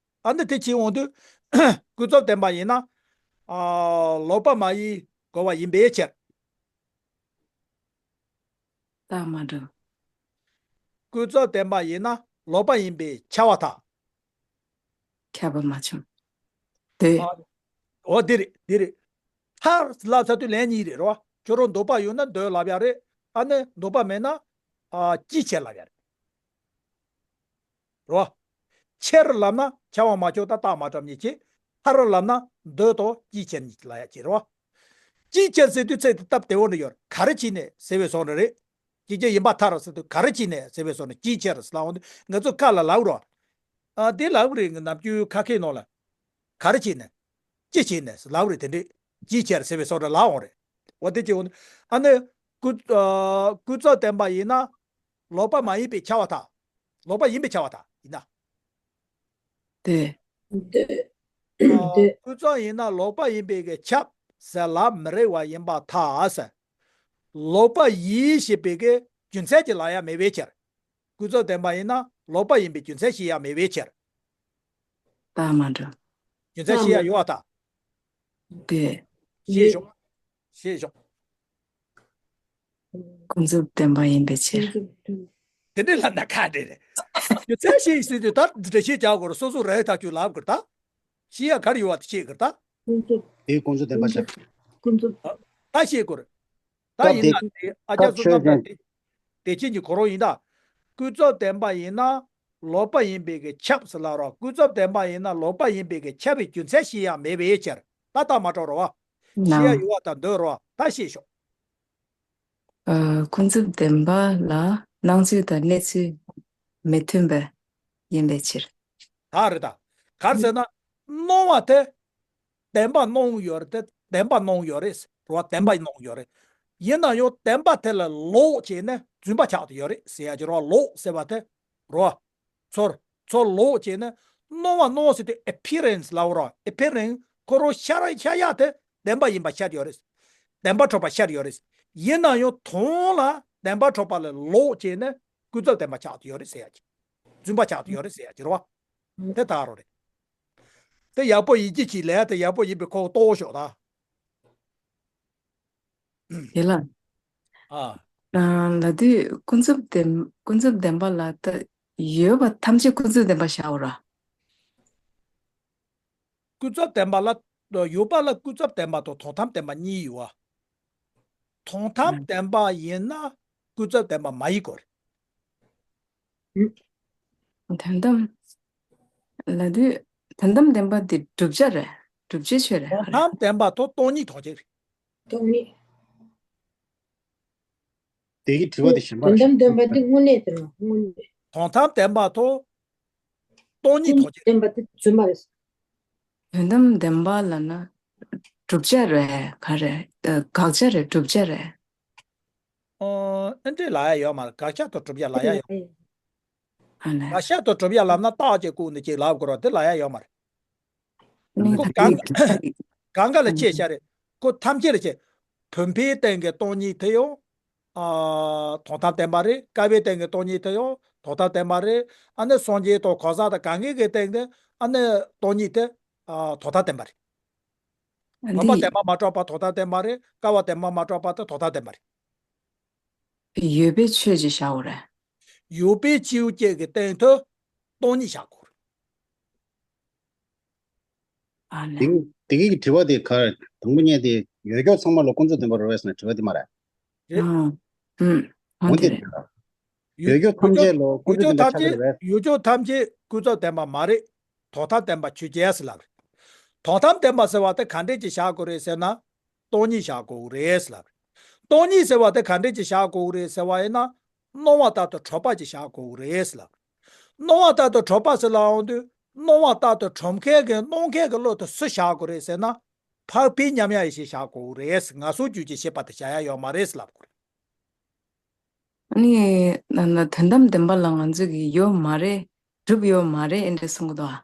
ཨ་ནི་དེ་བྱེད་འོང་དུས། ཀུན་རྫོབ་བདེན་པ་ཡིན་ན། ཨ། ལོག་པ་མ་ཡིན་དགོས་པ་ཡིན་པའི་ཕྱིར། རྟགས་མ་གྲུབ། ཀུན་རྫོབ་བདེན་པ་ཡིན་ན་ལོག་པ་ཡིན་པས་ཁྱབ་པར་ཐལ། ཁྱབ་པ་མ་བྱུང་། དེ། ཨ། འོ་འདི་རེད་འདི་རེད། མཐར་ལབ་ཚར་དུས་ལན་གཉིས་རེད་རོ། ཁྱོད་རང་འདོད་པ་ཡོད་ན་འདོད་ལབ་ཡ་རེད། ཨ་ནི་འདོད་པ་མེད་ན། ཨ། ཅིའི་ཕྱིར་ལབ་ཡ་རེད། རོ། ཕྱིར་ལབ་ན་ཁྱབ་པ་མ་ཆོག་དང་རྟགས་མ་གྲུབ་གཉིས་བྱེད། མཐར་ལབ་ན་འདོད་དང་ཅིའི་ཕྱིར་གཉིས་ལབ་ཡ་བྱེད་རོ། ཅིའི་ཕྱིར་ཟེར་དུས་ཚིག་དེ་སྟབས་བདེ་བོ་འདྲ་ཡོད། ག་རེ་བྱས་ནས་ཟེར་བའི་བཟོ་འདྲ་རེད། ཅིའི་ཕྱིར་ཡིན་པར་ཐལ་ཟེར་དུས་ག་རེ་བྱས་ནས་ཟེར་བའི་བཟོ་འདྲ། ཅིའི་ཕྱིར་ལབ་འོང་དུས་ང་ཚོ་ཁ་ལ་ལབ་རོ། ཨ། དེ་ལབ་རེད། ནམ་རྒྱུན་ཁ་སྐད་ནང་ལ། ག་རེ་བྱས་ནས། ཅི་བྱས་ནས་ལབ་རེད། དེ་འདྲས་ཅིའི་ཕྱིར་ཟེར་བའི་བཟོ་འདྲ་ལབ་འོང་རེད། འོ་དེ་བྱས་འོང་། ཨ་ནི། ཀུན། ཨ། ཀུན་རྫོབ་བདེན་པ་ཡིན་ན། ལོག་པ་མ་ཡིན་པས་ཁྱབ་པར་ཐལ། ལོག་པ་ཡིན་པས་ཁྱབ་པར་ཐལ། ཡིན་ན། དེ། དེ། ཨ། དེ། ཀུན་རྫོབ་ཡིན་ན་ལོག་པ་ཡིན་པས་ཀྱི་ཁྱབ་ཟེར་ལབ་མི་རིགས་པ་ཡིན་པར་ཐལ་ཟེར། ལོག་པ་ཡིན་ཞེས་པའི་གི་རྒྱུ་མཚན་གྱིས་ལབ་ཡ་མེད་པའི་ཕྱིར། ཀུན་རྫོབ་བདེན་པ་ཡིན་ན་ལོག་པ་ཡིན་པའི་རྒྱུ་མཚན་ཤེས་ཡ་མེད་པའི་ཕྱིར། རྟགས་མ་གྲུབ། རྒྱུ་མཚན་ཤེས་ཡ་ཡོད་པར་ཐལ། དེ། ཤེས་ཤོག་ཤེས་ཤོག་ཀུན་རྫོབ་བདེན་པ་ཡིན་པའི་ཕྱིར། དེ་འདྲའི་ལབ་ན་ཁག་འདྲ་རེད། རྒྱུ་མཚན་ཤེས་ཟེར་དུས་ད་འགྲེལ་བཤད་རྒྱག་དགོས་རེད། སོ་སོ་རང་ཐག་གཅོད་ལབ་དགོས་རེད་ད། ཤེས་ཡ་ག་རེ་ཡོད་པ་དེ་ཤེས་དགོས་རེད་ད། དེའི་ཀུན་རྫོབ་བདེན་པ་ཤར། ཀུན་རྫོབ། ད་ཤེས་དགོས་རེད། ད་ཡིན་ན་དེ་ཨ་ཅག་བསོད་ནམས་དང་བདེ་བདེ་ཆེན་གྱི་གོ་རོ་ཡིན་ད། ཀུན་རྫོབ་བདེན་པ་ཡིན་ན་ལོག་པ་ཡིན་པའི་གི་ཁྱབ་ཟེར་ལབ་རོགས། ཀུན་རྫོབ་བདེན་པ་ཡིན་ན་ལོག་པ་ཡིན་པའི་གི་ཁྱབ་པའི་རྒྱུ་མཚན་ཤེས་ཡ་མེད་པའི་ཕྱིར། ད་རྟགས་མ་གྲུབ་རོ་བ། ཤེས་ཡ་ཡོད་པ་དང་འདོད་རོ་བ། ད་ཤེས་ཤོག་ཨ། ཀུན་རྫོབ་བདེན་པ་ལ་སྣང་ཚུལ་དང་གནས་ཚུལ་མི་མཐུན་པ་ཡིན་པའི་ཕྱིར། ད་རེད་ད། ག་རེ་ཟེར་ན། སྣང་བ་དེ། བདེན་པ་སྣང་ཡོད་རེད་དེ་བདེན་པ་སྣང་ཡོད་རེད། རོ། བདེན་པ་ཡིན་ནོ་ཡོད་རེད། ཡིན་ན་ཡང་བདེན་པ་དེ་ལ་ལོག་བྱས་ན་རྫུན་པ་ཆགས་ཏེ་ཡོད་རེད་ཟེར་ཡ་ཅིག་རོ། ལོག་ཟེར་བ་དེ་རོ། ཚུར་ཚུར་ལོག་བྱས་ན་སྣང་བ་སྣང་ཟེར་དེ་appearance་ལབ་རོ། appearance་ཁོ་རང་ཤར་ཤར་ཡ་དེ་བདེན་པ་ཡིན་པ་ཤར་ཡོད་རེད། བདེན་པ་གྲུབ་པ་ཤར་ཡོད་རེད། ཡིན་ན་ཡང་དོན་ལ་བདེན་པ་གྲུབ་པ་ལ་ལོག་བྱས་ན་ཀུན་རྫོབ་བདེན་པ་ཆགས་ཏེ་ཡོད་རེད་ཟེར་ཡ་ཅིག་རྫུན་པ་ཆགས་ཏེ་ཡོད་རེད་ཟེར་ཡ་ཅིག་རོ། དེ་ལྟར་རོ་རེད། དེ་ཡག་པོ་ཡིན་གྱི་ཅིག་ལས་དེ་ཡག་པོ་ཡིན་པའི་ཁོག་ལྟོགས་ཤོག་ད། དེ་ལ། ཨ། ལ་དུས་ཀུན་རྫོབ་བདེན་ཀུན་རྫོབ་བདེན་པ་ལ་ད་ཡོད་པ་ཐམས་ཅད་ཀུན་རྫོབ་བདེན་པ་བཞག་འོ་ར། ཀུན་རྫོབ་བདེན་པ་ལ་ཡོད་པ་ལ་ཀུན་རྫོབ་བདེན་པ་དང་དོན་དམ་བདེན་པ་གཉིས་ཡོད་པ། དོན་དམ་བདེན་པ་ཡིན་ན་ཀུན་རྫོབ་བདེན་པ་མ་ཡིན་དགོས་རེད། དོན་དམ། ལ་དུས་དོན་དམ་བདེན་པ་དེ་བསྒྲུབ་བྱ་རེད། བསྒྲུབ་བྱའི་ཆོས་རེད། དོན་དམ་བདེན་པ་དང་སྟོང་ཉིད་ཐམས་ཅད་རེད། སྟོང་ཉིད། དེ་གི་དྲི་བ་དེ་གཞན་པ་དོན་དམ་བདེན་པ་དེ་དངོས་གནས་དེ་རེད། དངོས་གནས། དོན་དམ་བདེན་པ་དང་སྟོང་ཉིད་ཐམས་ཅད་རེད། བདེན་པ་དེ་རྫུན་མ་རེད། དོན་དམ་བདེན་པ་ལབ་ན་བསྒྲུབ་བྱ་རེད། ག་རེད། དགག་བྱ་རེད། བསྒྲུབ་བྱ་རེད། ཨོ། ཨེ་འདྲས་ལབ་ཡ་ཡོད་མ་རེད། དགག་བྱ་དང་བསྒྲུབ་བྱ་ལབ་ཡ་ཡོད། ཨ་ནི། དགག་བྱ་དང་བསྒྲུབ་བྱ་ལབ་ན་རྟགས་ཅིག་བཀོད་ནས་ཅིག་ལབ་དགོས་རེད། དེ་ལབ་ཡ་ཡོད་མ་རེད། ཁོ་གང་གང་ག་ལ་ཅིག་བྱས་རེད། ཁོ་ཐམས་ཅད་ལ་ཅིག་བུམ་པའི་སྟེང་གི་སྟོང་ཉིད་དེ་ཡང་ཨ་དོན་དམ་བདེན་པ་རེད། ཀ་བའི་སྟེང་གི་སྟོང་ཉིད་དེ་ཡང་དོན་དམ་བདེན་པ་རེད། ཨ་ནི་སངས་རྒྱས་དང་གང་ཟག་དང་གང་གའི་གི་སྟེང་དུ་ཨ་ནི་སྟོང་ཉིད་དེ་ཨ་དོན་དམ་བདེན་པ་རེད། བུམ་པ་བདེན་པ་མ་གྲུབ་པ་དོན་དམ་བདེན་པ་རེད། ཀ་བ་བདེན་པ་མ་གྲུབ་པ་དེ་དོན་དམ་བདེན་པ་རེད། ཡོད་པའི་ཆོས་ཅིག་བཞག་འོ་རེད། ཡོད་པའི་ཆོས་ཅིག་གི་སྟེང་དུ་སྟོང་ཉིད་བཞག་དགོས་རེད། ཨ་ནི། དེ་དེ་གི་དྲི་བ་དེ་ག་རེ་དང་པོ་ཉིད་དེ་ཡོད་རྒྱུ་ཚང་མ་ལ་ཀུན་རྫོབ་བདེན་པ་རེད་པས་ཟེར་ན་དྲི་བ་དེ་མ་རེད། རེད། ཨ། ཨུམ། འོ་འོ་དེ་དེ་རེད། རེད། ཡོད་རྒྱུ་ཐམས་ཅད་ལ་ཀུན་རྫོབ་བདེན་པ་ཆགས་ཀྱི་རེད་པས། ཡོད་རྒྱུ་ཐམས་ཅད་ཀུན་རྫོབ་བདེན་པ་མ་རེད། དོན་དམ་བདེན་པ་ཆོས་ཅན་ཟེར་ལབ་རེད། དོན་དམ་བདེན་པ་ཟེར་བ་དེ་ག་འདྲས་ཅིག་བཞག་དགོས་རེད་ཟེར་ན། སྟོང་ཉིད་བཞག་དགོས་རེད་ཟེར་ལབ་རེད། སྟོང་ཉིད་ཟེར་བ་དེ་ག་འདྲས་ཅིག་བཞག་དགོས་རེད་ཟེར་བ་ཡིན་ན། སྣང་བ་ལྟར་དུ་གྲུབ་པ་ཅིག་བཞག་དགོས་རེད་ཟེར་ལབ་རེད། སྣང་བ་ལྟར་དུ་གྲུབ་པ་ཟེར་ལབ་ཡོང་དུས་སྣང་བ་ལྟར་དུ་གྲུབ་མཁན་གྱི་སྣང་མཁན་གྱི་བློ་དེ་སུ་བཞག་དགོས་རེད་ཟེར་ན། འཕགས་པའི་མཉམ་ཡངས་ཡེ་ཤེས་བཞག་དགོས་རེད། ངན་སོང་རྒྱུད་ཀྱི་ཤེས་པ་དེ་བཞག་ཡ་ཡོད་མ་རེད་ཟེར་ལབ་དགོས་རེད། ཨ་ནི། ན་ན་དོན་དམ་བདེན་པ་ལ་ང་ཚོ་གི་ཡོད་མ་རེད། གྲུབ་ཡོད་མ་རེད། ཨེ་འདྲ་གསུང་གི་འདུག་ཨ།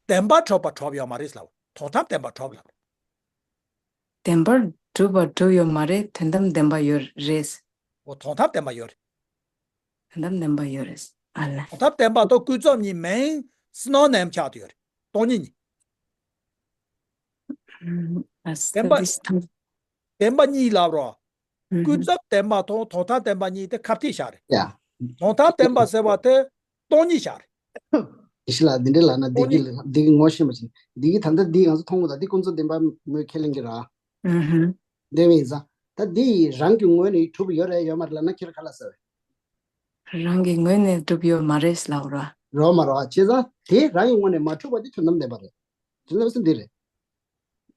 བདེན་པ་གྲུབ་པ་གྲུབ་ཡོད་མ་རེད་ལབ། དོན་དམ་བདེན་པ་གྲུབ་ལབ། བདེན་པར་གྲུབ་པ་གྲུབ་ཡོད་མ་རེད། དོན་དམ་བདེན་པ་ཡོད་རེད། འོ་དོན་དམ་བདེན་པ་ཡོད་རེད། དོན་དམ་བདེན་པ་ཡོད་རེད། ཨ་ལ། དོན་དམ་བདེན་པ་དང་ཀུན་རྫོབ་གཉིས་མིང་སྣང་ནས་ཆགས་ཏེ་ཡོད་རེད། སྟོང་ཉིད་གཉིས། ཨ། བདེན་པ། ཨ་དེ་ཐམས། བདེན་པ་གཉིས་ལབ་རོ། ཀུན་རྫོབ་བདེན་པ་དང་དོན་དམ་བདེན་པ་གཉིས་དེ་ཁ་གཏད་བཞག་རེད། ཡ། དོན་དམ་བདེན་པ་ཟེར་བ་དེ་སྟོང་ཉིད་བཞག་རེད། ཡེ་ཤེས་ལགས་འདི་འདྲ་ལབ་ན་འདི་སྟོང་གི་ཉིད། འདི་གི་ངོ་ཤེས་པ་ཅིག་འདི་གི་ད་ལྟ་འདི་ང་ཚོ་མཐོང་གི་ད་འདི་ཀུན་རྫོབ་བདེན་པ་མོས་ཁས་ལེན་གི་ར། ཨུ་ཧུ། འདི་བས་ཙང་ད་འདི་ཡི་རང་གི་ངོས་ནས་གྲུབ་ཡོད་རེད་ཡོད་མ་རེད་ལབ་ན་ཁྱེད་རང་ག་ལ་ཟེར་བས། རང་གི་ངོས་ནས་གྲུབ་ཡོད་མ་རེད་ལབ་ར། རོ་མ་རོ་བྱས་ཙང་དེ་རང་གི་ངོས་ནས་མ་གྲུབ་པ་དེ་དོན་དམ་བདེན་པ་རེད། དོན་དམ་ཟེར་འདི་རེད།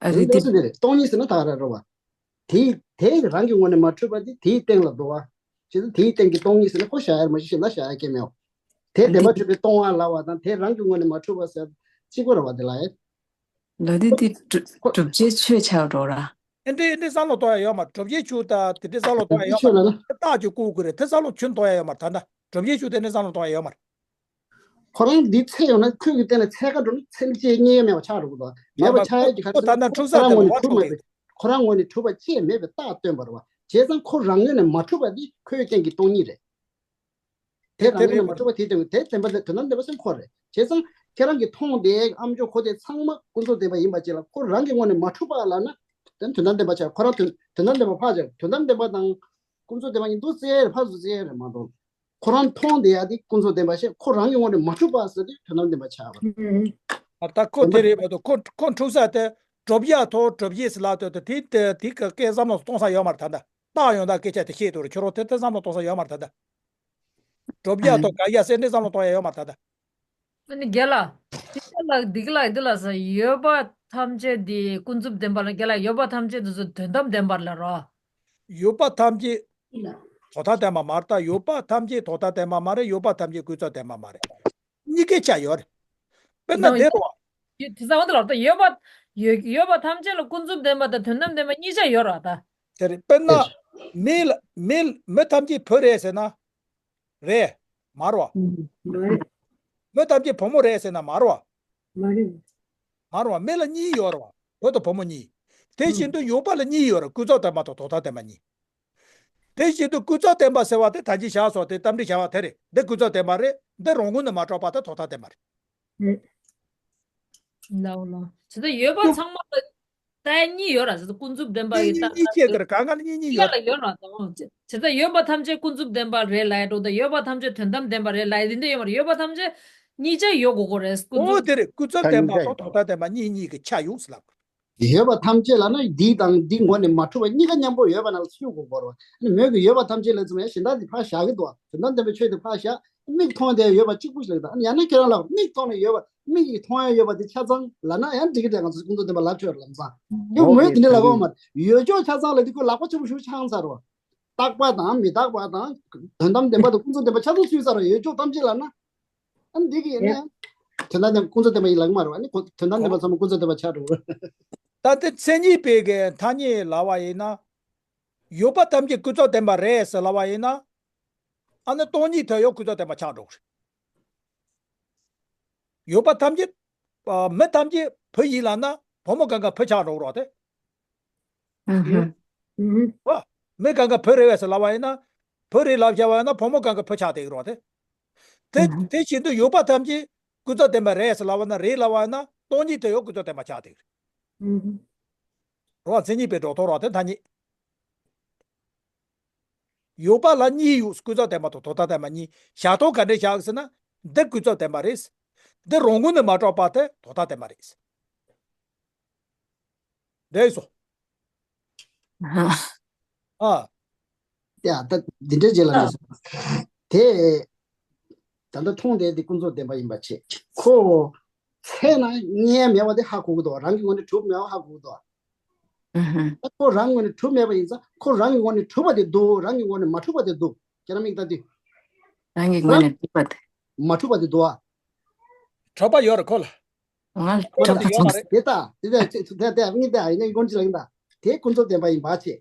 ཨ་རེད་དེ། དེ་ལྟར་སོང་དེ་རེད། སྟོང་ཉིད་ཟེར་ན་ད་ག་རང་རེད་བ། དེ་དེ་རང་གི་ངོས་ནས་མ་གྲུབ་པ་དེ་དེའི་སྟེང་ལ་འགྲོ་བ། བྱས་ཙང་དེའི་སྟེང་གི་སྟོང་ཉིད་ཟེར་ན་ཁོ་བཞག་ཡ་རེད། མ་གཞི་གཞན་དག་བཞག་ཡ་སྐད་མེད་བ། དེ་བདེན་པ་འདི་གྲུབ་པའི་སྟོང་པ་ལབ་པ་དང་དེ་རང་གི་ངོས་ནས་མ་གྲུབ་པ་ཟེར་གཅིག་པ་རེད་བ་དེ་ལ་ཡ། ལོ་དེ་དེ་གྲུབ་གྲུབ་བྱའི་ཆོས་ཆགས་འགྲོ་ར། ཨེ་འདྲས་ཨེ་འདྲས་བསམ་བློ་གཏོང་ཡ་ཡོད་མ་རེད། གྲུབ་བྱའི་ཆོས་དང་དེ་འདྲས་བསམ་བློ་གཏོང་ཡ་ཡོད་མ་རེད། རྟགས་ཀྱི་བཀོད་དགོས་རེད། དེ་བསམ་བློ་ཁྱོན་གཏོང་ཡ་ཡོད་མ་རེད། ད་ལྟ་གྲུབ་བྱའི་ཆོས་དེ་འདྲས་བསམ་བློ་གཏོང་ཡ་ཡོད་མ་རེད། ཁོ་རང་འདི་ཚད་ཡོང་ན་ཁོས་ཀྱི་སྟེང་ལ་ཚད་ཀ་འགྲོ་ན་ཚད་ལ་ཅེས་རྙེད་ཡ་མེད་པ་ཆགས་འགྲོ་གི་འདུག་མེད་པ་ཆགས་ཡ་གི་ཁ་ཁོ་ད་ལྟ་འཁྲུག་ས་དེ་ལ་བ་ཁོ་རང་ངོས་ནས་གྲུབ་པ་ཅེས་མེད་པའི་ཁོ་རང་ངོས་ནས་གྲུབ་པ་ཅེས་མེད་པའི་རྟགས་སྟོན་པ་རེད་བ། བྱས་ཙང་ཁོ་རང་ངོས་ནས་མ་གྲུབ་པ་འདི་ཁོའི་སྟེང་གི་སྟོང་ཉིད་རེད། དེ་དེ་རང་ངོས་ནས་མ་གྲུབ་པ་དེའི་སྟེང་གི་དེ་བདེན་པ་དེ་དོན་དམ་བདེན་པ་སེམས་ཁོ་རེད། བྱས་ཙང་ཁྱེད་རང་གིས་མཐོང་དེ་ཨམ་ཅོག་གོ་དེ་ཚང་མ་ཀུན་རྫོབ་བདེན་པ་ཡིན་པ་ཅིག་ལ་ཁོ་རང་གི་ངོས་ནས་མ་གྲུབ་པ་ལབ་ན་དེ་དོན་དམ་བདེན་པ་ཆགས། ཁོ་རང་དོན་དོན་དམ་བདེན་པ་ཕར་ཆགས། དོན་དམ་བདེན་པ་དང་ཀུན་རྫོབ་བདེན་པ་གཉིས་འདུག་ཟེར་ཕར་ཚུར་ཟེར་རེད་མ་གཏོགས། ཁོ་རང་མཐོང་བསྡད་ཡ་དེ་ཀུན་རྫོབ་བདེན་པ་ཞིག་ཁོ་རང་གི་ངོས་ནས་མ་གྲུབ་པ་ཟེར་དུས་དོན་དམ་བདེན་པ་ཆགས་པ་རེད། ཨ་ད་ཁོ་དེ་རེད་མ་གཏོགས་ཁོ་ཁོ་འཁྲུག་ས་དེ་གྲུབ་ཡ་ཐོག་གྲུབ་ཡས་ཟེར་ལབ་དུས་དེ་དེ་དེ་ག་སྐད་བསམ་བློ་གཏོང་ས་ཡོད་མ་རེད། ད་ལྟ་རྟགས་ཡོང་ད་སྐད་ཆ་དེ་བཤད་དུས་ཁྱོད་རང་དེ་དེ་བསམ་བློ་གཏོང་ས་ཡོད་མ་རེད། ད་ལྟ་གྲུབ་ཡ་ཐོག་དགག་ཡ་ཟེར་འདྲ་བསམ་བློ་གཏོང་ཡ་ཡོད་མ་རེད། ད་ལྟ་ཨ་ནི་རྒན་ལགས། དེ་ལ་འདི་ག་ལ་འདི་ལ་ཟེར་ཡོད་པ་ཐམས་ཅད་འདི་ཀུན་རྫོབ་བདེན་པ་ལ་རྒན་ལགས་ཡོད་པ་ཐམས་ཅད་འདི་ཚོ་དོན་དམ་བདེན་པར་ལ་རོ། ཡོད་པ་ཐམས་ཅད་དོན་དམ་བདེན་པ་མ་རེད། ད་ཡོད་པ་ཐམས་ཅད་དོན་དམ་བདེན་པ་མ་རེད། ཡོད་པ་ཐམས་ཅད་ཀུན་རྫོབ་བདེན་པ་མ་རེད། གཉིས་ཀའི་ཆ་ཡོད་རེད། དཔེར་ན་དེ་རོ། དེ་ཚང་མ་དེ་ལ་ད་ཡོད་པ་ ཡོད་ཡོད་པ་ཐམས་ཅད་ལ་ཀུན་རྫོབ་བདེན་པ་དང་དོན་དམ་བདེན་པ་གཉིས་ཆ་ཡོད་རེད་ད། དེ་རེད། དཔེར་ན་མི་ལ་མི་མི་ཐམས་ཅད་བུ་རེད་ཟེར་ན་རེད། མ་རེད་བ། མ་རེད། མི་ཐམས་ཅད་བུ་མོ་རེད་ཟེར་ན་མ་རེད་བ། མ་རེད། མ་རེད་བ། མི་ལ་གཉིས་ཡོད་རེད་བ། བུ་དང་བུ་མོ་གཉིས། དེ་བཞིན་དུ་ཡོད་པ་ལ་གཉིས་ཡོད་རེད། ཀུན་རྫོབ་བདེན་པ་དང་དོན་དམ་བདེན་པ་གཉིས། དེ་བཞིན་དུ་ཀུན་རྫོབ་བདེན་པ་ཟེར་བ་དེ་ད་གིན་བཞག་སོང་། དེ་རྟགས་འགྲེལ་བྱ་བ་དེ་རེད། འདི་ཀུན་རྫོབ་བདེན་པ་རེད། འདི་རང་ངོས་ནས་མ་གྲུབ་པ་དེ་དོན་དམ་བདེན་པ་རེད། ལའོ་ལའོ། ཇི་ལྟར་ཡོད་པ་ཚང་མ་ལ་ད་གཉིས་ཡོད་ར། ཇི་ལྟར་ཀུན་རྫོབ་བདེན་པ་ཡི་གཉིས་ད་གཉིས་ལ་གང་ག་ལ་གཉིས་གཉིས་ཡོད་ལ་ཡོད་ར་དང་། ཇི་ལྟར་ཡོད་པ་ཐམས་ཅད་ཀུན་རྫོབ་བདེན་པ་རེད་ལབ་ཡ་འགྲོ་ད། ཡོད་པ་ཐམས་ཅད་དོན་དམ་བདེན་པ་རེད་ལབ་ཡ་དེ་འདྲ་ཡོད་མ་རེད། ཡོད་པ་ཐམས་ཅད་གཉིས་ཆ་ཡོད་དགོས་ཀྱི་རེད། ཀུན་ཨོ་རྫོབ་དེ་རེད། ཀུན་རྫོབ་བདེན་པ་དང་དོན་དམ་བདེན་པ་གཉིས་གཉིས་ཀྱི་ཆ་ཡོད་ཟེར་ལབ། ཡོད་པ་ཐམས་ཅད་ལ་ན་འདི་དང་འདི་ངོ་ནས་མ་གྲུབ་པ་གཉིས་ཀ་མཉམ་པོ་ཡོད་པ་ན་ལ་ཤུགས་དགོས་སྐོར་བ། ཨ་ནི་མོས་ཀྱི་ཡོད་པ་ཐམས་ཅད་ལ་ཙམ་ཡང་གཞན་དག་འདི་ཕར་བཞག་གི་འདུག་དོན་དམ་བདེན་པའི་ཆོས་འདི་ཕར་བཞག་མིག་མཐོང་དེ་ཡོད་པ་གཅིག་པུ་ཞིག་ལ་ད། ཨ་ནི་ཡང་ན་ཁྱེད་རང་ལ་མིག་མཐོང་ནས་ཡོད་པ་མིག་གིས་མཐོང་ཡ་ཡོད་པ་འདི་ཆ་ཚང་ལ་ན་ཡང་འགྲིག་གི་འདྲ། ང་ཚོ་ཀུན་རྫོབ་བདེན་པ་ལབ་ཆོག་ལམ་སང་། ཡང་མོས་འདི་འདྲ་ལབ་ཡོད་མ་རེད། ཡོད་ཕྱོགས་ཆ་ཚང་ལ་འདི་ཁོས་ལག་པ་ཆེན་པོ་ཞིག་འཆང་ཚར་བ། རྟག་པ་དང་མི་རྟག་པ་དང་དོན་དམ་བདེན་པ་དང་ཀུན་རྫོབ་བདེན་པ་ཆ་ཚང་ཚུད་ཚར་བ། ཡོད་ཕྱོགས་ཐམས་ཅད་ལ་ན། ཨ་ནི་འདི་གི་ཡིན་ན་ཡང་དོན་དམ་བདེན་ཀུན་རྫོབ་བདེན་པ་ཡིན་ལབ་ཀྱི་མ་རེད་བ། ཨ་ནི་ཁོ་དོན་དམ་བདེན་པ་ཚང་མ་ཀུན་རྫོབ་བདེན་པ་ཆགས་འགྲོ་གི། ད་དེ་མཚན་ཉིད་པའི་གི་ཐ་སྙད་ལབ་པ་ཡིན་ན། ཡོད་པ་ཐམས་ཅད་ཀུན་རྫོབ་བདེན་པ་རེད་ཟེར་ལབ་པ་ཡིན་ན། ཨ་ནི་སྟོང་ཉིད་དེ་ཡང་ཀུན་རྫོབ་བདེན་པ་ཆགས་འགྲོ་གི་རེད། ཡོད་པ་ཐམས་ཅད། ཨ། མི་ཐམས་ཅད་བུ་ཡིན་ལབ་ན་བུ་མོ་གང་ག་བུ་ཆགས་འགྲོ་གི་རེད་དེ། ཨ་ཧ། ཨ་ཧ། མི་གང་ག་བུ་རེད་པས་ཟེར་ལབ་པ་ཡིན་ན། བུ་རེད་ལབ་བྱས་པ་ཡིན་ན་བུ་མོ་གང་ག་བུ་ཆགས་བསྡད་ཀྱི་རེད་དེ། དེ། ཨ་ཧ། དེ་བཞིན་དུ་ཡོད་པ་ཐམས་ཅད་ཀུན་རྫོབ་བདེན་པ་རེད་ཟེར་ལབ་པ་ན། རེད་ལབ་པ་ཡིན་ན་སྟོང་ཉིད་དེ་ཡང་ཀུན་རྫོབ་བདེན་པ་ཆགས་བསྡད་ཀྱི་རེད། ཨ་ཧ། རེད་བ། མཚན་ཉིད་པའི་སྒྲོ་འདོགས་རེད་དེ་ཐ་སྙད། ཡོད་པ་ལ་གཉིས་ཡོད། ཀུན་རྫོབ་བདེན་པ་དང་དོན་དམ་བདེན་པ་གཉིས། བཞག་སྟངས་ག་འདྲས་བཞག་ཟེར་ན། འདི་ཀུན་རྫོབ་བདེན་པ་རེད། འདི་རང་ངོས་ནས་མ་གྲུབ་པ་དེ་དོན་དམ་བདེན་པ་རེད། འགྲིག་སོང་། ཨ། ཡ་ད་འདི་འདྲའི་རྗེས་ལ་ནས་དེ། ད་ལྟ་མཐོང་བསྡད་དེ་ཀུན་རྫོབ་བདེན་པ་ཡིན་པ་བྱས། ཁོ་ཚད་ན་རྙེད་མེད་པ་དེ་ཧ་གོ་གི་འདུག་རང་གི་ངོས་ནས་གྲུབ་མེད་པ་ཧ་གོ་གི་འདུག་ཨ་ཧ། ཁོ་རང་ངོས་ནས་གྲུབ་མེད་པ་ཡིན་ཙང་། ཁོ་རང་གི་ངོས་ནས་གྲུབ་པ་དེ་འདུག་རང་གི་ངོས་ནས་མ་གྲུབ་པ་དེ་འདུག་ཁྱེད་རང་མིག་ལྟ་དུས། རང་གི་ངོས་ནས་གྲུབ་པ་དེ། མ་གྲུབ་པ་དེ་འདུག་ཨ། གྲུབ་པ་ཡོད་རེད་ཁོ་ལ། ང་ལ་ཁོ་ལ་གྲུབ་པ་ཡོད་མ་ཚང་རེད། དེ་ལྟ་དེ་ལྟ་དེ་ལྟ་དེ་ལྟ་ཡིན་ན་ཀུན་རྫོབ་བདེན་པ་ཡིན་པ་བྱས།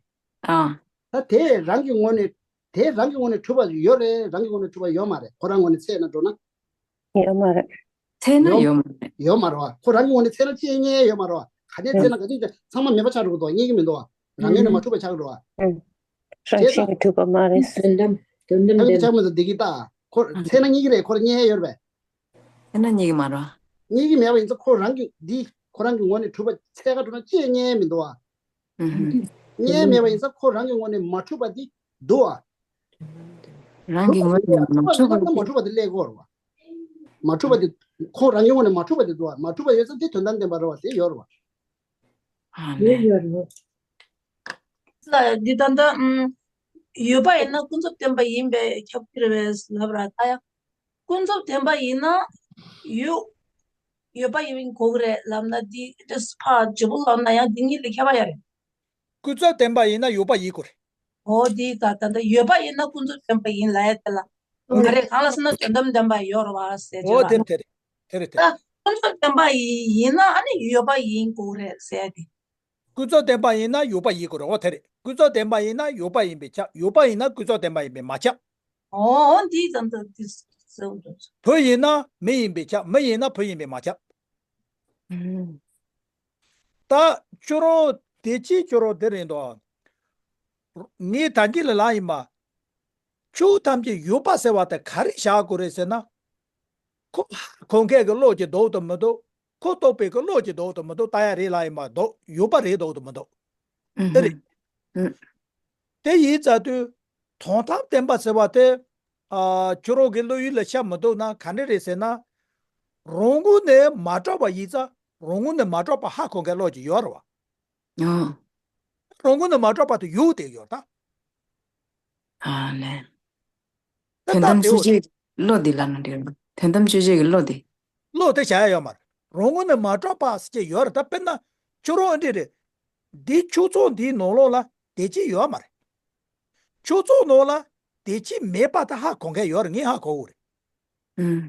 ཨ། ད་དེ་རང་གི་ངོས་ནས། དེ་རང་གི་ངོས་ནས་གྲུབ་པ་ཡོད་རེད། རང་གི་ངོས་ནས་གྲུབ་པ་ཡོད་མ་རེད། ཁོ་རང་ངོས་ནས་ཚད་ན་འགྲོ་ན། ཡོད་མ་རེད། ཚད་ན་ཡོད་ཡོད་མ་རེད། ཡོད་མ་རེད་བ། ཁོ་རང་གི་ངོས་ནས་ཚད་ན་ཅི་རྙེད་ཡོད་མ་རེད་བ། ག་ནས་ཚད་ན་ག་དུས་ཚང་མ་མེད་པ་ཆགས་འགྲོ་གི་འདུག་རྙེད་ཀྱི་མི་འདུག་བ། རང་ངོས་ནས་མ་གྲུབ་པ་ཆགས་འགྲོ་བ། ཨང་། རང་བཞིན་གྱིས་གྲུབ་པ་མ་རེད། དོན་དམ་དོན་དམ་ཨ་ནི་བདེན་ཆགས་མི་འདུག་འདི་གི་ད། ཁོ་ཚད་ན་རྙེད་ཀྱི་རེད། ཁོ་རང་རྙེད་ཡོད་རེད་པས། ཚད་ན་རྙེད་ཀྱི་མ་རེད་བ། རྙེད་ཀྱི་མེད་པ་ཡིན་ཙང་ཁོ་རང་གི་འདི་ཁོ་རང་གི་ངོས་ནས་གྲུབ་པ་ཚད་ག་འགྲོ་ན་ཅི་རྙེད་མི་འདུག་བ། ཨང་། རྙེད་མེད་པ་ཡིན་ཙང་ཁོ་རང་གི་ངོས་ནས་མ་གྲུབ་པ་འདི་འདུག་བ། རང་གི་ངོས་ནས་མ་གྲུབ་པ་འདི་མ་གྲུབ་པ་འདི་སླེབས་དགོས་རེད་བ། མ་གྲུབ་པ་འདི་ཁོ་རང་གི་ངོས་ནས་མ་གྲུབ་པ་འདི་འདུག་བ། མ་གྲུབ་པ་ཡོད་ཙང་འདི་དོན་དམ་བདེན་པ་རེད་བ། དེ་ཡོད་རེད་བ། ཨ་ལས། ཡོད་རེད། ལ་འདི་ད་ལྟ་ཨམ་ཡོད་པ་ཡིན་ན་ཀུན་རྫོབ་བདེན་པ་ཡིན་པས་ཁྱབ་ཀྱི་རེད་པས་ལབ་ར། ད་ཡང་ཀུན་རྫོབ་བདེན་པ་ཡིན་ན་ཡོད་ཡོད་པ་ཡིན་དགོས་ཀྱི་རེད་ལབ་ན་འདི་ཏིས་ཕར་བརྗེ་པོ་ལབ་ན་ཡང་འདི་གཉིས་ལ་ཁྱད་པར་ཡོད་རེད། ཀུན་རྫོབ་བདེན་པ་ཡིན་ན་ཡོད་པ་ཡིན་དགོས་རེད། འོ་འདི་ད་ད་ལྟ་ཡོད་པ་ཡིན་ན་ཀུན་རྫོབ་བདེན་པ་ཡིན་ལབ་ཡ་དེ་ལ་ག་རེ་གང་ལ་ཟེར་ན་དོན་དམ་བདེན་པ་ཡོད་རེད་བ་ཟེར་གྱི་འོ་རེད་དེ་བ། དེ་རེད། དེ་རེད་དེ་ད་རེད། ཀུན་རྫོབ་བདེན་པ་ཡིན་ན་ཨ་ནི་ཡོད་པ་ཡིན་དགོས་རེད་ཟེར་ཡ་དེ། ཀུན་རྫོབ་བདེན་པ་ཡིན་ན་ཡོད་པ་ཡིན་དགོས་རེད། འོ་དེ་རེད། ཀུན་རྫོབ་བདེན་པ་ཡིན་ན་ཡོད་པ་ཡིན་པས་ཁྱབ། ཡོད་པ་ཡིན་ན་ཀུན་རྫོབ་བདེན་པ་ཡིན་པས་མ་ཁྱབ། འོ་འོ་འདི་ཙམ་དུ་འདི་གསལ་པོ་འདུག་བུ་ཡིན་ན་མི་ཡིན་པས་ཁྱབ། མི་ཡིན་ན་བུ་ཡིན་པས་མ་ཁྱབ། ཨུམ། ད་ཁྱོད་རང་དེ་ཅི་ཁྱོད་རང་དེ་རེད་འདུག་ངས་ད་གིན་ལ་ལབ་ཡིན་པ། ཆོས་ཐམས་ཅད་ཡོད་པ་ཟེར་བ་དེ་ག་རེ་བཞག་དགོས་རེད་ཟེར་ན། ཁོ་ཧ་གོ་མཁན་གྱི་བློ་གཅིག་འདུག་དང་མི་འདུག་ཁོ་རྟོགས་པའི་གི་བློ་གཅིག་འདུག་དང་མི་འདུག་ལྟ་ཡ་རེད་ལབ་ཡིན་པ། འདུག་ཡོད་པ་རེད་འདུག་དང་མི་འདུག་དེ་རེད། ཨུམ། དེ་ཡིན་ཙང་དུས་དོན་དམ་བདེན་པ་ཟེར་བ་དེ། ཨ། ཁྱོད་རང་གི་བློ་ཡུལ་ལ་ཤར་མི་འདུག་ན་ག་འདྲ་རེད་ཟེར་ན། རང་ངོས་ནས་མ་གྲུབ་པ་ཡིན་ཙང་རང་ངོས་ནས་མ་གྲུབ་པ་ཧ་གོ་མཁན་བློ་གཅིག་ཡོད་རེད་བ། ཨང་། རང་ངོས་ནས་མ་གྲུབ་པ་དེ་ཡོད་དེ་ཡོད་ད། ཨ་ལས། དོན་དམ་དཔྱོད་བྱེད་བློ་འདི་ལ་ན་འདི་རེད། དོན་དམ་དཔྱོད་བྱེད་ཀྱི་བློ་འདི། བློ་དེ་བྱ་ཡ་ཡོད་མ་རེད། རང་ངོས་ནས་མ་གྲུབ་པ་ཟེར་གྱི་ཡོད་རེད་ད། དཔེར་ན་ཁྱོད་རང་འདི་རེད། འདི་ཆོས་ཚོགས་འདིའི་ནང་ལོགས་ལ་དེ་ཅི་ཡོད་མ་རེད། ཆོས་ཚོགས་ནང་ལ་དེ་ཅི་མེད་པ་ད་ཧ་གོ་མཁན་ཡོད་རེད། ངས་ཧ་གོ་གི་རེད། ཨུམ།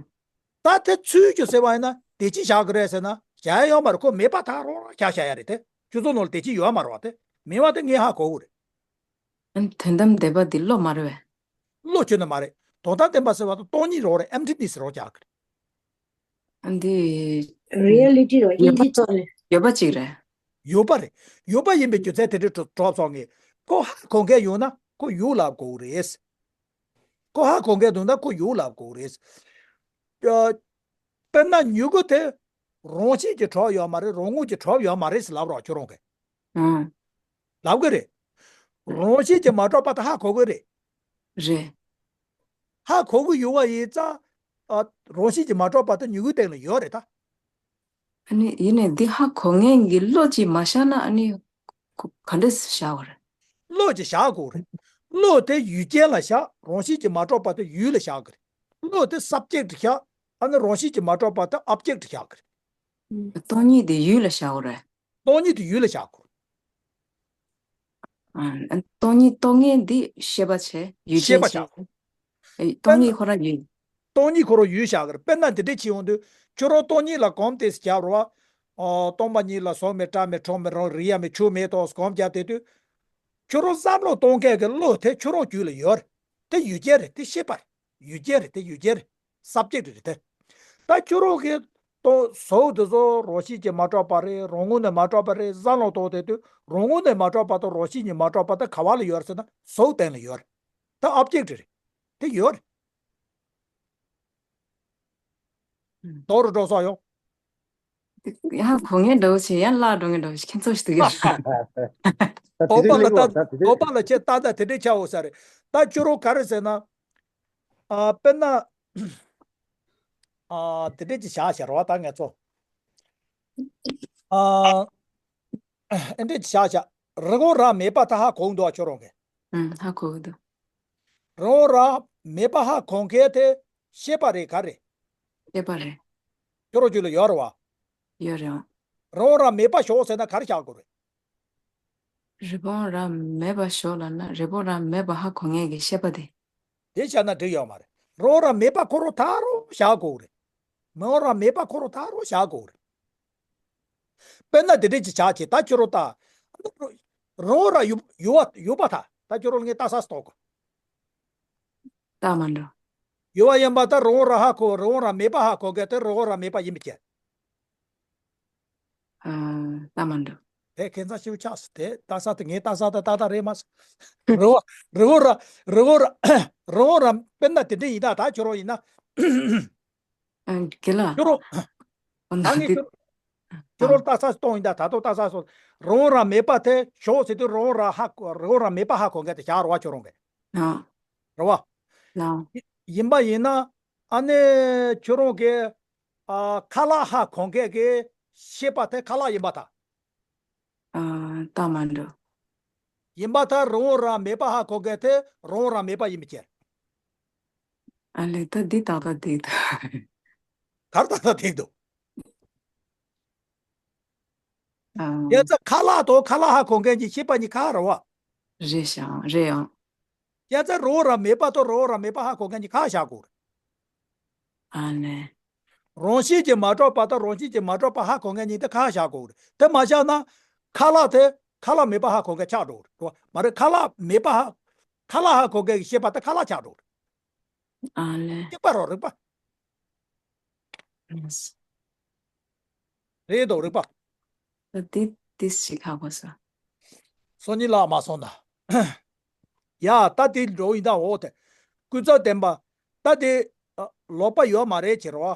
ད་དེ་ཚུལ་གྱིས་ཟེར་བ་ཡིན་ན་དེ་ཅི་བཞག་གི་རེད་ཟེར་ན་ བྱ་ཡ་ཡོད་མ་རེད། ཁོ་མེད་པ་ཐག་རོང་རོང་བཞག་བཞག་ཡ་རེད་དེ། སྤྱི་ཚོགས་ནང་ལ་དེ་ཅི་ཡོད་མ་རེད་བ། དེ་མེད་པ་དེ་ངས་ཧ་གོ་གི་རེད། ཨ་ནི་དོན་དམ་བདེན་པ་འདི་བློ་མ་རེད་བས། བློ་ཁྱོན་ནས་མ་རེད། དོན་དམ་བདེན་པ་ཟེར་བ་དང་སྟོང་ཉིད་རང་རེད། ཨེམ་ཊི་ནེ་སི་རང་རྒྱག་གི་རེད། ཨ་འདི་རི་ཡེ་ལི་ཊི་རང་ཡིན་གཅིག་ཙམ་རེད། ཡོད་པ་ཅིག་རེད། ཡོད་པ་རེད། ཡོད་པ་ཡིན་པའི་རྒྱུ་མཚན་དེ་འདྲའི་གྲུབ་གྲུབ་སོང་ངས། ཁོ་ཧ་གོ་མཁན་ཡོད་ན་ཁོ་ཡོད་ལབ་དགོས་རེད། ཁོ་ཧ་གོ་མཁན་འདུག་ན་ཁོ་ཡོད་ལབ་དགོས་རེད། ཨ། དཔེར་ན་མྱུ་གུ་དེ་རང་བཞིན་གྱིས་གྲུབ་ཡོད་མ་རེད། རང་ངོས་ཀྱིས་གྲུབ་ཡོད་མ་རེད་ཟེར་ལབ་རོགས། ཁྱོད་རང་གིས་ཨང་། ལབ་གི་རེད། རང་བཞིན་གྱིས་མ་གྲུབ་པ་དེ་ཧ་གོ་གི་རེད། རེད། ཧ་གོ་གི་ཡོད་པ་ཡིན་ཙང་། ཨ། རང་བཞིན་གྱིས་མ་གྲུབ་པ་དེ་མྱུ་གུའི་སྟེང་ལ་ཡོད་རེད་ད། ཨ་ནི་ཡིན་ནའི་འདི་ཧ་གོ་མཁན་གྱི་བློ་གཅིག་མ་བཞག་ན་ཨ་ནི་ཁོ་ག་འདྲས་བཞག་པ་རེད། བློ་གཅིག་བཞག་དགོས་རེད། བློ་དེ་ཡུལ་ཅན་ལ་བཞག་རང་བཞིན་གྱིས་མ་གྲུབ་པ་དེ་ཡུལ་ལ་བཞག་གི་རེད། བློ་དེ་སབ་ཇེག་ཊི་བཞག་ཨ་ནི་རང་བཞིན་གྱིས་མ་གྲུབ་པ་དེ་ཨོབ་ཇེག་ཊི་བཞག་གི་རེད། སྟོང་ཉིད་དེ་ཡུལ་ལ་བཞག་དགོས་རེད། སྟོང་ཉིད་དེ་ཡུལ་ལ་བཞག་དགོས། ཨ། སྟོང་ཉིད་རྟོགས་མཁན་འདི་ཤེས་པ་བྱས། ཡུལ་ཅན་ཤེས་པ་བྱས། བཞག་དགོས། ཨེ། སྟོང་ཉིད་ཁོ་རང་ཡུལ། སྟོང་ཉིད་ཁོ་རང་ཡུལ་བཞག་གི་རེད། དཔེར་ན་འདི་འདྲས་བྱེད་ཡོང་དུས་ཁྱོད་རང་སྟོང་ཉིད་ལ་གོམས་ཏེ་རྒྱབ་རོགས། ཨོ། སྟོང་པ་ཉིད་ལ་ཟུག་མེད་སྐྲག་མེད་ཁྲོ་མེད་རང་རིག་ཡ་མེད་ཆོས་མེད་དོ་གོམས་རྒྱབ་བསྡད་དུས། ཁྱོད་རང་བསམ་བློ་གཏོང་མཁན་གྱི་བློ་དེ་ཁྱོད་རང་རྒྱུད་ལ་ཡོད་རེད། དེ་ཡུལ་ཅན་རེད། དེ་ཤེས་པ་རེད། ཡུལ་ཅན་རེད། དེ་ཡུལ་ཅན་རེད། སབ་ཇེག་ཊི་རེད་དེ། ད་ཁྱོད་རང་གིས་ཏོ་ཟོག་དེ་ཚོ་རང་བཞིན་གྱིས་མ་གྲུབ་པ་རེད། རང་ངོས་ནས་མ་གྲུབ་པ་རེད་བསམ་བློ་གཏོང་བསྡད་དུས་རང་ངོས་ནས་མ་གྲུབ་པ་དང་རང་བཞིན་གྱིས་མ་གྲུབ་པ་དེ་ག་བ་ལ་ཡོད་རེད་ཟེར་ན་ཟོག་སྟེང་ལ་ཡོད་རེད། ད་ཨོབ་ཇེག་ཊི་རེད། དེ་ཡོད་རེད། ཨུམ། དོགས་རུ་འགྲོ་སོང་ཡོང་། ཡང་གོ་ངེས་འདྲ་བོ་བྱས་ཡང་བརླག་འགྲོ་ངེས་འདྲ་བོ་ཞིག་ཁྱེད་ཚོ་ཞིག་འདུག་ཡ། ད་དེ་འོ་པ་ལ་རེད་ད། ད་དེ་འོ་པ་ལ་ཁྱེད་ཏག་ཏག་དེ་འདྲས་ཆགས་འོ་ས་རེད། ད་ཁྱོད་རང་ག་རེ་ཟེར་ན། ཨ། དཔེར་ན། ཨ། དེ་འདྲས་ཅིག་བཞག་བཞག་རོགས་ད་ངས་ཚོ། ཨ། ཨེ་འདྲས་ཅིག་བཞག་བཞག་རི་བོང་རྭ་མེད་པ་ད་ཧ་གོ་གི་འདུག་ཨ། ཁྱོད་རང་གིས། ཨུམ། ཧ་གོ་གི་འདུག་རི་བོང་རྭ་མེད་པ་ཧ་གོ་མཁན་དེ་ཤེས་པ་རེད་ག་རེ། ཤེས་པ་རེད། ཁྱོད་རང་རྒྱུད་ལ་ཡོད་རེད་བ། ཡོད་རེད་བ། རི་བོང་རྭ་མེད་པ་ཞོག་ཟེར་ན་ག་རེ་བཞག་དགོས་རེད། རི་བོང་རྭ་མེད་པ་ཞོག་ལབ་ན་རི་བོང་རྭ་མེད་པ་ཧ་གོ་མཁན་གྱི་ཤེས་པ་དེ། དེ་བཞག་ན་འགྲིག་ཡོད་མ་རེད། རི་བོང་རྭ་མེད་པ་ཁོ་རང་ད་རུང་བཞག་དགོས་རེད། རི་བོང་རྭ་མེད་པ་ཁོ་རང་ད་རུང་བཞག་དགོས་རེད། དཔེར་ན་དེ་འདྲས་ཅིག་བྱ་བྱེད་ད་ཁྱོད་རང་ལྟ། རི་བོང་རྭ་ཡོད་ཡོད་པ་ཡོད་པ་ད་ད་ཁྱོད་རང་ངས་ལྟ་ས་སུ་གཏོགས་གོ། ལྟ་མ་འགྲོ། ཡོད་པ་ཡིན་པ་ད་རི་བོང་རྭ་ཧ་གོ། རི་བོང་རྭ་མེད་པ་ཧ་གོ་མཁན་དེ་རི་བོང་རྭ་མེད་པ་ཡིན་པའི་ཕྱིར། ཨ། ལྟ་མ་འགྲོ། དེ་ཁྱད་མཚར་ཆེ་བོ་ཆགས་སོང་། དེ་ལྟ་ས་དེ་ངས་ལྟ་ས་དེ་ཏག་ཏག་རེད་མ་སོང་། རི་བོང་རི་བོང་རྭ་རི་བོང་རྭ་རི་བོང་རྭ་དཔེར་ན་དེ་འདྲས་ཡིན་ད་ད་ཁྱོད་རང་ཡིན་ན། ཨ། དགེ་ལགས། ཁྱོད་རང་། འོ་ན་ད་ངས་དེ་ཁྱོད་ཁྱོད་རང་ལྟ་ས་སྟོང་ཡིན་ད་ད་དུང་ལྟ་ས་སོང་། རི་བོང་རྭ་མེད་པ་དེ་ཞོག་ཟེར་དུས་རི་བོང་རྭ་ཧ་གོ། རི་བོང་རྭ་མེད་པ་ཧ་གོ་མཁན་དེ་བཞག་རོགས་ཁྱོད་རང་གིས། ཨ། རེད་བ། ཨ། ཡི་ཡིན་པ་ཡིན་ན་ཨ་ནི་ཁྱོད་རང་གིས། ཨ། ཁ་ལག་ཧ་གོ་མཁན་གྱི་ཤེས་པ་དེ་ཁ་ལག་ཡིན་པ་ད། ཨ། ལྟ་མ་འགྲོ། ཡིན་པ་ད་རི་བོང་རྭ་མེད་པ་ཧ་གོ་མཁན་དེ་རི་བོང་རྭ་མེད་པ་ཡིན་པའི་ཕྱིར། ཨ་ལས་ད་འདི་ཏག་ཏག་འགྲིག་འདུག་ག་རེ་ཏག་ཏག་འགྲིག་འདུག་ཨ། ཡ་ཙ་ཁ་ལག་དང་ཁ་ལག་ཧ་གོ་མཁན་གྱི་ཤེས་པ་གཉིས་ཁ་རེད་བ། རེད་ཤག་རེད་ཨང་། ཡ་ཙ་རི་བོང་རྭ་མེད་པ་དང་རི་བོང་རྭ་མེད་པ་ཧ་གོ་མཁན་གྱི་ཁ་བཞག་དགོས་རེད། ཨ་ནི། རང་བཞིན་གྱིས་མ་གྲུབ་པ་དང་རང་བཞིན་གྱིས་མ་གྲུབ་པ་ཧ་གོ་མཁན་གཉིས་དེ་ཁ་བཞག་དགོས་རེད། དེ་མ་བཞག་ན། ཁ་ལག་དེ་ཁ་ལག་མེད་པ་ཧ་གོ་མཁན་ཆགས་འགྲོ་རེད་བ། མ་རེད། ཁ་ལག་མེད་པ་ཧ། ཁ་ལག་ཧ་གོ་མཁན་གྱི་ཤེས་པ་དེ་ཁ་ལག་ཆགས་འགྲོ་རེད། ཨ་ལས། གཅིག་པ་རོ་རིག་པ། ལགས་སོ། རེད་དོ་རིག་པ། ད་དེ་དེ་ཞིག་ཧ་གོ་སོང་། སང་ཉིན་ལ་མ་སོང་ན། ཡ་ད་དེ་འགྲོ་ཡིན་ད་འོ་དེ། ཀུན་རྫོབ་བདེན་པ། ད་དེ། ཨ། ལོག་པ་ཡོད་མ་རེད་ཅེས་རོ།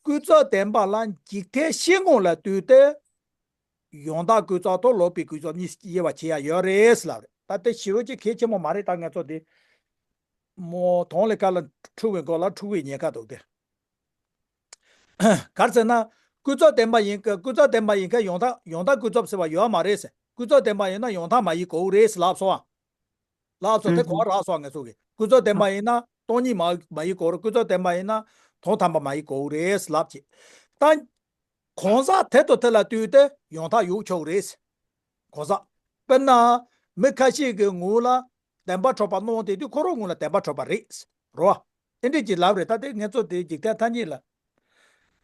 ཀུན་རྫོབ་བདེན་པ་ལ་འཇིག་རྟེན་ཤེས་ངོ་ལ་ལྟོས་ཏེ། ཡང་དག་ཀུན་རྫོབ་དང་ལོག་པའི་ཀུན་རྫོབ་གཉིས་དབྱེ་བ་ཕྱེ་ཡ་ཡོད་རེད་ལབ་རེད། ད་དེ་ཞེ་པོ་ཅིག་གལ་ཆེན་པོ་མ་རེད། ད་ང་ཚོ་དེ་མོ་དོན་ལས་ཀ་ལ་འཁྲུག་པའི་མགོ་ལ་འཁྲུག་པའི་ཉེན་ཁ་འདུག་སྟེ། ག་རེ་ཟེར་ན། ཀུན་རྫོབ་བདེན་པ་ཡིན་ཀ་ཀུན་རྫོབ་བདེན་པ་ཡིན་ཀ་ཡང་དག་ཡང་དག་ཀུན་རྫོབ་ཟེར་བ་ཡོད་མ་རེད་ཟེར། ཀུན་རྫོབ་བདེན་པ་ཡིན་ན་ཡང་དག་མ་ཡིན་དགོས་རེད་ཟེར་ལབ་སོང་ཨ། ལགས་སོ། དེ་གོ་བ་རག་སོང་། ངེད་ཚོ་གི་ཀུན་རྫོབ་བདེན་པ་ཡིན་ན་སྟོང་ཉིད་མ་མ་ཡིན་དགོས་རེད། ཀུན་རྫོབ་བདེན་པ་ཡིན་ན་དོན་དམ་པ་མ་ཡིན་དགོས་རེད་ལབ་ཀྱི། ད་གང་ཟག་དེ་དང་དེ་ལ་ལྟོས་ཏེ་ཡང་དག་ཡོད་ཆོག་རེད། གང་ཟག་དཔེར་ན་མི་ཁ་ཤས་ཀྱི་ངོ་ལ་བདེན་པ་འཕྲོད་པ་སྣང་དེ་དུས་ཁོ་རང་ངོ་ལ་བདེན་པ་འཕྲོད་པ་རེད། རོ། ཨེ་འདྲས་ཀྱི་ལབ་རེད། ད་དེ་ངེད་ཚོ་དེ་འཇིག་རྟེན་ཐ་སྙད་ལ།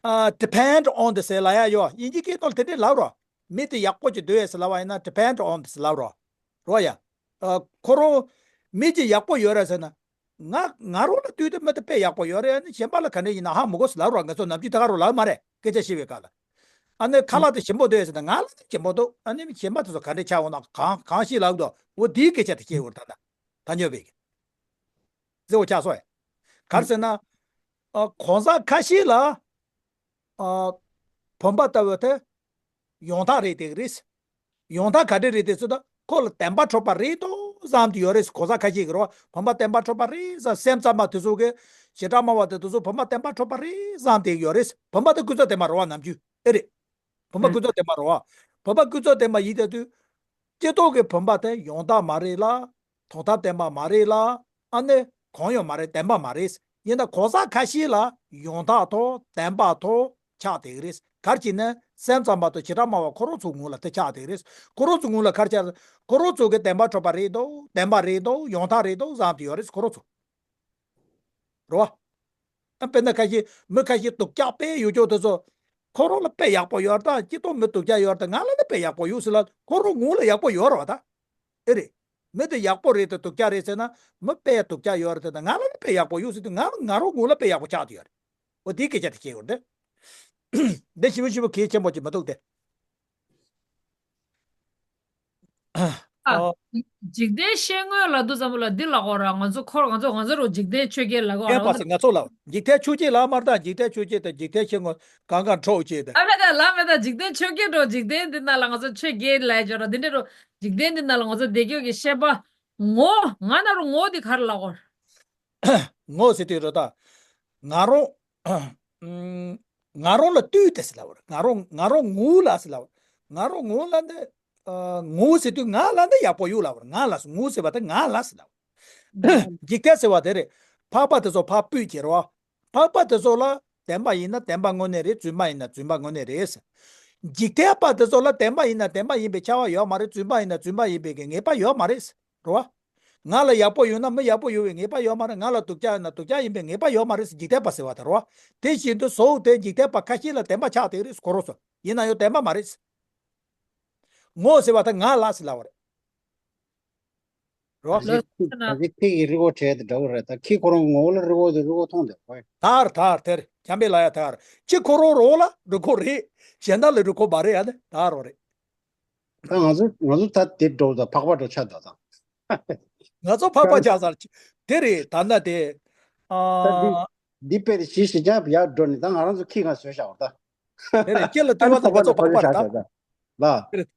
ཨ། depend on དེ་ཟེར་ལབ་ཡ་ཡོད། དབྱིན་ཇིའི་སྐད་ཐོག་ལ་དེ་འདྲས་ལབ་རོགས། མི་དེ་ཡག་པོ་ཅིག་འདུག་ཡས་ཟེར་ལབ་པ་ཡིན་ན་depend on དེ་ཟེར་ལབ་རོགས། རོ་ཡ། ཨ། ཁོ་རང་མི་གཅིག་ཡག་པོ་ཡོད་རེད་ཟེར་ན། ང་ང་རང་ལ་ལྟོས་ཏེ་མི་དེ་དཔེ་ཡག་པོ་ཡོད་རེད། ཨ་ནི་གཞན་པ་ལ་ག་འདྲས་ཡིན་ན་ཧ་མི་གོ་ཟེར་ལབ་རོགས། ང་ཚོ་ནམ་རྒྱུན་ད་ག་རང་ལབ་མ་རེད། སྐད་ཆ་བཤད་པའི་སྐབས་ལ། ཨ་ནི་ཁ་ལག་དེ་ཞིམ་པོ་འདུག་ཟེར་ན་ང་ལ་ནི་ཞིམ་པོ་འདུག་ཨ་ནི་གཞན་པ་དེ་ཚོ་ག་འདྲས་ཆགས་འོང་ན་གང་གང་ཤེས་ལབ་འདུག་འོ་དེའི་སྐད་ཆ་དེ་བཤད་འོར་ད་ད་ད་ཉོ་བའི་གི་རྫི་བོ་ཆགས་སོང་ཡ། ག་རེ་ཟེར་ན། ཨ། གང་ཟག་ཁ་ཤས་ལ། ཨ། བུམ་པ་ལྟ་བུ་དེ་ཡོང་ཐག་རེད་དེ་རེད། ཡོང་ཐག་ག་འདྲ་རེད་དེ་ཚོ་ད་ཁོ་ལ་བདེན་པ་འཕྲོད་པ་རེད་དོ་བསམ་དེ་ཡོད་རེད། གང་ཟག་ཁ་ཤས་ཀྱི་རོ། བུམ་པ་བདེན་པ་འཕྲོད་པ་རེད་བསམ། སེམས་ཙམ་པ་དེ་ཚོ་གི་བྱེ་བྲག་སྨྲ་བ་དེ་དེ་ཚོ་བུམ་པ་བདེན་པ་འཕྲོད་པ་རེད་བསམ་དེ་ཡོད་རེད། བུམ་པ་དེ་ཀུན་རྫོབ་བདེན་པ་རེད་བ། ནམ་རྒྱུན་ཨེ་རེད། བུམ་པ་ཀུན་རྫོབ་བདེན་པ་རེད་བ། བུམ་པ་ཀུན་རྫོབ་བདེན་པ་ཡིན་དེ་དུས། སྤྱི་ལྡོག་གི་བུམ་པ་དེ་ཡོང་ཐག་མ་རེད་ལ། དོན་དམ་བདེན་པ་མ་རེད་ལ། ཨ་ནི་གང་ཡང་མ་རེད། བདེན་པ་མ་རེད། ཡིན་ན་གང་ཟག་ཁ་ཤས་ལ་ཡོང་ཐག་ཐོག་བདེན་པ་ཐོག་ཆགས་བསྡད་ཀྱི་རེད། ག་རེ་བྱས་ན་སེམས་ཙམ་པ་དང་བྱེ་བྲག་སྨྲ་བ་ཁོ་རང་ཚོའི་ངོས་ལ་དེ་ཆགས་བསྡད་ཀྱི་རེད། ཁོ་རང་ཚོའི་ངོས་ལ་ག་རེ་ཆགས། ཁོ་རང་ཚོ་གི་བདེན་པ་འཕྲོད་པ་རེད་འདུག་བདེན་པ་རེད་འདུག་ཡོང་ཐག་རེད་འདུག་བསམ་དེ་ཡོད་རེད། ཁོ་རང་ཚོ། རེད་བ། ཨ། དཔེར་ན་ཁ་ཤས་མི་ཁ་ཤས་སྡུག་ཅག་དཔེ་ཡོད་ཅོག་དེ་ཚོ། ཁོ་རང་ལ་དཔེ་ཡག་པོ་ཡོད་ད། སྤྱི་ལྡོག་མི་སྡུག་ཅག་ཡོད་ད། ང་ལ་ནི་དཔེ་ཡག་པོ་ཡོད་ཟེར་ལ་ཁོ་རང་ངོས་ལ་ཡག་པོ་ཡོད་རེད་བ་ད། ཨེ་རེད། མི་དེ་ཡག་པོ་རེད་དེ་སྡུག་ཅག་རེད་ཟེར་ན། མི་དཔེ་སྡུག་ཅག་ཡོད་རེད་དེ། ད་ང་ལ་ནི་དཔེ་ཡག་པོ་ཡོད་ཟེར་དུས་ང་ང་རང་ངོས་ལ་དཔེ་ཡག་པོ་ཆགས་དེ་ཡོད་རེད། འོ་དེའི་སྐད་ཆ་དེ་བཤད་ཡོད་རེད། འདི་ཞིབ་པོ་ཞིབ་པོ་གལ་ཆེན་པོ་ཅིག་མི་འདུག་སྟེ། ཨ། ཨ། འཇིག་རྟེན་ཤེས་ངོ་ལབ་དུས་ཙམ་པ་ལ་འདི་ལབ་དགོས་ར། ང་ཚོ་འཁོར་ང་ཚོ་ང་ཚོ་རུ་འཇིག་རྟེན་ཆོས་བརྒྱད་ལབ་དགོས་ར། ངས་པ་སེ་ང་ཚོ་ལ་འཇིག་རྟེན་ཆོས་བརྒྱད་ལབ་མ་རེད་ད། འཇིག་རྟེན་ཆོས་བརྒྱད་དང་འཇིག་རྟེན་ཤེས་ངོ་གང་གང་འཕྲོག་བྱས་ད། ཨ་མེད་ད་ལབ་མེད་ད། འཇིག་རྟེན་ཆོས་བརྒྱད་འགྲོ། འཇིག་རྟེན་འདི་ནང་ལ་ང་ཚོ་ཆོས་བརྒྱད་ལབ་ཡ་ཅོ་ར། འདི་འདྲ་རུ་འཇིག་རྟེན་འདི་ནང་ལ་ང་ཚོ་བསྡད་རྒྱུ་གི་ཤེས་པ། ངོ་ང་ན་རུ་ངོ་འདི་ག་རེ་ལབ་དགོས། ངོ་ཟེར་དུས་རེད་ད། ང་རང་ང་རང་ལ་ལྟོས་ཏེ་ཟེར་ལབ་པ་རེད། ང་རང་ང་རང་ངོ་ལ་ཟེར་ལབ་པ་རེད། ང་རང་ངོ་ལ་འདི། ཨ། ངོ་ཟེར་དུས་ང་ལ་འདི་ཡག་པོ་ཡོད་ལབ་པ་རེད། ང་ལ་ངོ་ཟེར་བ་དེ་ང་ལ་ཟེར་ལབ་པ་རེད། འཇིག་རྟེན་ཟེར་བ་དེ་རེད། འཕགས་པ་དེ་ཚོ་འཕགས་པོ་ཁྱེར་བ། འཕགས་པ་དེ་ཚོ་ལ་བདེན་པ་ཡིན་ན་བདེན་པ་དངོས་གནས་རེད། རྫུན་མ་ཡིན་ན་རྫུན་མ་དངོས་གནས་རེད་ཟེར། འཇིག་རྟེན་པ་དེ་ཚོ་ལ་བདེན་པ་ཡིན་ན་བདེན་པ་ཡིན་པའི་ཁྱབ་པ་ཡོད་མ་རེད། རྫུན་མ་ཡིན་ན་རྫུན་མ་ཡིན་པའི་གི་ངེས་པ་ཡོད་མ་རེད། རེད་བ། ང་ལ་ཡག་པོ་ཡོད་ན་མི་ཡག་པོ་ཡོད་པའི་ངེས་པ་ཡོད་མ་རེད། ང་ལ་སྡུག་ཅག་ཡོད་ན་སྡུག་ཅག་ཡིན་པའི་ངེས་པ་ཡོད་མ་རེད་ཟེར་འཇིག་རྟེན་པ་ཟེར་བ་དེ་རེད་བ། དེ་བཞིན་དུ་གཟུགས་དེ་འཇིག་རྟེན་པ་ཁ་ཤས་ལ་བདེན་པ་ཆགས་བསྡད་རེད། ཁོ་རང་ཚོ་ཡིན་ན་ཡང་བདེན་པ་མ་རེད། ངོ་ཟེར་བ་དེ་ང་ལ་ཟེར་ལབ་པ་རེད། རེད་བ། ད་ཅི་ད་ཅི་ཁྱི་ཡི་རི་བོ་བྲལ་དེ་འདྲ་བོ་རེད། ད་ཁྱི་ཁོ་རང་ངོ་ལ་རི་བོ་དེ་རི་བོ་མཐོང་དེ་ཁོ། དར་དར་དེར་འཁྱམ་པའི་ལ་ཡ་དར། ཁྱི་ཁོ་རང་རོགས་ལ་རི་ཁོ་རེད། གཞན་དག་ལ་རི་ཁོ་མ་རེད། ཡ་ནི་དར་རོ་རེད། ད་ང་ཚོ་ང་ཚོ་ད་དེ་འགྲོ་ད་འཕགས་པ་འགྲོ་ཆ་ད་ད། ང་ཚོ་འཕགས་པ་ཆགས་ཚར། དེ་རེད། ད་ན་དེ། ད་འདི་ཨ། འདི་དཔེ་རེ་ཞིག་ཞིག་ཀྱང་ཡར་འགྲོ་ནས་ད་ང་རང་ཚོ་ཁྱི་ང་བཟོས་བཞག་པ་ད། དེ་རེད། ཁྱི་ལ་ཨ་ནི་ལྟོས་པ་དང་ང་ཚོ་འཕགས་པ་རེད་ད། ལ། དེ་རེད།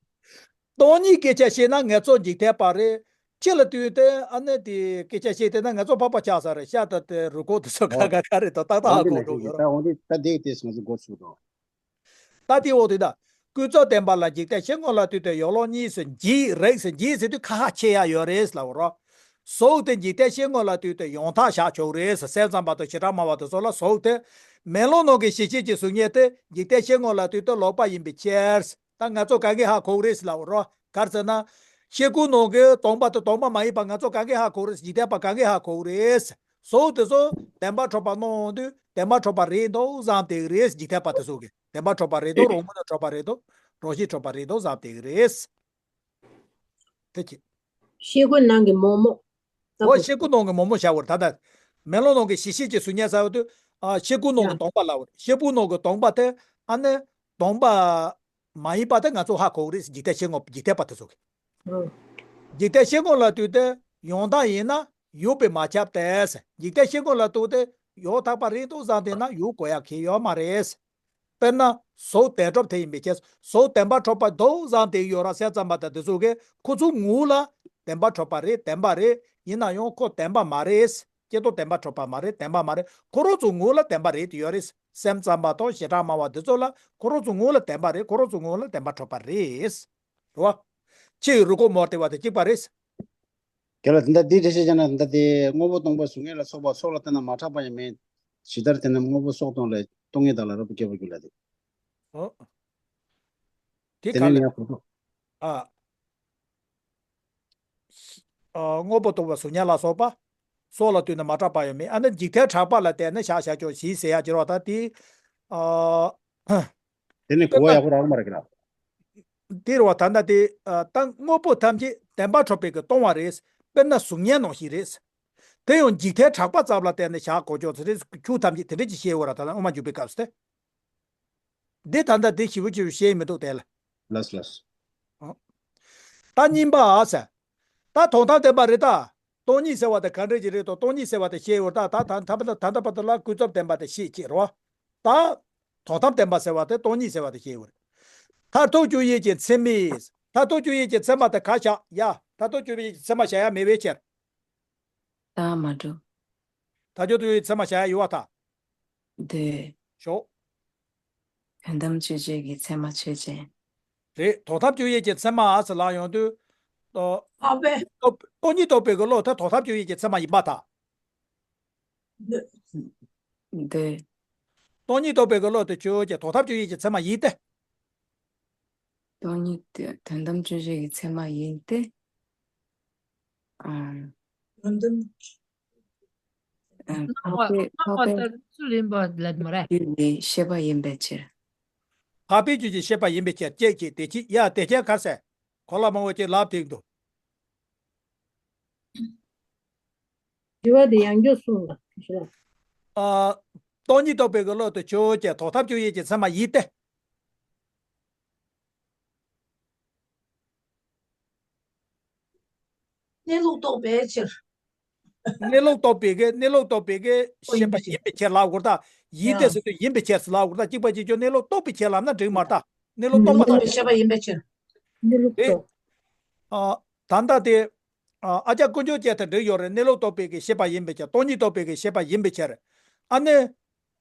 སྟོང་ཉིད་སྐད་ཆ་བཤད་ན་ང་ཚོ་འཇིག་རྟེན་པ་རེད། ཁྱི་ལ་ལྟོས་ཏེ་ཨ་ནི་དེ་སྐད་ཆ་བཤད་དེ་ན་ང་ཚོ་འཕགས་པ་ཆགས་ས་རེད། ཤ་ད་དེ་རུ་ཁོག་དེ་ཚོ་ག་ག་ག་རེད་ད། ཏག་ཏག་ཧ་གོ་འགྲོ་ཡོད་ར། འོ་འདི་ད་འདི་དེ་ང་ཚོ་འགོ་ཚུགས་དང་། ད་དེ་འོག་དེ་ད། ཀུན་རྫོབ་བདེན་པ་ལ་འཇིག་རྟེན་ཤེས་ངོ་ལ་ལྟོས་ཏེ་ཡོ་ལོག་གཉིས་སུ་འཇིག་རེད་ཟེར། འཇིག་ཟེར་དུས་ཁ་ཁ་ཕྱེ་ཡ་ཡོད་རེད་ལབ་རོ། གཟུགས་དེ་འཇིག་རྟེན་ཤེས་ངོ་ལ་ལྟོས་ཏེ་ཡོང་ཐག་བཞག་ཆོག་རེད་ཟེར། སེམས་ཙམ་པ་དང་བྱེ་བྲག་སྨྲ་བ་དེ་ཚོ་ལ་གཟུགས་དེ་མེ་ལོང་ནང་གི་ཞི་ཞི་ཅིག་གཟུགས་བརྙན་དེ་འཇིག་རྟེན་ཤེས་ངོ་ལ་ལྟོས་ཏེ་ལོག་པ་ཡིན་པའི་ཕྱིར། ད་ང་ཚོ་གང་གིས་ཧ་གོ་གི་རེད་ལབ་རོ། ག་རེ་ཟེར་ན། ཤེལ་སྒོ་ནང་གི་སྟོང་པ་དེ་སྟོང་པ་མ་ཡིན་པ་ང་ཚོ་གང་གིས་ཧ་གོ་གི་རེད། འཇིག་རྟེན་པ་གང་གིས་ཧ་གོ་གི་རེད། གཟུགས་དེ་ཚོ་བདེན་པ་འཕྲོད་པ་སྣང་དུས་བདེན་པ་འཕྲོད་པ་རེད་འདུག་བསམ་བསྡད་ཀྱི་རེད། འཇིག་རྟེན་པ་དེ་ཚོ་གིས་བདེན་པ་འཕྲོད་པ་རེད་འདུག་རང་ངོས་ནས་འཕྲོད་པ་རེད་འདུག་རང་བཞིན་འཕྲོད་པ་རེད་འདུག་བསམ་བསྡད་ཀྱི་རེད། དེ་ཅི། ཤེལ་སྒོའི་ནང་གི་མོག་མོག་ལྟ་བུ། འོ་ཤེལ་སྒོ་ནང་གི་མོག་མོག་བྱ་བར་ད་ལྟ། མེ་ལོང་ནང་གི་ཞི་ཞི་ཅིག་གཟུགས་བརྙན་ཟེར་བ་དུས། ཨ། ཤེལ་སྒོ་ནང་གི་ཡ། སྟོང་པ་ལབ་པ་རེད། ཤེལ་སྒོ་ནང་གི་སྟོང་པ་དེ་ཨ་ནི་སྟོང་པ་མ་ཡིན་པ་དེ་ང་ཚོ་ཧ་གོ་གི་རེད། འཇིག་རྟེན་ཤེས་ངོ་འཇིག་རྟེན་པ་དེ་ཚོ་གིས། ཨོ། འཇིག་རྟེན་ཤེས་ངོ་ལ་ལྟོས་ཏེ་ཡོང་སྟངས་ཡིན་ན་ཡོད་པས་མ་ཁྱབ་སྟེ། འཇིག་རྟེན་ཤེས་ངོ་ལ་ལྟོས་ཏེ་ཡོད་ཐག་པ་རེད་འདུག་བསམ་བསྡད་ན་ཡོད་དགོས་ཡ་གང་ཡོད་མ་རེད། དཔེར་ན། གཟུགས་བདེན་གྲུབ་དེ་ཡིན་པའི་ཕྱིར། གཟུགས་བདེན་པར་གྲུབ་པ་འདུག་བསམ་བསྡད་ཡོད་ར། སེམས་ཙམ་པ་དང་དེ་ཚོ་གིས་ཁོ་ཚོའི་ངོས་ལ་བདེན་པར་གྲུབ་པ་རེད། བདེན་པ་རེད། ཡིན་ན་ཡང་ཁོ་བདེན་པ་མ་རེད། སྐྱེ་དོ་བདེན་པར་གྲུབ་པ་མ་རེད། བདེན་པ་མ་རེད། ཁོ་རང་ཚོའི་ངོས་ལ་བདེན་པ་རེད་དེ་ཡོད་རེད། སེམས་ཙམ་པ་དང་བྱེ་བྲག་སྨྲ་བ་དེ་ཚོ་ལ་ཁོ་རང་ཚོའི་ངོས་ལ་བདེན་པ་རེད། ཁོ་རང་ཚོའི་ངོས་ལ་བདེན་པར་གྲུབ་པ་རེད། རེད་བ། ཁྱི་ཡི་རུས་ཁོག་མོར་བལྟས་པ་དང་གཅིག་པ་རེད། རྒན་ལགས། དེ་འདྲ་འདི་འགྲེལ་བཤད་བྱས་ན་འདི་འདྲ་དེ་དངོས་པོ་སྟོང་པ་གཟུགས་བརྙན་ལ་སོགས་པ་སྲོག་ལ་བརྟེན་ན་མ་ཆགས་པ་ཡང་མེད། ཇི་ལྟར་དེ་རྣམས་དངོས་པོ་སྲོག་དང་ལས་སྟོང་ཉིད་དག་ལ་རབ་ཏུ་བསྐྱེད་པར་འགྱུར་ལབ་དེ། ཨོ། དེ་དེ་ག་ནི་ལ། ཡང་གོ་ཐོག་ཨ། ཨ། དངོས་པོ་སྟོང་པ་གཟུགས་བརྙན་ལ་སོགས་པ། སྲོག་ལ་བརྟེན་ན་མ་ཆགས་པ་ཡང་མེད། ཨ་ནི་འཇིག་རྟེན་གྲགས་པ་ལ་བརྟེན་ནས་བཞག་བཞག་ཆོག་ཞེས་ཟེར་ཡ་ཅི་རོ། ད་དེ། ཨ། དེ་ནི་གོ་བ་ཡག་པོ་རག་མ་རེད་ཀྱི་ལ། དེ་རེད་བ། ད་ལྟ་དེ། ཨ། ད་དངོས་པོ་ཐམས་ཅད་བདེན་པར་གྲུབ་པའི་གི་སྟོང་བ་རེད། དཔེར་ན་གཟུགས་བརྙན་ནང་བཞིན་རེད། དེ་ཡང་འཇིག་རྟེན་གྲགས་པ་ཙམ་ལ་བརྟེན་ནས་བཞག་དགོས་ཀྱང་ཚེ་རེད། ཆོས་ཐམས་ཅད་དེ་འདྲ་ཅིག་བཤད་ཡོད་ར། ད་ལྟ་དབུ་མ་འཇུག་པའི་སྐབས་སུ་དེ། འདི་ད་ལྟ་འདི་ཞིབ་པོ་ཞིབ་པོ་བཤད་མི་འདུག་དེ་ལ། ལགས་ལགས། ཨ། ད་གཉིས་པ་ཨ་ཟེར། ད་དོན་དམ་བདེན་པ་རེད་ད། སྟོང་ཉིད་ཟེར་བ་དེ་ག་འདྲ་ཅིག་རེད་དོ། སྟོང་ཉིད་ཟེར་བ་དེ་བཤད་ཡོད་ད། ད་ད་ད་ད་ད་ད་བར་དུ་ལ་ཀུན་རྫོབ་བདེན་པ་དེ་བཤད་ཅེས་རོ། ད་དོན་དམ་བདེན་པ་ཟེར་བ་དེ་སྟོང་ཉིད་ཟེར་བ་དེ་བཤད་ཡོད་རེད། མཐར་ཐུག་དཔྱོད་ཡུལ་གྱི་མཚན་མའི། མཐར་ཐུག་དཔྱོད་ཡུལ་གྱི་མཚན་མ་དེ་ག་བཞག་ཡ། མཐར་ཐུག་དཔྱོད་ཡུལ་གྱི་མཚན་མ་བཞག་ཡ་མེད་པའི་ཕྱིར། ད་མ་འགྲོ། ད་ཆོག་ཏུ་ཡོད་ཚད་མ་བྱ་ཡ་ཡོད་པ་དང་། འདོད། ཞོག་དོན་དམ་དཔྱོད་བྱེད་ཀྱི་ཚད་མ་ཆོས་ཅན། རེད། དོན་དམ་དཔྱོད་ཡུལ་གྱི་ཚད་མ་ཨ་ཙི་ལ་ཡོང་དུས། ཨ། ཨ་པེ། སྟོང་ཉིད་རྟོགས་པའི་གི་བློ་དེ་དོན་དམ་དཔྱོད་ཡུལ་གྱི་ཚད་མ་ཡིན་པ་དང་། འདོད། སྟོང་ཉིད་རྟོགས་པའི་གི་བློ་དེ་ཆོས་ཅན། དོན་དམ་དཔྱོད་ཡུལ་གྱི་ཚད་མ་ཡིན་ཏེ། སྟོང་ཉིད་དེ་དོན་དམ་དཔྱོད་བྱེད་ཀྱི་ཚད་མ་ཡིན་ཏེ། ཨ། དོན་དམ། ཨ། འཕགས་པའི། འཕགས་པའི། ལྟར་ཚུལ་ཡིན་པ་ལབ་མ་རེད། རྒྱུད་ཀྱི་ཤེས་པ་ཡིན་པའི་ཕྱིར། འཕགས་པའི་རྒྱུད་ཀྱི་ཤེས་པ་ཡིན་པའི་ཕྱིར། ཅེས་ཀྱི་དེ་ཅི་ཡ་དེ་ཁྱད་གར་ཟེར། གོ་ལ་མང་བོ་ཅིག་ལབ་ཐེངས་འདུག་དྲི་བ་དེ་ཡང་བསྐྱར་གསུངས་ལ་ཞུ་ལ། ཨ། སྟོང་ཉིད་རྟོགས་པའི་གི་བློ་དེ་ཆོས་ཅན། དོན་དམ་དཔྱོད་ཡུལ་གྱི་ཚད་མ་ཡིན་ཏེ། གནས་ལུགས་རྟོགས་པའི་ཕྱིར། གནས་ལུགས་རྟོགས་པའི་གི། གནས་ལུགས་རྟོགས་པའི་གི་ཤེས་པ་ཡིན་པའི་ཕྱིར་ལབ་དགོས་ད། ཡིན་ཏེ་ཟེར་དུས་ཡིན་པའི་ཕྱིར་ལབ་དགོས་ད། གཅིག་པ་གཅིག་རྐྱང་གནས་ལུགས་རྟོགས་པའི་ཕྱིར་ལབ་ན་འགྲིག་མ་རེད་ད། གནས་ལུགས་རྟོགས་པ་དང་། ཤེས་པ་ཡིན་པའི་ཕྱིར། གནས་ལུགས་རྟོགས། ཨ། ད་ལྟ་དེ། ཨ། ཨ་ཅག་དཀོན་མཆོག་ཅན་དེ་འགྲིག་ཡོད་རེད། གནས་ལུགས་རྟོགས་པའི་གི་ཤེས་པ་ཡིན་པའི་ཕྱིར། སྟོང་ཉིད་རྟོགས་པའི་གི་ཤེས་པ་ཡིན་པའི་ཕྱིར། ཨ་ནི།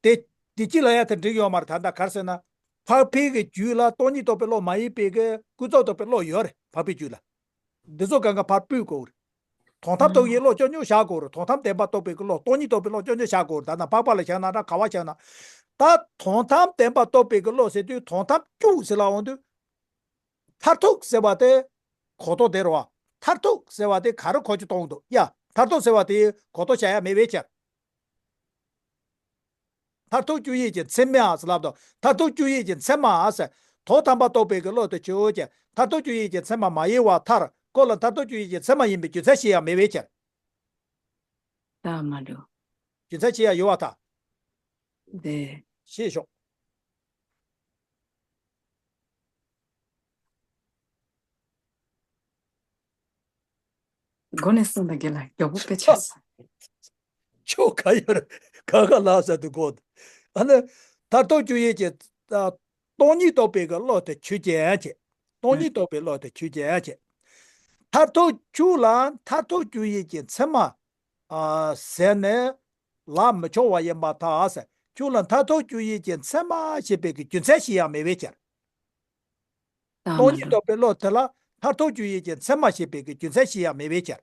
དེ། དེ་ཅི་ལ་ཡ་དེ་འགྲིག་ཡོད་མ་རེད། ད་ལྟ་ག་རེ་ཟེར་ན། འཕགས་པའི་གི་རྒྱུད་ལ་སྟོང་ཉིད་རྟོགས་པའི་བློ་མ་ཡིན་པའི་གི་ཀུན་རྫོབ་རྟོགས་པའི་བློ་ཡོད་རེད། འཕགས་པའི་རྒྱུད་ལ། འདི་ཚོ་གང་ག་ཕར་སྤུད་དགོས་རེད། དོན་དམ་རྟོགས་ཡས་བློ་ཅོ་ཉོ་བཞག་དགོས་རེད། དོན་དམ་བདེན་པ་རྟོགས་པའི་གི་བློ། སྟོང་ཉིད་རྟོགས་པའི་བློ་ཅོ་ཉོ་བཞག་དགོས་རེད། ད་ན་འཕགས་པ་ལ་བཞག་ན་འདྲ། ག་བ་བཞག་ན། ད་དོན་དམ་བདེན་པ་རྟོགས་པའི་གི་བློ་ཟེར་དུས་དོན་དམ་དཔྱོད་ཟེར་ལ་འོང་དུས། མཐར་ཐུག་ཟེར་བ་དེ་གོ་རྟོགས་དེ་རེད་བ། མཐར་ཐུག་ཟེར་བ་དེ་ག་རེ་གོ་ཆོད་གཏོང་འདུག་ཡ། མཐར་ཐུག་ཟེར་བ་དེ་གོ་རྟོགས་བྱ་ཡ་མེད་པའི་ཕྱིར། མཐར་ཐུག་དཔྱོད་ཡུལ་གྱི་མཚན་མའི་ཨ་ཟེར་ལབ་དང་། མཐར་ཐུག་དཔྱོད་ཡུལ་གྱི་མཚན་མའི་ཨ་ཟེར། དོན་དམ་པར་རྟོགས་པའི་གི་བློ་དེ་ཆོས་ཅན། མཐར་ཐུག་དཔྱོད་ཡུལ་གྱི་མཚན་མ་མ་ཡིན་པར་ཐལ། ཁོ་ལ་མཐར་ཐུག་དཔྱོད་ཡུལ་གྱི་མཚན་མ་ཡིན་པའི་རྒྱུ་མཚན་ཞིག་ཡང་མེད་པའི་ཕྱིར། ད་མ་འགྲོ། རྒྱུ་མཚན་ཞིག་ཡང་ཡོད་པར་ཐལ། དེ། ཞེས་ཤོག་མགོ་ནས་གསུངས་དང་། རྒན་ལགས་མགྱོགས་པོ་དཔེ་ཆགས་སོང་། ཆོ་ག་ཡོད་རེད། ག་ག་ལ་ཟེར་དུས་གོ། ཨ་ནི། མཐར་ཐུག་དཔྱོད་ཡུལ་གྱི། ཨ། སྟོང་ཉིད་རྟོགས་པའི་གི་བློ་དེ་ཆོས་ཅན་བྱས། སྟོང་ཉིད་རྟོགས་པའི་བློ་དེ་ཆོས་ཅན་བྱས། མཐར་ཐུག་ཁྱོད་ལ་མཐར་ཐུག་དཔྱོད་ཡུལ་གྱི་མཚན་མ། ཨ། ཟེར་ནས་ལབ་མི་ཆོག་པ་ཡིན་པར་ཐལ་ཟེར། ཁྱོད་ལ་མཐར་ཐུག་དཔྱོད་ཡུལ་གྱི་མཚན་མ་ཞེས་པའི་གི་རྒྱུ་མཚན་ཞིག་ཡང་མེད་པའི་ཕྱིར། ད་སྟོང་མ་ཉིད་འགྲོ། རྟོགས་པའི་བློ་དེ་ལ་མཐར་ཐུག་དཔྱོད་ཡུལ་གྱི་མཚན་མ་ཞེས་པའི་གི་རྒྱུ་མཚན་ཞིག་ཡང་མེད་པའི་ཕྱིར།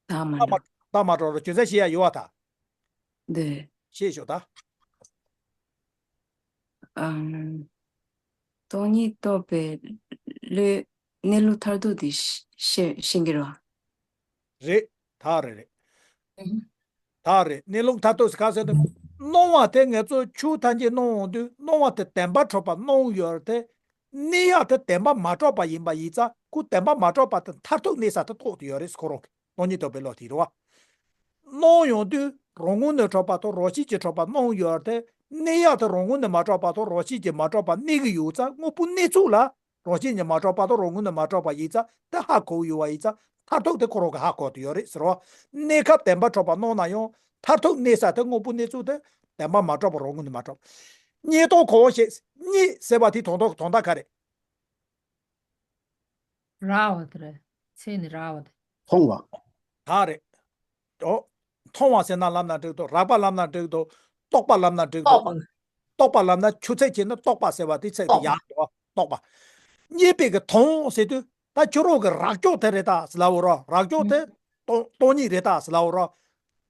ད་མ་ད་མ་འགྲོ། ད་མ་འགྲོ་རུང་རྒྱུ་མཚན་ཞིག་ཡང་ཡོད་པར་ཐལ། འདོད། ཞེས་ཞུ་ད། ཨམ། སྟོང་ཉིད་རྟོགས་པའི་བློའི་གནས་ལུགས་མཐར་ཐུག་དེ་ཤེས་ཤེས་ཀྱི་རེད་བ། རེད། ད་རེད་རེད། ཨང་། ད་རེད། གནས་ལུགས་མཐར་ཐུག་ཟེར་ག་ཟེར་དུས། སྣང་བ་དེ་ང་ཚོ་ཆོས་ཐམས་ཅད་སྣང་འོང་དུས། སྣང་བ་དེ་བདེན་པར་གྲུབ་པ་སྣང་ཡོད་དེ། གནས་ཡག་དེ་བདེན་པ་མ་གྲུབ་པ་ཡིན་པ་ཡིན་ཙང་། ཁོ་བདེན་པ་མ་གྲུབ་པ་དེ་མཐར་ཐུག་གནས་ས་དེ་རྟོགས་ཏེ་ཡོད་རེད། ཁོ་རང་གི་སྟོང་ཉིད་རྟོགས་པའི་བློ་དེ་རེད་བ། སྣང་ཡོང་དུས་རང་ངོས་ནས་གྲུབ་པ་དང་རང་བཞིན་གྱིས་གྲུབ་པ་སྣང་ཡོད་དེ། གནས་ཡག་དེ་རང་ངོས་ནས་མ་གྲུབ་པ་དང་རང་བཞིན་གྱིས་མ་གྲུབ་པ་གནས་ཀྱི་ཡོད་ཙང་། དངོས་པོ་གནས་ཚུལ་ལ་རང་བཞིན་གྱིས་མ་གྲུབ་པ་དང་རང་ངོས་ནས་མ་གྲུབ་པ་ཡིན་ཙང་། དེ་ཧ་གོ་ཡོད་པ་ཡིན་ཙང་། མཐར་ཐུག་དེ་ཁོ་རང་གིས་ཧ་གོ་ཐུབ་ཡོད་རེད་ཟེར་བ། གནས་སྐབས་བདེན་པར་གྲུབ་པ་སྣང་ན་ཡང་། མཐར་ཐུག་གནས་ས་དེ་དངོས་པོ་གནས་ཚུལ་དེ་བདེན་པར་མ་གྲུབ་པ་རང་ངོས་ནས་མ་གྲུབ། རྙེད་དོན་གང་ཞིག་རྙེད་ཟེར་བ་དེའི་དོན་དག་དོན་དག་ག་རེ། རག་པ་དེ་རེད། ཚིག་ནི་རག་པ་དེ། མཐོང་བ། ད་རེད། ཨོ། མཐོང་བ་ཟེར་ན་ལབ་ན་འགྲིག་འདུག་རག་པ་ལབ་ན་འགྲིག་འདུག་རྟོགས་པ་ལབ་ན་འགྲིག་འདུག་རྟོགས་པ་ལབ་ན་ཆུ་ཚད་ཅིག་ནི་རྟོགས་པ་ཟེར་བ་དེ་ཚད་དེ་ཡག་འདུག་རྟོགས་པ། རྙེད་པའི་གི་དོན་ཟེར་དུས། ད་ཁྱོད་རང་གི་རག་ཕྱོགས་དེ་རེད་ད་ཟེར་ལབ་འོ་ར། རག་ཕྱོགས་དེ་སྟོང་སྟོང་ཉིད་རེད་ད་ཟེར་ལབ་འོ་ར།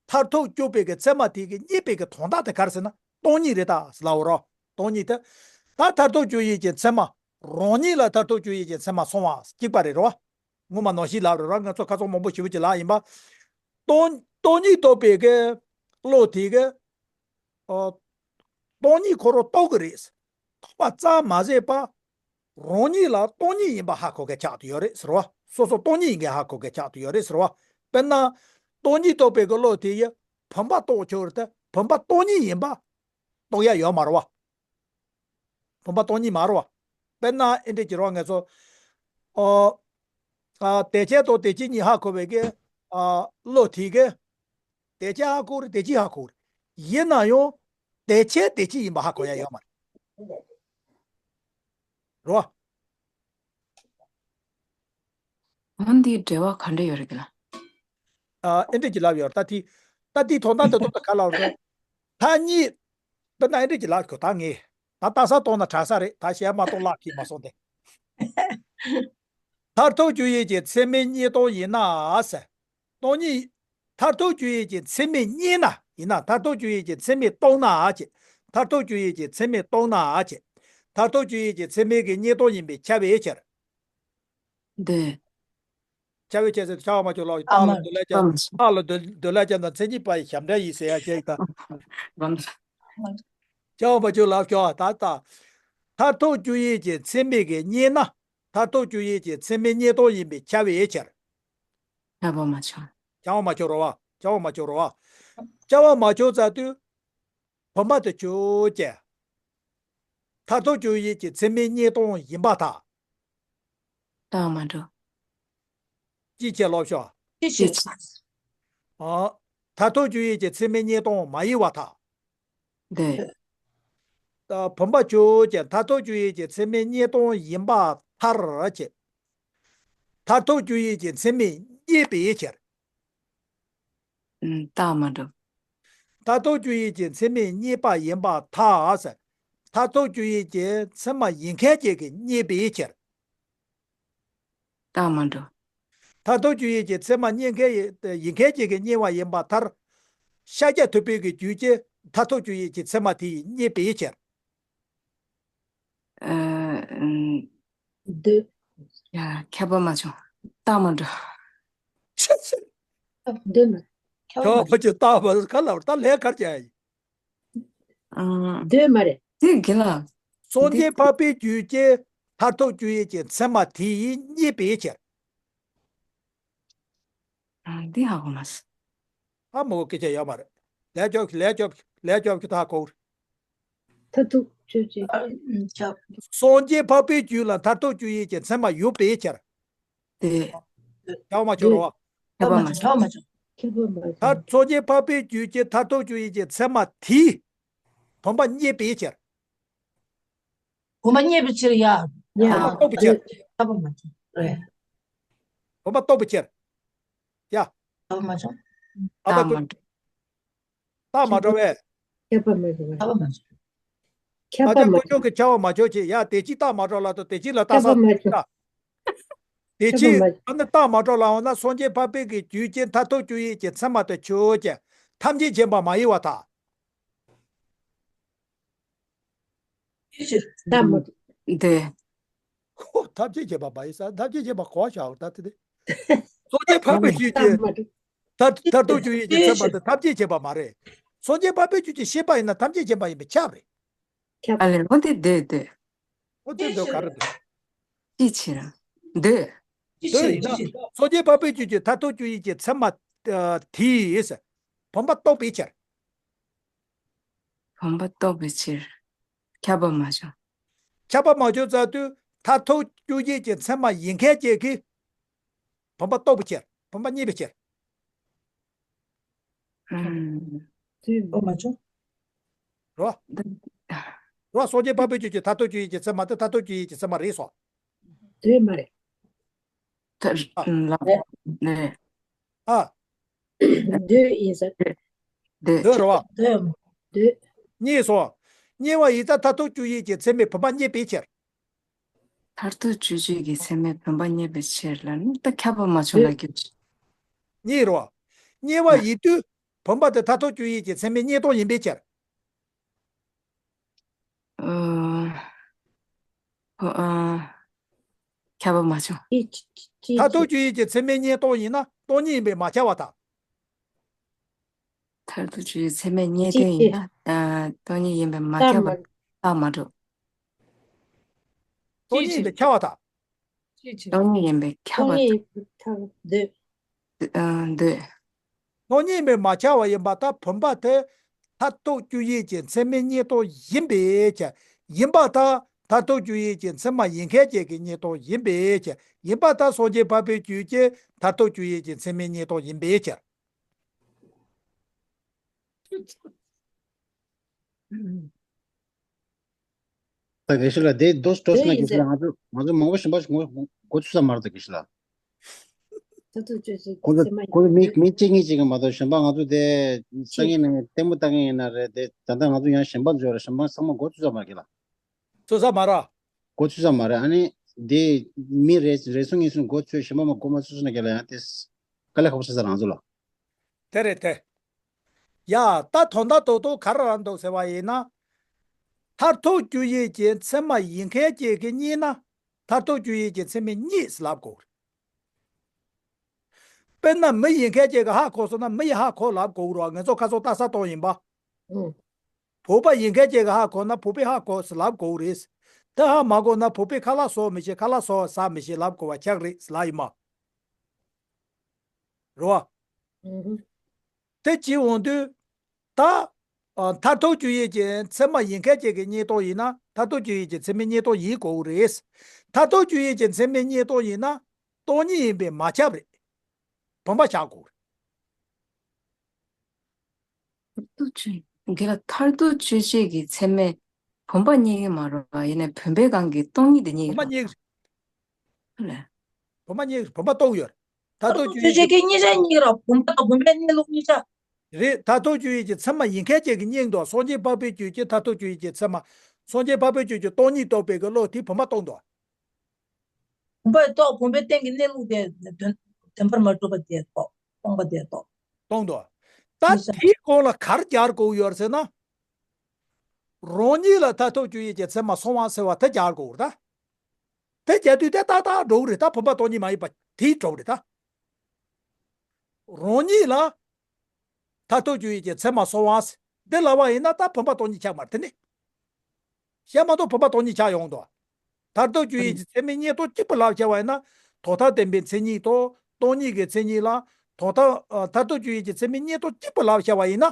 མཐར་ཐུག་དཔྱོད་པའི་གི་ཚད་མ་དེ་གི་རྙེད་པའི་གི་དོན་དག་དེ་ག་རེ་ཟེར་ན་སྟོང་ཉིད་རེད་ད་ཟེར་ལབ་འོ་ར། སྟོང་ཉིད་དེ། ད་མཐར་ཐུག་དཔྱོད་ཡུལ་གྱི་མཚན་མ། རང་ཉིད་ལ་མཐར་ཐུག་དཔྱོད་ཡུལ་གྱི་མཚན་མ་སོང་བ་གཅིག་པ་རེད་རོ། སྔོན་མ་ནང་བཞིན་ལབ་རེད་རོ། ང་ཚོ་ཁ་སང་མང་པོ་ཞུ་བ་ཅིག་ལབ་ཡིན་པ། སྟོང་སྟོང་ཉིད་རྟོགས་པའི་གི་བློ་དེ་གི། ཨོ། སྟོང་ཉིད་ཁོ་རང་རྟོགས་ཀྱི་རེད། རྟོགས་པ་ཙམ་མ་ཟད་པ། རང་ཉིད་ལ་སྟོང་ཉིད་ཡིན་པ་ཧ་གོ་མཁན་ཆགས་བསྡད་ཡོད་རེད་ཟེར་བ། སོ་སོ་སྟོང་ཉིད་ཡིན་མཁན་ཧ་གོ་མཁན་ཆགས་བསྡད་ཡོད་རེད་ཟེར་བ། དཔེར་ན། སྟོང་ཉིད་རྟོགས་པའི་གི་བློ་དེ་ཡིས་བུམ་པ་རྟོགས་ཆོག་རེད་དེ། བུམ་པ་སྟོང་ཉིད་ཡིན་པ་རྟོགས་ཡ་ཡོད་མ་རེད་བ། བུམ་པ་སྟོང་ཉིད་མ་རེད་བ། དཔེར་ན་ཨེ་འདྲ་ཅིག་རེད་བ། ང་ཚོ། ཨོ། ཨ། དེ་བྱས་དང་དེ་བྱེད་གཉིས་ཧ་གོ་བའི་གི། ཨ། བློ་དེ་གི། དེ་བྱས་ཧ་གོ་རེད། དེ་བྱེད་ཧ་གོ་རེད། ཡིན་ན་ཡང་། དེ་བྱས་དེ་བྱེད་ཡིན་པ་ཧ་གོ་ཡ་ཡོད་མ་རེད། རེད་བ། འོ་འདིའི་འབྲེལ་བ་ག་འདྲ་ཡོད་རེད་ལ། ཨ། ཨེ་འདྲ་ཅིག་ལབ་ཡོད་རེད། ད་དེ། ད་དེའི་དོན་དག་དེ་ཐོག་ད་ག་ལབ་རེད། ཐ་སྙད། དཔེར་ན་ཨེ་འདྲ་ཅིག་ལབ་དགོས། ད་ངས་ད་ལྟ་ས་གཏོང་ན་དྲག་ས་རེད། ད་གཞན་མ་གཏོང་ལབ་ཀྱི་མ་སོང་སྟེ། མཐར་ཐུག་ཆོས་ཉིད་ཀྱི་མཚན་མའི་རྙེད་སྟངས་ཡིན་ན་ཟེར། སྟོང་ཉིད། མཐར་ཐུག་ཆོས་ཉིད་ཀྱི་མཚན་མས་རྙེད་ན་ཡིན་ན། མཐར་ཐུག་ཆོས་ཉིད་ཀྱི་མཚན་མས་རྟོགས་ན་ཅེས། མཐར་ཐུག་ཆོས་ཉིད་ཀྱི་མཚན་མས་རྟོགས་ན་ཅེས། མཐར་ཐུག་ཆོས་ཉིད་ཀྱི་མཚན་མའི་གི་རྙེད་སྟངས་ཡིན་པས་ཁྱབ་པའི་ཕྱིར། འདོད། ཁྱབ་པའི་ཕྱིར་ཟེར་དུས་ཁྱབ་པ་མ་ཁྱབ་ལ། ཨ་རྟགས་ལ་མ། འདོད་ལ་ཨ་རྐྱང་། མ། རྟགས་ལ་འདོད། འདོད་ལ་ཨ་རྐྱང་དང་མཚན་ཉིད་པ་ཡི་ཞབས་འདྲེན་ཡིན་ཟེར་ཡ་ཅིག་དང་། ཁྱབ་པ་མ་ཁྱབ་ལ་ཁྱབ་པ། ད་ལྟ། མཐར་ཐུག་ཆོས་ཉིད་ཀྱི་མཚན་མས་གི་རྙེད་ན། མཐར་ཐུག་ཆོས་ཉིད་ཀྱི་མཚན་མའི་རྙེད་སྟངས་ཡིན་པས་ཁྱབ་པའི་ཕྱིར། ཁྱབ་པ་མ་ཁྱབ། ཁྱབ་པ་མ་ཁྱབ་རེད་བ། ཁྱབ་པ་མ་ཁྱབ་རེད་བ། ཁྱབ་པ་མ་ཁྱབ་ཙང་དུས། བུམ་པ་དེ་ཆོས་ཅན། མཐར་ཐུག་ཆོས་ཉིད་ཀྱི་མཚན་མའི་རྙེད་སྟངས་ཡིན་པར་ཐལ། རྟགས་མ་གྲུབ། ཅིའི་ཕྱིར་ལབ་ཤོག་ཅིའི་ཕྱིར། ཨ། མཐར་ཐུག་ཆོས་ཉིད་ཀྱི་མཚན་མའི་རྙེད་སྟངས་མ་ཡིན་པར་ཐལ། འདོད། ད་བུམ་པ་ཆོས་ཅན། མཐར་ཐུག་ཆོས་ཉིད་ཀྱི་མཚན་མའི་རྙེད་སྟངས་ཡིན་པར་ཐལ་ཅེས། མཐར་ཐུག་ཆོས་ཉིད་ཀྱི་མཚན་མས་རྙེད་པའི་ཕྱིར། ཨུམ། རྟགས་མ་གྲུབ། མཐར་ཐུག་ཆོས་ཉིད་ཀྱི་མཚན་མས་རྙེད་པ་ཡིན་པར་ཐལ་ཟེར། མཐར་ཐུག་ཆོས་ཉིད་ཀྱི་མཚན་མ་ཡིན་མཁན་ཅིག་གིས་རྙེད་པའི་ཕྱིར། རྟགས་མ་གྲུབ། མཐར་ཐུག་ཆོས་ཉིད་ཀྱི་མཚན་མ་རྙེད་མཁན་ཡི། ཡིན་མཁན་ཅིག་གིས་རྙེད་པ་ཡིན་པར་ཐལ། ཤཱཀྱ་ཐུབ་པའི་གི་རྒྱུད་ཀྱིས་མཐར་ཐུག་ཆོས་ཉིད་ཀྱི་མཚན་མ་དེ་ཡིས་རྙེད་པའི་ཕྱིར། ཨ། ཨུམ། འདོད། ཡ། ཁྱབ་པ་མ་བྱུང་། རྟགས་མ་འགྲོ། ཆེ་ཆེ། འདོད་མ། ཁྱབ་པ་མ་བྱུང་། རྟགས་མ་ག་ལ་ད་ལས་ཀར་བྱ་ཡི། ཨ། འདོད་མ་རེད། དེ་དགེ་ལགས། སངས་རྒྱས་འཕགས་པའི་རྒྱུད་ཀྱི་མཐར་ཐུག་ཆོས་ཉིད་ཀྱི་མཚན་མ་དེ་ཡིས་རྙེད་པའི་ཕྱིར། ཨ། འདི་ཧ་གོ་མ་སོང་། ཨ་མོ་སྐད་ཆ་ཡོད་མ་རེད། ལས་སྐྱོབ་ཀྱི། ལས་སྐྱོབ་ཀྱི། ལས་སྐྱོབ་ཀྱི་ད་གོ། མཐར་ཐུག་ཆོས་ཅན། ཨ། ཁྱབ། སངས་རྒྱས་འཕགས་པའི་རྒྱུད་ལ་མཐར་ཐུག་ཆོས་ཉིད་ཀྱི་མཚན་མ་ཡོད་པའི་ཕྱིར། དེ། ཁྱབ་མ་ཁྱོད་རོ། ཁྱབ་པ་མ་ཁྱབ་མ་ཁྱབ། ཁྱབ་པ་མ་ད་ཁྱབ། སངས་རྒྱས་འཕགས་པའི་རྒྱུད་ཀྱི་མཐར་ཐུག་ཆོས་ཉིད་ཀྱི་མཚན་མ་དེས་བུམ་པ་རྙེད་པའི་ཕྱིར། བུམ་པ་རྙེད་པའི་ཕྱིར་ཡ། ཡ། བུམ་པ་རྟོགས་པའི་ཕྱིར། ཁྱབ་པ་མ་ཁྱབ། རེད། བུམ་པ་རྟོགས་པའི་ཕྱིར། ཡ། ཁྱབ་པ་མ་ཁྱབ། ཨ། ད་རྟགས་མ་ཁྱབ། རྟགས་མ་གྲུབ་པས། ཁྱབ་པ་མ་གྲུབ། ཁྱབ་པ་མ་གྲུབ། ཁྱབ་པ་ད་མ་ལྟ་ཀུན་གྲུབ། ཀྱི་ཁྱབ་པ་མ་གྲུབ་ཅེས་ཡ། དེ་གཅིག་རྟགས་མ་གྲུབ་ལ་དང་དེ་གཅིག་ལ་ལྟ་ས་ཁྱབ་པ་མ་གྲུབ། དེ་ཁྱབ་པ་གཅིག་མ་གྲུབ། ཨ་ནི་རྟགས་མ་གྲུབ་ལ་འོ་ན་སངས་རྒྱས་འཕགས་པའི་གི་རྒྱུད་ཀྱི་མཐར་ཐུག་ཆོས་ཉིད་ཀྱི་མཚན་མ་དེ་ཆོས་ཅན། ཐམས་ཅད་མཁྱེན་པ་མ་ཡིན་པར་ཐལ། ད་མ། འདི། ཁོ་ཐམས་ཅད་མཁྱེན་པ་མ་ཡིན་ས། ཐམས་ཅད་མཁྱེན་པ་གོ་བ་བཞག་ད་དེ་དེ། སངས་རྒྱས་འཕགས་པའི་རྒྱུད་ཀྱི། ད་མ། མཐར་མཐར་ཐུག་ཆོས་ཉིད་ཀྱི་མཚན་མ་དེ་ཐམས་ཅད་མཁྱེན་པ་མ་རེད། སངས་རྒྱས་འཕགས་པའི་རྒྱུད་ཀྱི་ཤེས་པ་ཡིན་ན་ཐམས་ཅད་མཁྱེན་པ་ཡིན་པས་ཁྱབ་རེད། ཁྱབ། ཨ་ལས་འོ་དེ་འདོད་འདོད། འོ་དེ་འདོད་ག་རེ་འདོད། ཅིའི་ཕྱིར། འདོད། འདོད་ཡིན་ན། སངས་རྒྱས་འཕགས་པའི་རྒྱུད་ཀྱི་མཐར་ཐུག་ཆོས་ཉིད་ཀྱི་མཚན་མ། ཨ། དེས་བུམ་པ་རྟོགས་པའི་ཕྱིར། བུམ་པ་རྟོགས་པའི་ཕྱིར། ཁྱབ་པ་མ་བྱུང་། ཁྱབ་པ་མ་བྱུང་ཙང་དུས་མཐར་ཐུག་ཆོས་ཉིད་ཀྱི་མཚན་མ་ཡིན་མཁན་ཅིག་གིས་བུམ་པ་རྟོགས་པའི་ཕྱིར། བུམ་པ་རྙེད་པའི་ཕྱིར། ཨུམ། དེ་འདོད་མ་བྱུང་། རོ། རོ། སངས་རྒྱས་འཕགས་པའི་རྒྱུད་ཀྱི་མཐར་ཐུག་ཆོས་ཉིད་ཀྱི་མཚན་མ་དེ་མཐར་ཐུག་ཆོས་ཉིད་ཀྱི་མཚན་མ་རེད་སོ། འདོད་མ་རེད། ད་ཨ། ལ་ནས། ཨ། འདོད་ཡིན་ས། འདོད། འདོད་རེད་བ། འདོད། འདོད། རྙེད་སོང་། རྙེད་པ་ཡིན་ཙང་མཐར་ཐུག་ཆོས་ཉིད་ཀྱི་མཚན་མས་བུམ་པ་རྙེད་པའི་ཕྱིར། མཐར་ཐུག་ཆོས་ཉིད་ཀྱི་མཚན་མས་བུམ་པ་རྙེད་པའི་ཕྱིར་ལ་ནི་ད་ཁྱབ་པ་མ་བྱུང་ལ་འདོད། རྒྱུ། རྙེད་རེད་བ། རྙེད་པ་ཡིན་དུས་བུམ་པ་དེ་མཐར་ཐུག་ཆོས་ཉིད་ཀྱི་མཚན་མའི་རྙེད་སྟངས་ཡིན་པའི་ཕྱིར། ཨ། ཨ། ཁྱབ་པ་མ་བྱུང་། ཅི་ཅི་ཅི། མཐར་ཐུག་ཆོས་ཉིད་ཀྱི་མཚན་མའི་རྙེད་སྟངས་ཡིན་ན་སྟོང་ཉིད་ཡིན་པས་མ་ཁྱབ་པར་ཐལ། མཐར་ཐུག་ཆོས་ཉིད་མཚན་མའི་རྙེད་དོན་ཡིན་ན། ཨ། སྟོང་ཉིད་ཡིན་པས་མ་ཁྱབ་པ་ལྷག་མ་གྲུབ། སྟོང་ཉིད་ཡིན་པས་ཁྱབ་པ་དང་། སྟོང་ཉིད་ཡིན་པས་ཁྱབ་པ་དང་། འདོད། སྟོང་ཉིད་ཡིན་པས་མ་ཁྱབ་པ་ཡིན་པར་ཐལ། བུམ་པ་དེ་མཐར་ཐུག་དཔྱོད་ཡུལ་གྱི་མཚན་མའི་རྙེད་དོན་ཡིན་པས་ཁྱབ། ཡིན་པར་ཐལ། མཐར་ཐུག་དཔྱོད་ཡུལ་གྱི་མཚན་མ་ཡིན་མཁན་ཅིག་གི་རྙེད་དོན་ཡིན་པས་ཁྱབ། ཡིན་པར་ཐལ། སངས་རྒྱས་འཕགས་པའི་རྒྱུད་ཀྱི་མཐར་ཐུག་དཔྱོད་ཡུལ་གྱི་མཚན་མའི་རྙེད་དོན་ཡིན་པས་ཁྱབ། ད་དགེ་བཤེས་ལགས་དེ་རྡོ་རྡོ་སུ་ན་དགེ་བཤེས་ལགས་ང་ཚོ་ང་ཚོ་མང་པོ་གཞན་པ་ཞིག་ངོ་མགོ་ཚོས་ས་མ་རེད་ད་དགེ་བཤེས་ལགས། ད་ཐུག་ཆོས་ཅིག་ཁོ་ཚོ་ཚེ་མ་ཁོ་ཚོ་མི་མི་གཅིག་གཉིས་གཅིག་གི་མ་གཏོགས་གཞན་པ་ང་ཚོ་དེ་སང་ཉིན་ནས་ལྟད་མོ་ལྟ་མཁན་ཡིན་ན་རེད་དེ་ད་ལྟ་ང་ཚོ་ཡང་གཞན་པ་འཇོག་རེད་གཞན་པ་ཚང་མ་མགོ་ཚོས་ས་མ་རེད་ལ། ཚོས་ས་མ་རེད། མགོ་ཚོས་ས་མ་རེད་ཨ་ནི་དེ་མི་རེ་རེ་ཟུང་གཉིས་ཟུང་མགོ་ཚོས་གཞན་པ་མ་མགོ་མ་ཚོས་ས་ན་རྒྱ་ལ་ཡང་དེ་དཀའ་ལས་ཁག་པོ་ཆགས་ས་རང་ཚོ་ལ། དེ་རེད་དེ། ཡ། ད་དོན་དག་རྡོག་རྡོག་ག་རེ་རང་འདུག་ཟེར་བ་ཡིན་ན། མཐར་ཐུག་དཔྱོད་ཡུལ་གྱི་མཚན་མ་ཡིན་མཁན་ཅིག་གིས་རྙེད་ན་མཐར་ཐུག་དཔྱོད་ཡུལ་གྱི་མཚན་མས་རྙེད་ཟེར་ལབ་དགོས་རེད། དཔེར་ན་མི་ཡིན་མཁན་ཅིག་གིས་ཧ་གོ་སོང་ན་མི་ཡིས་ཧ་གོ་ལབ་དགོས་རེད་བ། ང་ཚོ་ཁ་སང་ལྟ་ས་སྟོང་ཡིན་པ། ཨོ། བོད་པ་ཡིན་མཁན་ཅིག་གིས་ཧ་གོ་ན་བོད་པས་ཧ་གོ་ཟེར་ལབ་དགོས་རེད། དེ་ཧ་མ་གོ་ན་བོད་པས་ཁ་ལག་བཟོ་མི་ཤེས་ཁ་ལག་བཟོ་ཟ་མི་ཤེས་ལབ་དགོས་པ་ཆགས་རེད་ཟེར་ལབ་ཡིན་མ། རེད་བ། ཨུ་ཧུ། དེ་བྱེད་འོང་དུས། ད། ཨ། མཐར་ཐུག་དཔྱོད་ཡུལ་གྱི་མཚན་མ་ཡིན་མཁན་ཅིག་གིས་རྙེད་དོན་ཡིན་ན་མཐར་ཐུག་དཔྱོད་ཡུལ་གྱི་མཚན་མའི་རྙེད་དོན་ཡིན་དགོས་རེད། མཐར་ཐུག་དཔྱོད་ཡུལ་གྱི་མཚན་མའི་རྙེད་དོན་ཡིན་ན་སྟོང་ཉིད་ཡིན་པས་མ་ཁྱབ་རེད། བུམ་པ་ཆགས་དགོས་རེད། མཐར་ཐུག་དཔྱོད། དེ་ལ་མཐར་ཐུག་དཔྱོད་བྱེད་ཀྱི་ཚད་མས་བུམ་པ་རྙེད་ཀྱི་མ་རེད་པ། ཡིན་ནའི་བུམ་པའི་སྒང་གི་སྟོང་ཉིད་དེ་རྙེད་ཀྱི་རེད། བུམ་པ་རྙེད་ཀྱི་རེད། བུམ་པ་རྙེད་ཀྱི་རེད། བུམ་པ་རྟོགས་ཡོད་རེད། མཐར་ཐུག་དཔྱོད་ཡུལ་གྱི་མཚན་མ་གཉིས་ཀ་ར་བུམ་པ་དང་བུམ་པའི་གནས་ལུགས་གཉིས་ཆ། རེད། མཐར་ཐུག་དཔྱོད་ཡུལ་གྱི་མཚན་མ་ཡིན་མཁན་ཅིག་གིས་རྙེད་འདུག་སངས་རྒྱས་འཕགས་པའི་རྒྱུད་ཀྱི་མཐར་ཐུག་དཔྱོད་ཡུལ་གྱི་མཚན་མ། སངས་རྒྱས་འཕགས་པའི་རྒྱུད་ཀྱི་སྟོང་ཉིད་རྟོགས་པའི་གི་བློ་དེས་བུམ་པ་རྟོགས་འདུག་བུམ་པ་རྟོགས་བུམ་པའི་སྟེང་གི་གནས་ལུགས་དེ་དོན་བདེན་པར་མ་གྲུབ་པ་དེ་རྟོགས་སྟོང་པ་དེ་རྟོགས། རྟོགས་འདུག་ད་དེའི་སྒང་ལ་ག་རེ་སྦྱར་དགོས་ཡོད་ཟེར་ན། རང་ཉིད་ལ་མཐར་ཐུག་དཔྱོད་ཡུལ་གྱི་མཚན་མ་སོང་བ་ཟེར་བ་དེ་སྦྱར་དགོས་རེད་ད། དེ་བྱས་དུས་དེ་ཏག་ཏག་འགྲོ་གི་རེད་ད། བུམ་པ་སྟོང་ཉིད་མ་ཡིན་པ་དེ་འགྲོ་གི་རེད་ད། རང་ཉིད་ལ་མཐར་ཐུག་དཔྱོད་ཡུལ་གྱི་མཚན་མ་སོང་བ་འདི་ལབ་པ་ཡིན་ན་ད་བུམ་པ་སྟོང་ཉིད་ཆགས་མ་རེད་དེ་ནི། བཤད་མ་གཏོགས་བུམ་པ་སྟོང་ཉིད་ཆགས་ཡོང་འདུག་མཐར་ཐུག་དཔྱོད་ཡུལ་གྱི་མཚན་མའི་རྙེད་དོན་གཅིག་པུ་ལབ་བྱས་པ་ཡིན་ན་དོན་དམ་བདེན་པའི་མཚན་ཉིད་དང་སྟོང་ཉིད་ཀྱི་མཚན་ཉིད་ལ་དོན་དམ་མཐར་ཐུག་དཔྱོད་ཡུལ་གྱི་མཚན་མའི་རྙེད་དོན་གཅིག་པུ་ལབ་བྱས་པ་ཡིན་ན།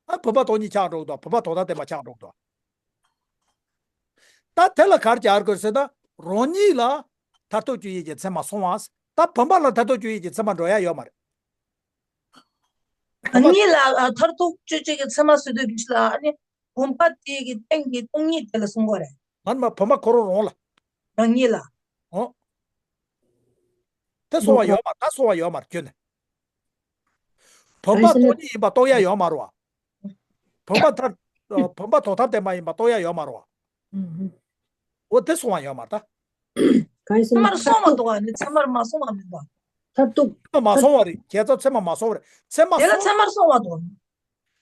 ཨ། བུམ་པ་སྟོང་ཉིད་ཆགས་འགྲོ་གི་འདུག་བུམ་པ་དོན་དམ་བདེན་པ་ཆགས་འགྲོ་གི་འདུག་ད་དེ་ལ་ག་རེ་སྦྱར་དགོས་ཟེར་ན་རང་ཉིད་ལ་མཐར་ཐུག་དཔྱོད་ཡུལ་གྱི་མཚན་མ་སོང་བ། ད་བུམ་པ་ལ་མཐར་ཐུག་དཔྱོད་ཡུལ་གྱི་མཚན་མ་འགྲོ་ཡ་ཡོད་མ་རེད། རང་ཉིད་ལ་ཨ་མཐར་ཐུག་དཔྱོད་བྱེད་ཀྱི་མཚན་མ་ཟེར་དུས་དགེ་བཤེས་ལགས་ཨ་ནི་བུམ་པ་དེ་གི་སྟེང་གི་སྟོང་ཉིད་དེ་ལ་གསུང་གི་རེད། མ་མ་བུམ་པ་ཁོ་རང་རང་ལ། རང་ཉིད་ལ། ཨོ། དེ་སོང་བ་ཡོད་མ་ད་སོང་བ་ཡོད་མ་རེད་ཁྱོད་ནས། བུམ་པ་སྟོང་ཉིད་ཡིན་པ་རྟོགས་ཡ་ཡོད་མ་རེད་བ། བུམ་པ་མཐར། བུམ་པ་དོན་དམ་བདེན་པ་ཡིན་པ་རྟོགས་ཡ་ཡོད་མ་རེད་བ། འོ་དེ་སོང་བ་ཡོད་མ་རེད་ད། གང་ཡིན་ཟེར་ན་མཚན་མར་སོང་བ་འདུག་བ་ནི་མཚན་མར་མ་སོང་བ་མིན་པ། མཐར་ཐུག་མཚན་མ་མ་སོང་བ་རེད་ཁྱེད་ཚོ་མཚན་མ་མ་སོང་བ་རེད་མཚན་མ་དེ་ལ་སོང་། མཚན་མར་སོང་བ་འདུག་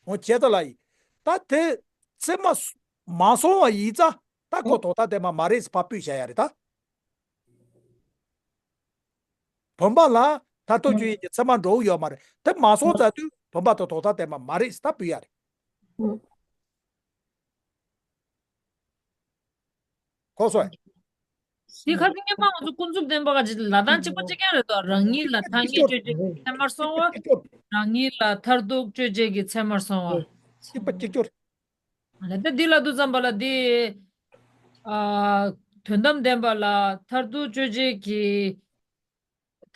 འོ་ཁྱེད་ཚོ་ལ་ཡིན། ད་དེ་མཚན་མ་མ་སོང་བ་ཡིན་ཙང་ད་ཁོ་དོན་དམ་བདེན་པ་མ་རེད་ཟེར་ཕར་ཕུད་བཞག་ཡ་རེད་ད། བུམ་པ་ལ་མཐར་ཐུག་དཔྱོད་ཡུལ་གྱི་མཚན་མ་འགྲོ་གི་ཡོད་མ་རེད་དེ་མ་སོང་ཙང་དུས་བུམ་པ་དང་དོན་དམ་བདེན་པ་མ་རེད་ཟེར་ད་ཕུད་ཡ་རེད། གོ་སོང་། འདི་ཁ་སང་སྔོན་མ་ང་ཚོ་ཀུན་རྫོབ་བདེན་པ་ག་ཅིག་ལ་དྭགས་གཅིག་པ་གཅིག་རྐྱང་རེད་དོ། རང་ཉིད་ལ་ཐ་སྙད་དཔྱོད་བྱེད་ཀྱི་མཚན་མར་སོང་བ། རང་ཉིད་ལ་མཐར་ཐུག་དཔྱོད་བྱེད་ཀྱི་མཚན་མར་སོང་བ། གཅིག་པ་གཅིག་གྱུར། ལ་ད་འདི་ལ་དུ་ཙམ་པ་ལ་འདི། ཨ། དོན་དམ་བདེན་པ་ལ་མཐར་ཐུག་དཔྱོད་བྱེད་ཀྱི།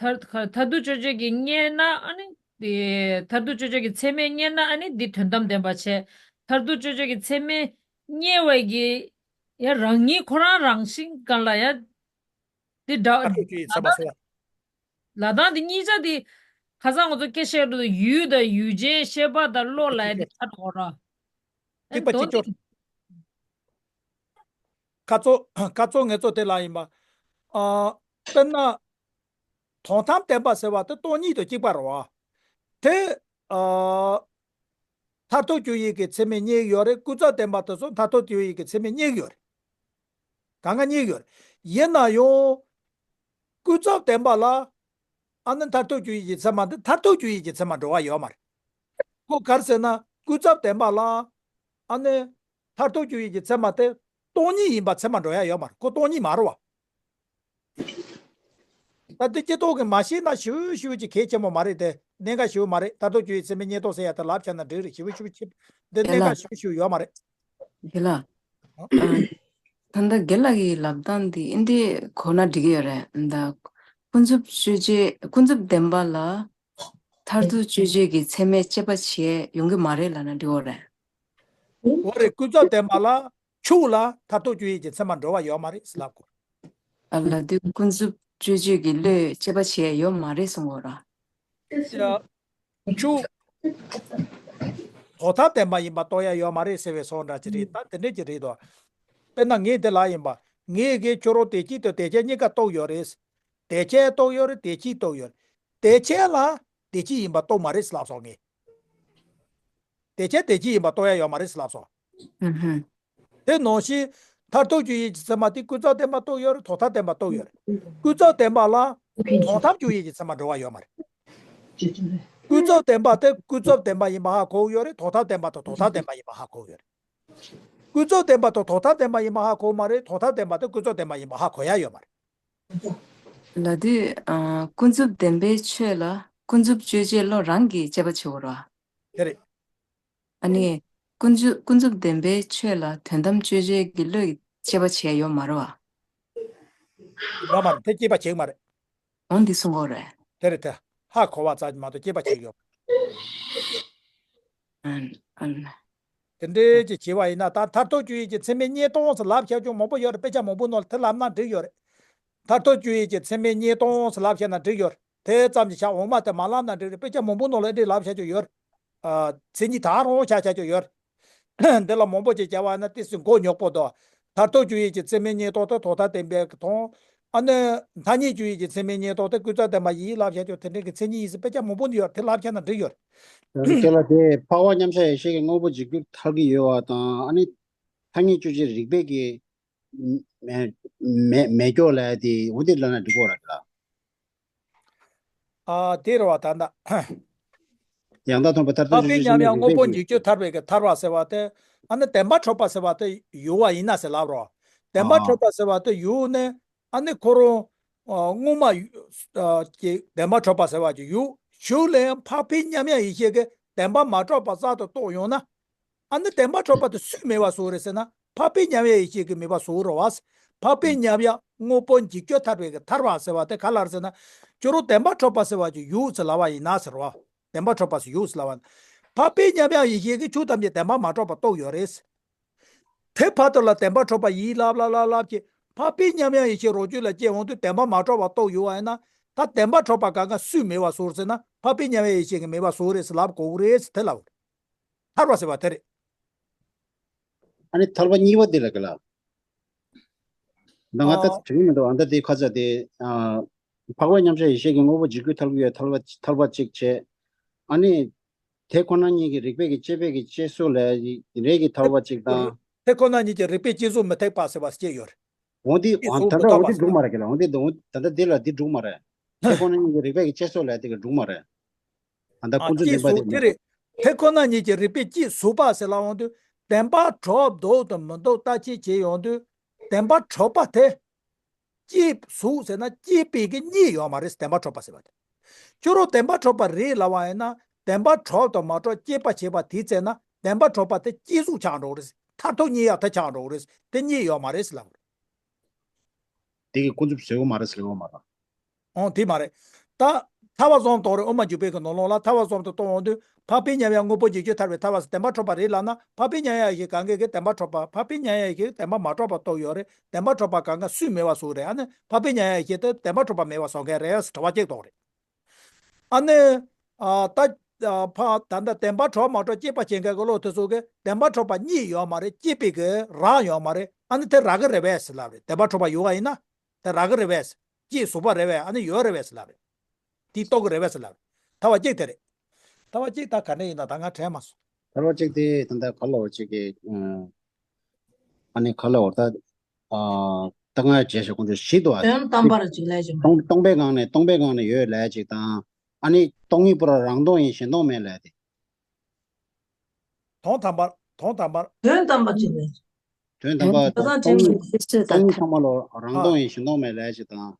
མཐར་མཐར་ཐུག་དཔྱོད་བྱེད་ཀྱི་རྙེད་ན་ཨ་ནི། དེ་མཐར་ཐུག་དཔྱོད་བྱེད་ཀྱི་ཚད་མས་རྙེད་ན་ཨ་ནི་འདི་དོན་དམ་བདེན་པ་བྱས། མཐར་ཐུག་དཔྱོད་བྱེད་ཀྱི་ཚད་མས་རྙེད་པའི་གི་ཡང་རང་ཉིད་ཁོ་རང་རང་བཞིན་སྒང་ལ་ཡང་འདི་འདྲ། མཐར་ཐུག་དཔྱོད་ཡུལ་ཚད་མ་སོང་བ། ལ་དྭགས་འདི་གཉིས་ཆ་འདི་ཁ་སང་ང་ཚོ་སྐད་བཤད་འགྲོ་དུས་ཡུལ་དང་ཡུལ་ཅན་ཤེས་པ་དང་བློ་ལ་ཡང་འདི་ཆ་འགྲོ་ར། གཅིག་པ་གཅིག་གྱུར། ཁ་ཚོ་ཁ་ཚོ་ངེ་ཚོ་དེ་ལ་ཡིན་པ། ཨ། དཔེར་ན། དོན་དམ་བདེན་པ་ཟེར་བ་དེ་སྟོང་ཉིད་དང་གཅིག་པ་རེད་བ། དེ། ཨ། མཐར་ཐུག་དཔྱོད་ཡུལ་གྱི་ཚད་མས་རྙེད་ཀྱི་ཡོད་རེད། ཀུན་རྫོབ་བདེན་པ་དེ་ཚོ་མཐར་ཐུག་དཔྱོད་ཡུལ་གྱི་ཚད་མས་རྙེད་ཀྱི་ཡོད་རེད། གང་ག་རྙེད་ཀྱི་ཡོད་རེད། ཡིན་ན་ཡང་། ཀུན་རྫོབ་བདེན་པ་ལ། ཨ་ནི་མཐར་ཐུག་དཔྱོད་ཡུལ་གྱི་ཚད་མ་འདི་མཐར་ཐུག་དཔྱོད་ཡུལ་གྱི་ཚད་མ་འགྲོ་བ་ཡོད་མ་རེད། ཁོ་ག་རེ་ཟེར་ན་ཀུན་རྫོབ་བདེན་པ་ལ། ཨ་ནི་མཐར་ཐུག་དཔྱོད་ཡུལ་གྱི་ཚད་མ་དེ་སྟོང་ཉིད་ཡིན་པ་ཚད་མར་འགྲོ་ཡ་ཡོད་མ་རེད། ཁོ་སྟོང་ཉིད་མ་རེད་བ། ད་དེ་སྤྱི་ལྡོག་གིས་མ་ཤེས་ན་ཞེ་པོ་ཞེ་པོ་ཅིག་གལ་ཆེན་པོ་མ་རེད་དེ། གནད་འགག་ཞེ་པོ་མ་རེད། མཐར་ཐུག་དཔྱོད་ཡུལ་ཚད་མའི་རྙེད་དོན་ཟེར་ཡ་དེ་ལབ་བྱས་ན་འགྲིག་རེད། ཞེ་པོ་ཞེ་པོ་ཆེ། འདི་གནད་འགག་ཞེ་པོ་ཞེ་པོ་ཡོད་མ་རེད། དགེ་ལགས། ཨ། ད་ལྟ་དགེ་ལགས་ཀྱི་ལབ་སྟངས་འདི་འདི་གོ་ན་འགྲིག་གི་ཡོད་རེད། ད་ཀུན་རྫོབ་དཔྱོད་བྱེད། ཀུན་རྫོབ་བདེན་པ་ལ་མཐར་ཐུག་དཔྱོད་བྱེད་ཀྱི་ཚད་མས་དཔྱད་པ་བྱས་ཡོང་གི་མ་རེད་ལབ་ན་འགྲིག་གི་རེད། འོ་རེད། ཀུན་རྫོབ་བདེན་པ་ལ་ཕྱུགས་ལ་མཐར་ཐུག་དཔྱོད་ཡུལ་གྱི་ཚད་མར་འགྲོ་བ་ཡོད་མ་རེད་ཟེར་ལབ་དགོས། ཨ་ལ་དེ་ཀུན་རྫོབ་དཔྱོད་བྱེད་ཀྱི་བློས་དཔྱད་པ་བྱས་ཡོད་མ་རེད་གསུང་གི་ཡོད་རེད། ཡ། ཆུ། ཐོག་མཐའ་བདེན་པ་ཡིན་པ་རྟོགས་ཡ་ཡོད་མ་རེད་ཟེར་བའི་བཟོ་འདྲ་ཅིག་རེད། ད་དེ་འདྲས་ཅིག་རེད་དོ། དཔེར་ན་ངས་དེ་ལ་ཡིན་པ། ངས་གི་ཁྱོད་རང་དེ་སྐྱིད་དང་དེ་ཆེ་གཉིས་ཀ་རྟོགས་ཡོད་རེད། དེ་ཆེ་རྟོགས་ཡོད་རེད། དེ་སྐྱིད་རྟོགས་ཡོད་རེད། དེ་ཆེ་ལ་དེ་སྐྱིད་ཡིན་པ་རྟོགས་མ་རེད་ཟེར་ལབ་སོང་ངས། དེ་ཆེ་དེ་སྐྱིད་ཡིན་པ་རྟོགས་ཡ་ཡོད་མ་རེད་ཟེར་ལབ་སོང་། ཨུ་ཧུ། དེ་ནང་བཞིན་མཐར་ཐུག་དཔྱོད་ཡུལ་གྱི་ཚད་མ་དེ་ཀུན་རྫོབ་བདེན་པ་རྟོགས་ཡོད་རེད། ཐོག་མཐའ་བདེན་པ་རྟོགས་ཡོད་རེད། ཀུན་རྫོབ་བདེན་པ་ལ་དོན་དམ་དཔྱོད་ཡུལ་གྱི་ཚད་མར་འགྲོ་བ་ཡོད་མ་རེད། ཀུན་རྫོབ་བདེན་པ་དེ་ཀུན་རྫོབ་བདེན་པ་ཡིན་པ་ཧ་གོ་གི་ཡོད་རེད། ཐོག་མཐའ་བདེན་པ་དང་ཐོག་མཐའ་བདེན་པ་ཡིན་པ་ཧ་གོ་གི་ཡོད་རེད། ཀུན་རྫོབ་བདེན་པ་དང་ཐོག་མཐའ་བདེན་པ་ཡིན་པ་ཧ་གོ་མ་རེད། ཐོག་མཐའ་བདེན་པ་དང་ཀུན་རྫོབ་བདེན་པ་ཡིན་པ་ཧ་གོ་ཡ་ཡོད་མ་རེད། ལ་དུས། ཨ། ཀུན་རྫོབ་བདེན་པའི་ཆོས་ལ་ཀུན་རྫོབ་དཔྱོད་བྱེད་བློ་རང་གིས་དཔྱད་པ་བྱེད་དགོས་རེད་བ། དེ་རེད། ཨ་ནི། ཀུན་རྫོབ་ཀུན་རྫོབ་བདེན་པའི་ཆོས་ལ་དོན་དམ་དཔྱོད་བྱེད་ཀྱི་བློས་དཔྱད་པ་བྱས་ཡོད་མ་རེད་བ། ཡོད་མ་རེད། དེ་དཔྱད་པ་བྱེད་ཀྱི་མ་རེད། འོ་འདི་གསུང་གི་ཡོད་རེད། དེ་རེད་དེ། ཧ་གོ་བ་ཙམ་མ་གཏོགས་དཔྱད་པ་བྱེད་ཀྱི་ཡོད། ཨ། ཨ། དེ་འདྲའི་ཅིག་བྱས་པ་ཡིན་ན། ད་མཐར་ཐུག་དཔྱོད་ཡུལ་གྱི་ཚད་མའི་རྙེད་དོན་ཟེར་ལབ་བྱས་ཀྱང་མང་པོ་ཡོད་རེད། དཔེ་ཆ་མང་པོ་ནང་ལ་དེ་ལབ་ན་འགྲིག་ཡོད་རེད། མཐར་ཐུག་དཔྱོད་ཡུལ་གྱི་ཚད་མའི་རྙེད་དོན་ཟེར་ལབ་བྱས་ན་འགྲིག་ཡོད་རེད། དེ་ཙམ་གྱིས་བྱ། འོ་མ་དེ་མ་ལབ་ན་འགྲིག་རེད། དཔེ་ཆ་མང་པོ་ནང་ལ་འདི་ལབ་བྱས་ཀྱང་ཡོད་རེད། ཨ། མཚན་ཉིད་ད་རུང་ཆ་བྱས་ཀྱང་ཡོད་རེད། འདི་ལ་མང་པོ་ཅིག་བྱས་པ་ན་ཏོག་ཙམ་མགོ་རྙོག་པོ་འདུག་མཐར་ཐུག་དཔྱོད་ཡུལ་གྱི་ཚད་མའི་རྙེད་དོན་དེ་ཐོག་མཐའ་བདེན་པའི་དོན། ཨ་ནི་མཐའ་གཉིས་དཔྱོད་ཡུལ་གྱི་ཚད་མའི་རྙེད་དོན་དེ་ཀུན་རྫོབ་བདེན་པ་ཡིན་ལབ་བྱས་ཀྱང་དེ་འདྲའི་གི་མཚན་ཉིད་ཡིན་ཟེར་དཔེ་ཆ་མང་པོ་ཡོད་རེད། དེ་ལབ་བྱས་ན་འགྲིག་ཡོད་རེད། དེ་ལ་དེ་འཕགས་པ་མཉམ་གཞག་ཡེ་ཤེས་ཀྱི་དངོས་པོ་འཇིག་རྒྱུར་ཐལ་གྱི་ཡོད་པ་དང་། ཨ་ནི་ཐ་སྙད་དཔྱོད་བྱེད་རིགས་པས་ཀྱི་མེད་མེད་མེད་སྐྱོ་ལབ་དེ། འོ་དེ་ལབ་ན་འགྲིག་གི་རེད་ལ། ཨ། དེ་རེད་བ། ད་ལྟ། ཡང་དག་མཐོང་བའི་མཐར་ཐུག་འཕགས་པའི་མཉམ་ཡང་དངོས་པོ་འཇིག་རྒྱུར་ཐལ་བའི་གི་ཐལ་བ་ཟེར་བ་དེ། ཨ་ནི་བདེན་པར་གྲུབ་པ་ཟེར་བ་དེ་ཡུལ་བ་ཡིན་ན་ཟེར་ལབ་རོ། བདེན་པར་གྲུབ་པ་ཟེར་བ་དེ་ཡུལ་ནས། ཨ་ནི་ཁོ་རང་། ཨ། དངོས་མ། ཨ། ཀྱི་བདེན་པར་གྲུབ་པ་ཟེར་བ་ཀྱི་ཡུལ། གཞུག་ལ་ཡང་འཕགས་པའི་མཉམ་ཡང་ཡེ་ཤེས་ཀྱིས་བདེན་པར་མ་གྲུབ་པ་རྩལ་དུ་རྟོགས་ཡོང་ན། ཨ་ནི་བདེན་པར་གྲུབ་པ་དེ་སུས་མེད་པ་བཟོ་རེད་ཟེར་ན། འཕགས་པའི་མཉམ་ཡང་ཡེ་ཤེས་ཀྱིས་མེད་པ་བཟོ་རེད་བ། འཕགས་པའི་མཉམ་ཡང་དངོས་པོ་འཇིག་རྒྱུར་ཐལ་བའི་གི་ཐལ་བ་ཟེར་བ་དེ་ག་ལ་རེད་ཟེར་ན། ཁྱོད་རང་བདེན་པར་གྲུབ་པ་ཟེར་བ་ཀྱི་ཡུལ་ཟེར་ལབ་པ་ཡིན་ན་ཟེར་བ། བདེན་པར་གྲུབ་པ་ཟེར་ཡུལ་ཟེར་ལབ་པ་ན། འཕགས་པའི་མཉམ་ཡང་ཡེ་ཤེས་ཀྱིས་ཆོས་ཐམས་ཅད་བདེན་པར་མ་གྲུབ་པ་རྟོགས་ཡོད་རེད། དེ་བར་དུ་ལ་བདེན་པར་གྲུབ་པ་ཡིན་ལབ་ལབ་ལབ་ལབ་ཀྱི། འཕགས་པའི་མཉམ་ཡང་ཡེ་ཤེས་རང་རྒྱུད་ལ་སྐྱེ་འོང་དུས་བདེན་པར་མ་གྲུབ་པ་རྟོགས་ཡོད་པ་ཡིན་ན། ད་བདེན་པར་གྲུབ་པ་གང་ག་སུས་མེད་པ་བཟོ་རེད་ཟེར་ན། འཕགས་པའི་མཉམ་ཡང་ཡེ་ཤེས་ཀྱིས་མེད་པ་བཟོ་རེད་ཟེར་ལབ་དགོས་ཀྱི་རེད་ཟེར་དེ་ལབ། ཐལ་བ་ཟེར་བ་དེ་རེད། ཨ་ནི་ཐལ་བ་གཉིས་པ་དེ་ལ་ག་ལ། ད་ང་ད་ཨ། དྲན་གྱི་མི་འདུག་ཨ། ད་དེ་ཁ་ཚ་དེ། ཨ། འཕགས་པའི་མཉམ་གཞག་ཡེ་ཤེས་ཀྱིས་དངོས་པོ་འཇིག་རྒྱུར་ཐལ་གྱི་ཡོད། ཐལ་བ་ཐལ་བ་གཅིག་བྱས། ཨ་ནི། དེ་ཁོ་ན་ཉིད་ཀྱི་རིགས་པས་ཀྱི་དཔྱད་པས་ཀྱི་དཔྱད་སོགས་ལ་རེད་ཀྱི་ཐལ་བ་གཅིག་དང་། དེ་ཁོ་ན་ཉིད་ཀྱི་རིགས་པས་དཔྱད་བཟོད་མི་ཐེག་པ་ཟེར་བ་སྐྱེ་ཡོད་རེད། འོ་འདི་དཔྱད་བཟོད་ད་མི་ལྟ་འོ་བ་འདི་ཟེར་འགྲུབ་མ་རེད་གི་ལ། འོ་འདི་འོ་ད་ལྟ་འདི་ལ་འདི་འགྲུབ་མ་རེད། དེ་ཁོ་ན་ཉིད་ཀྱི་རིགས་པས་ཀྱི་དཔྱད་སོགས་ལ་དེ་གི་འགྲུབ་མ་རེད། ཨ། ད་ཨ། ཀུན་རྫོབ་བདེན་པ་དེ་དེ་རེད། དེ་ཁོ་ན་ཉིད་ཀྱི་རིགས་པས་དཔྱད་བཟོད་པ་ཟེར་ལབ་འོང་དུས། བདེན་པར་གྲུབ་འདུག་དང་མི་འདུག་བརྟག་དཔྱད་བྱེད་ཡོང་དུས། བདེན་པར་གྲུབ་པ་དེ། དཔྱད་བཟོད་ཟེར་ན་དཔྱད་པའི་གི་རྙེད་ཡོད་མ་རེད། བདེན་པར་གྲུབ་པ་ཟེར་བ་དེ། ཁྱོད་རང་བདེན་པར་གྲུབ་པ་རེད་ལབ་པ་ཡིན་ན། བདེན་པར་གྲུབ་དང་མ་གྲུབ་དཔྱད་པ་བྱེད་པ་དེའི་ཚེ་ན་བདེན་པར་གྲུབ་པ་དེ་དཔྱད་བཟོད་ཆགས་འགྲོ་གི་རེད། མཐར་ཐུག་རྙེད་ཡག་དེ་ཆགས་འགྲོ་གི་རེད། དེ་རྙེད་ཡོད་མ་རེད་ལབ་པ་རེད། དེ་གི་ཀུན་རྫོབ་བཟོད་པ་མ་རེད་ཟེར་བ་མ་རེད། ཨོ་དེ་མ་རེད། ད་ཐལ་བ་བཟུང་དོགས་རེད། དབུ་མ་འཇུག་པའི་གི་ནང་ལོགས་ལ་ཐལ་བ་བཟུང་དུ་གཏོང་འོང་དུས། འཕགས་པའི་མཉམ་ཡང་དངོས་པོ་འཇིག་རྒྱུར་ཐལ་བའི་ཐལ་བ་ཟེར། བདེན་པར་གྲུབ་པ་རེད་ལབ་ན། འཕགས་པའི་མཉམ་ཡང་ཡེ་ཤེས་གང་གིས་གི་བདེན་པར་གྲུབ་པ། འཕགས་པའི་མཉམ་ཡང་ཡེ་ཤེས་བདེན་པར་མ་གྲུབ་པ་རྟོགས་ཡོད་རེད། བདེན་པར་གྲུབ་པ་གང་ག་སུས་མེད་པ་བཟོ་རེད། ཨ་ནི་འཕགས་པའི་མཉམ་ཡང་ཡེ་ཤེས་དེ་བདེན་པར་གྲུབ་པ་མེད་པ་བཟོ་མཁན་རེད་ཟེར་དྲི་བ་གཅིག་གཏོང་རེད། ཨ་ནི། ཨ། ད། ཨ། ཕ། ད་ལྟ་བདེན་པར་གྲུབ་མ་གྲུབ་དཔྱད་པ་བྱེད་མཁན་གྱི་བློ་དེ་ཚོ་གིས་བདེན་པར་གྲུབ་པ་རྙེད་ཡོད་མ་རེད། དཔྱད་པའི་གི་རག་ཡོད་མ་རེད། ཨ་ནི་དེ་རག་གི་རེད་པས་ཟེར་ལབ་རེད། བདེན་པར་གྲུབ་པ་ཡོད་པ་ཡིན་ན། དེ་རག་གི་རེད་པས། དཔྱད་བཟོད་པ་རེད་པས། ཨ་ནི་ཡོད་རེད་པས་ཟེར་ལབ་རེད། དེ་རྟོགས་ཀྱི་རེད་པས་ཟེར་ལབ་རེད། ཐལ་བ་གཅིག་དེ་རེད། ཐལ་བ་གཅིག་ད་ག་འདྲ་ཡིན་ན་ད་ང་དྲན་མ་སོང་། ཐལ་བ་གཅིག་དེ་ད་ལྟ་ག་ལ་བ་གཅིག་གི། ཨ་ནི་ག་ལ་བ་ད། ཨ། ད་ང་རྗེས་ཤོག་ཀུན་རྫོབ་བཞི་འདུག་ཨ། དོན་དམ་པར་གཅིག་ལས་ཀྱང་མེད། སྟོང་སྟོང་པའི་ངང་ནས་སྟོང་པའི་ངང་ནས་ཡོད་ལས་གཅིག་དང་། ཨ་ནི་སྟོང་ཉིད་པོ་རང་སྟོང་ཡིན་གཞན་སྟོང་མེད་ལས་དེ། དོན་དམ་པར་ དོན་དམ་པར། དོན་དམ་པ་ཅི་ནས། དོན་དམ་པ་ད་ལྟ་དྲན་མི་འདུག་སྤྱིར་བཏང་། སྟོང་ཉིད་ཚང་མ་ལ་རང་སྟོང་ཡིན་གཞན་སྟོང་མེད་ལས་ཅིག་དང་།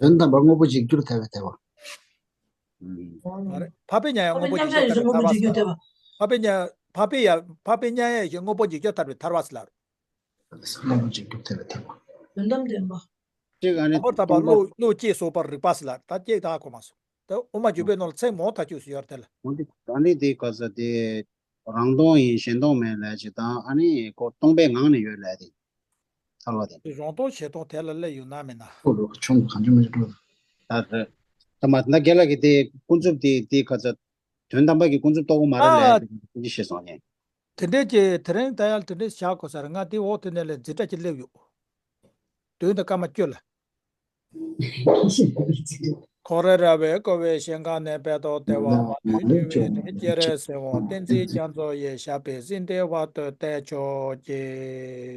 དོན་དམ་པར་དངོས་པོ་འཇིག་རྒྱུར་ཐལ་བའི་ཐལ་བ། མ་རེད། འཕགས་པའི་མྱང་ཡས་དངོས་པོ་འཇིག་རྒྱུར་ཐལ་བའི་ཐལ་བ་ཟེར་ལ། འཕགས་པའི་མྱང་འཕགས་པའི་ཡ་འཕགས་པའི་མྱང་ཡས་ཀྱི་དངོས་པོ་འཇིག་རྒྱུར་ཐལ་བའི་ཐལ་བ་ཟེར་ལ། དངོས་པོ་འཇིག་རྒྱུར་ཐལ་བའི་ཐལ་བ། དོན་དམ་བདེན་པ། གཅིག་ཨ་ནི་དང་པོར་ད་པ་བློ་བློ་སྐྱེས་སོགས་པར་རིག་པ་ཟེར་ལ། ད་སྐྱེས་དག་གོ་མ་སོང་། ད་དབུ་མ་འཇུག་པའི་ནང་ལ་ཚིག་མང་ཐག་ཆོད་སུ་ཡོད་དེ་ལ། འོན་ཏེ་ད་ནི་དེའི་སྐབས་སུ་དེ་རང་སྟོང་ཡིན་གཞན་སྟོང་མེད་ལས་ཅིག་དང་། ཨ་ནི་ཁོ་སྟོང་པའི་ངང་ནས་ཡོད་ལས་དེ་ཐལ་བ་དེ། རང་སྟོང་གཞན་སྟོང་དེ་ལ་སླེབས་ཡོད་ན་མེད་ན། ཁོ་རོ་ཆུང་གང་ཅི་མི་འགྲོ། ད་ད་ད་མ་ད་རྒན་ལགས་ཀྱིས་དེ་ཀུན་རྫོབ་དེ་དེའི་སྐབས་སུ་དོན་དམ་པ་གི་ཀུན་རྫོབ་རྟོགས་གི་མ་རེད་ལས་དེ་ཅི་ཞེས་གསུངས་ནས། དེ་འདྲས་ཀྱི་དེ་རིང་ད་ཡང་དེ་འདྲས་བཞག་དགོས་ས་རེད། ང་དེ་འོག་དེ་ནས་ལས་འཛིན་གྲྭ་གཅིག་སླེབས་ཡོད། དོན་དུ་སྐར་མ་བཅུ་ལ། འཁོར་རབ་བསྐོར་བའི་ཞིང་ཁམས་ནས། དཔལ་རྡོར་བདེ་བ་མ་ལུས་སྤྱོད་པའི་གནས། སྤྱན་རས་གཟིགས་དབང་བསྟན་འཛིན་རྒྱ་མཚོ་ཡི། ཞབས་པད་སྲིད་མཐའི་བར་དུ་བརྟན་ཆོག་ཅིག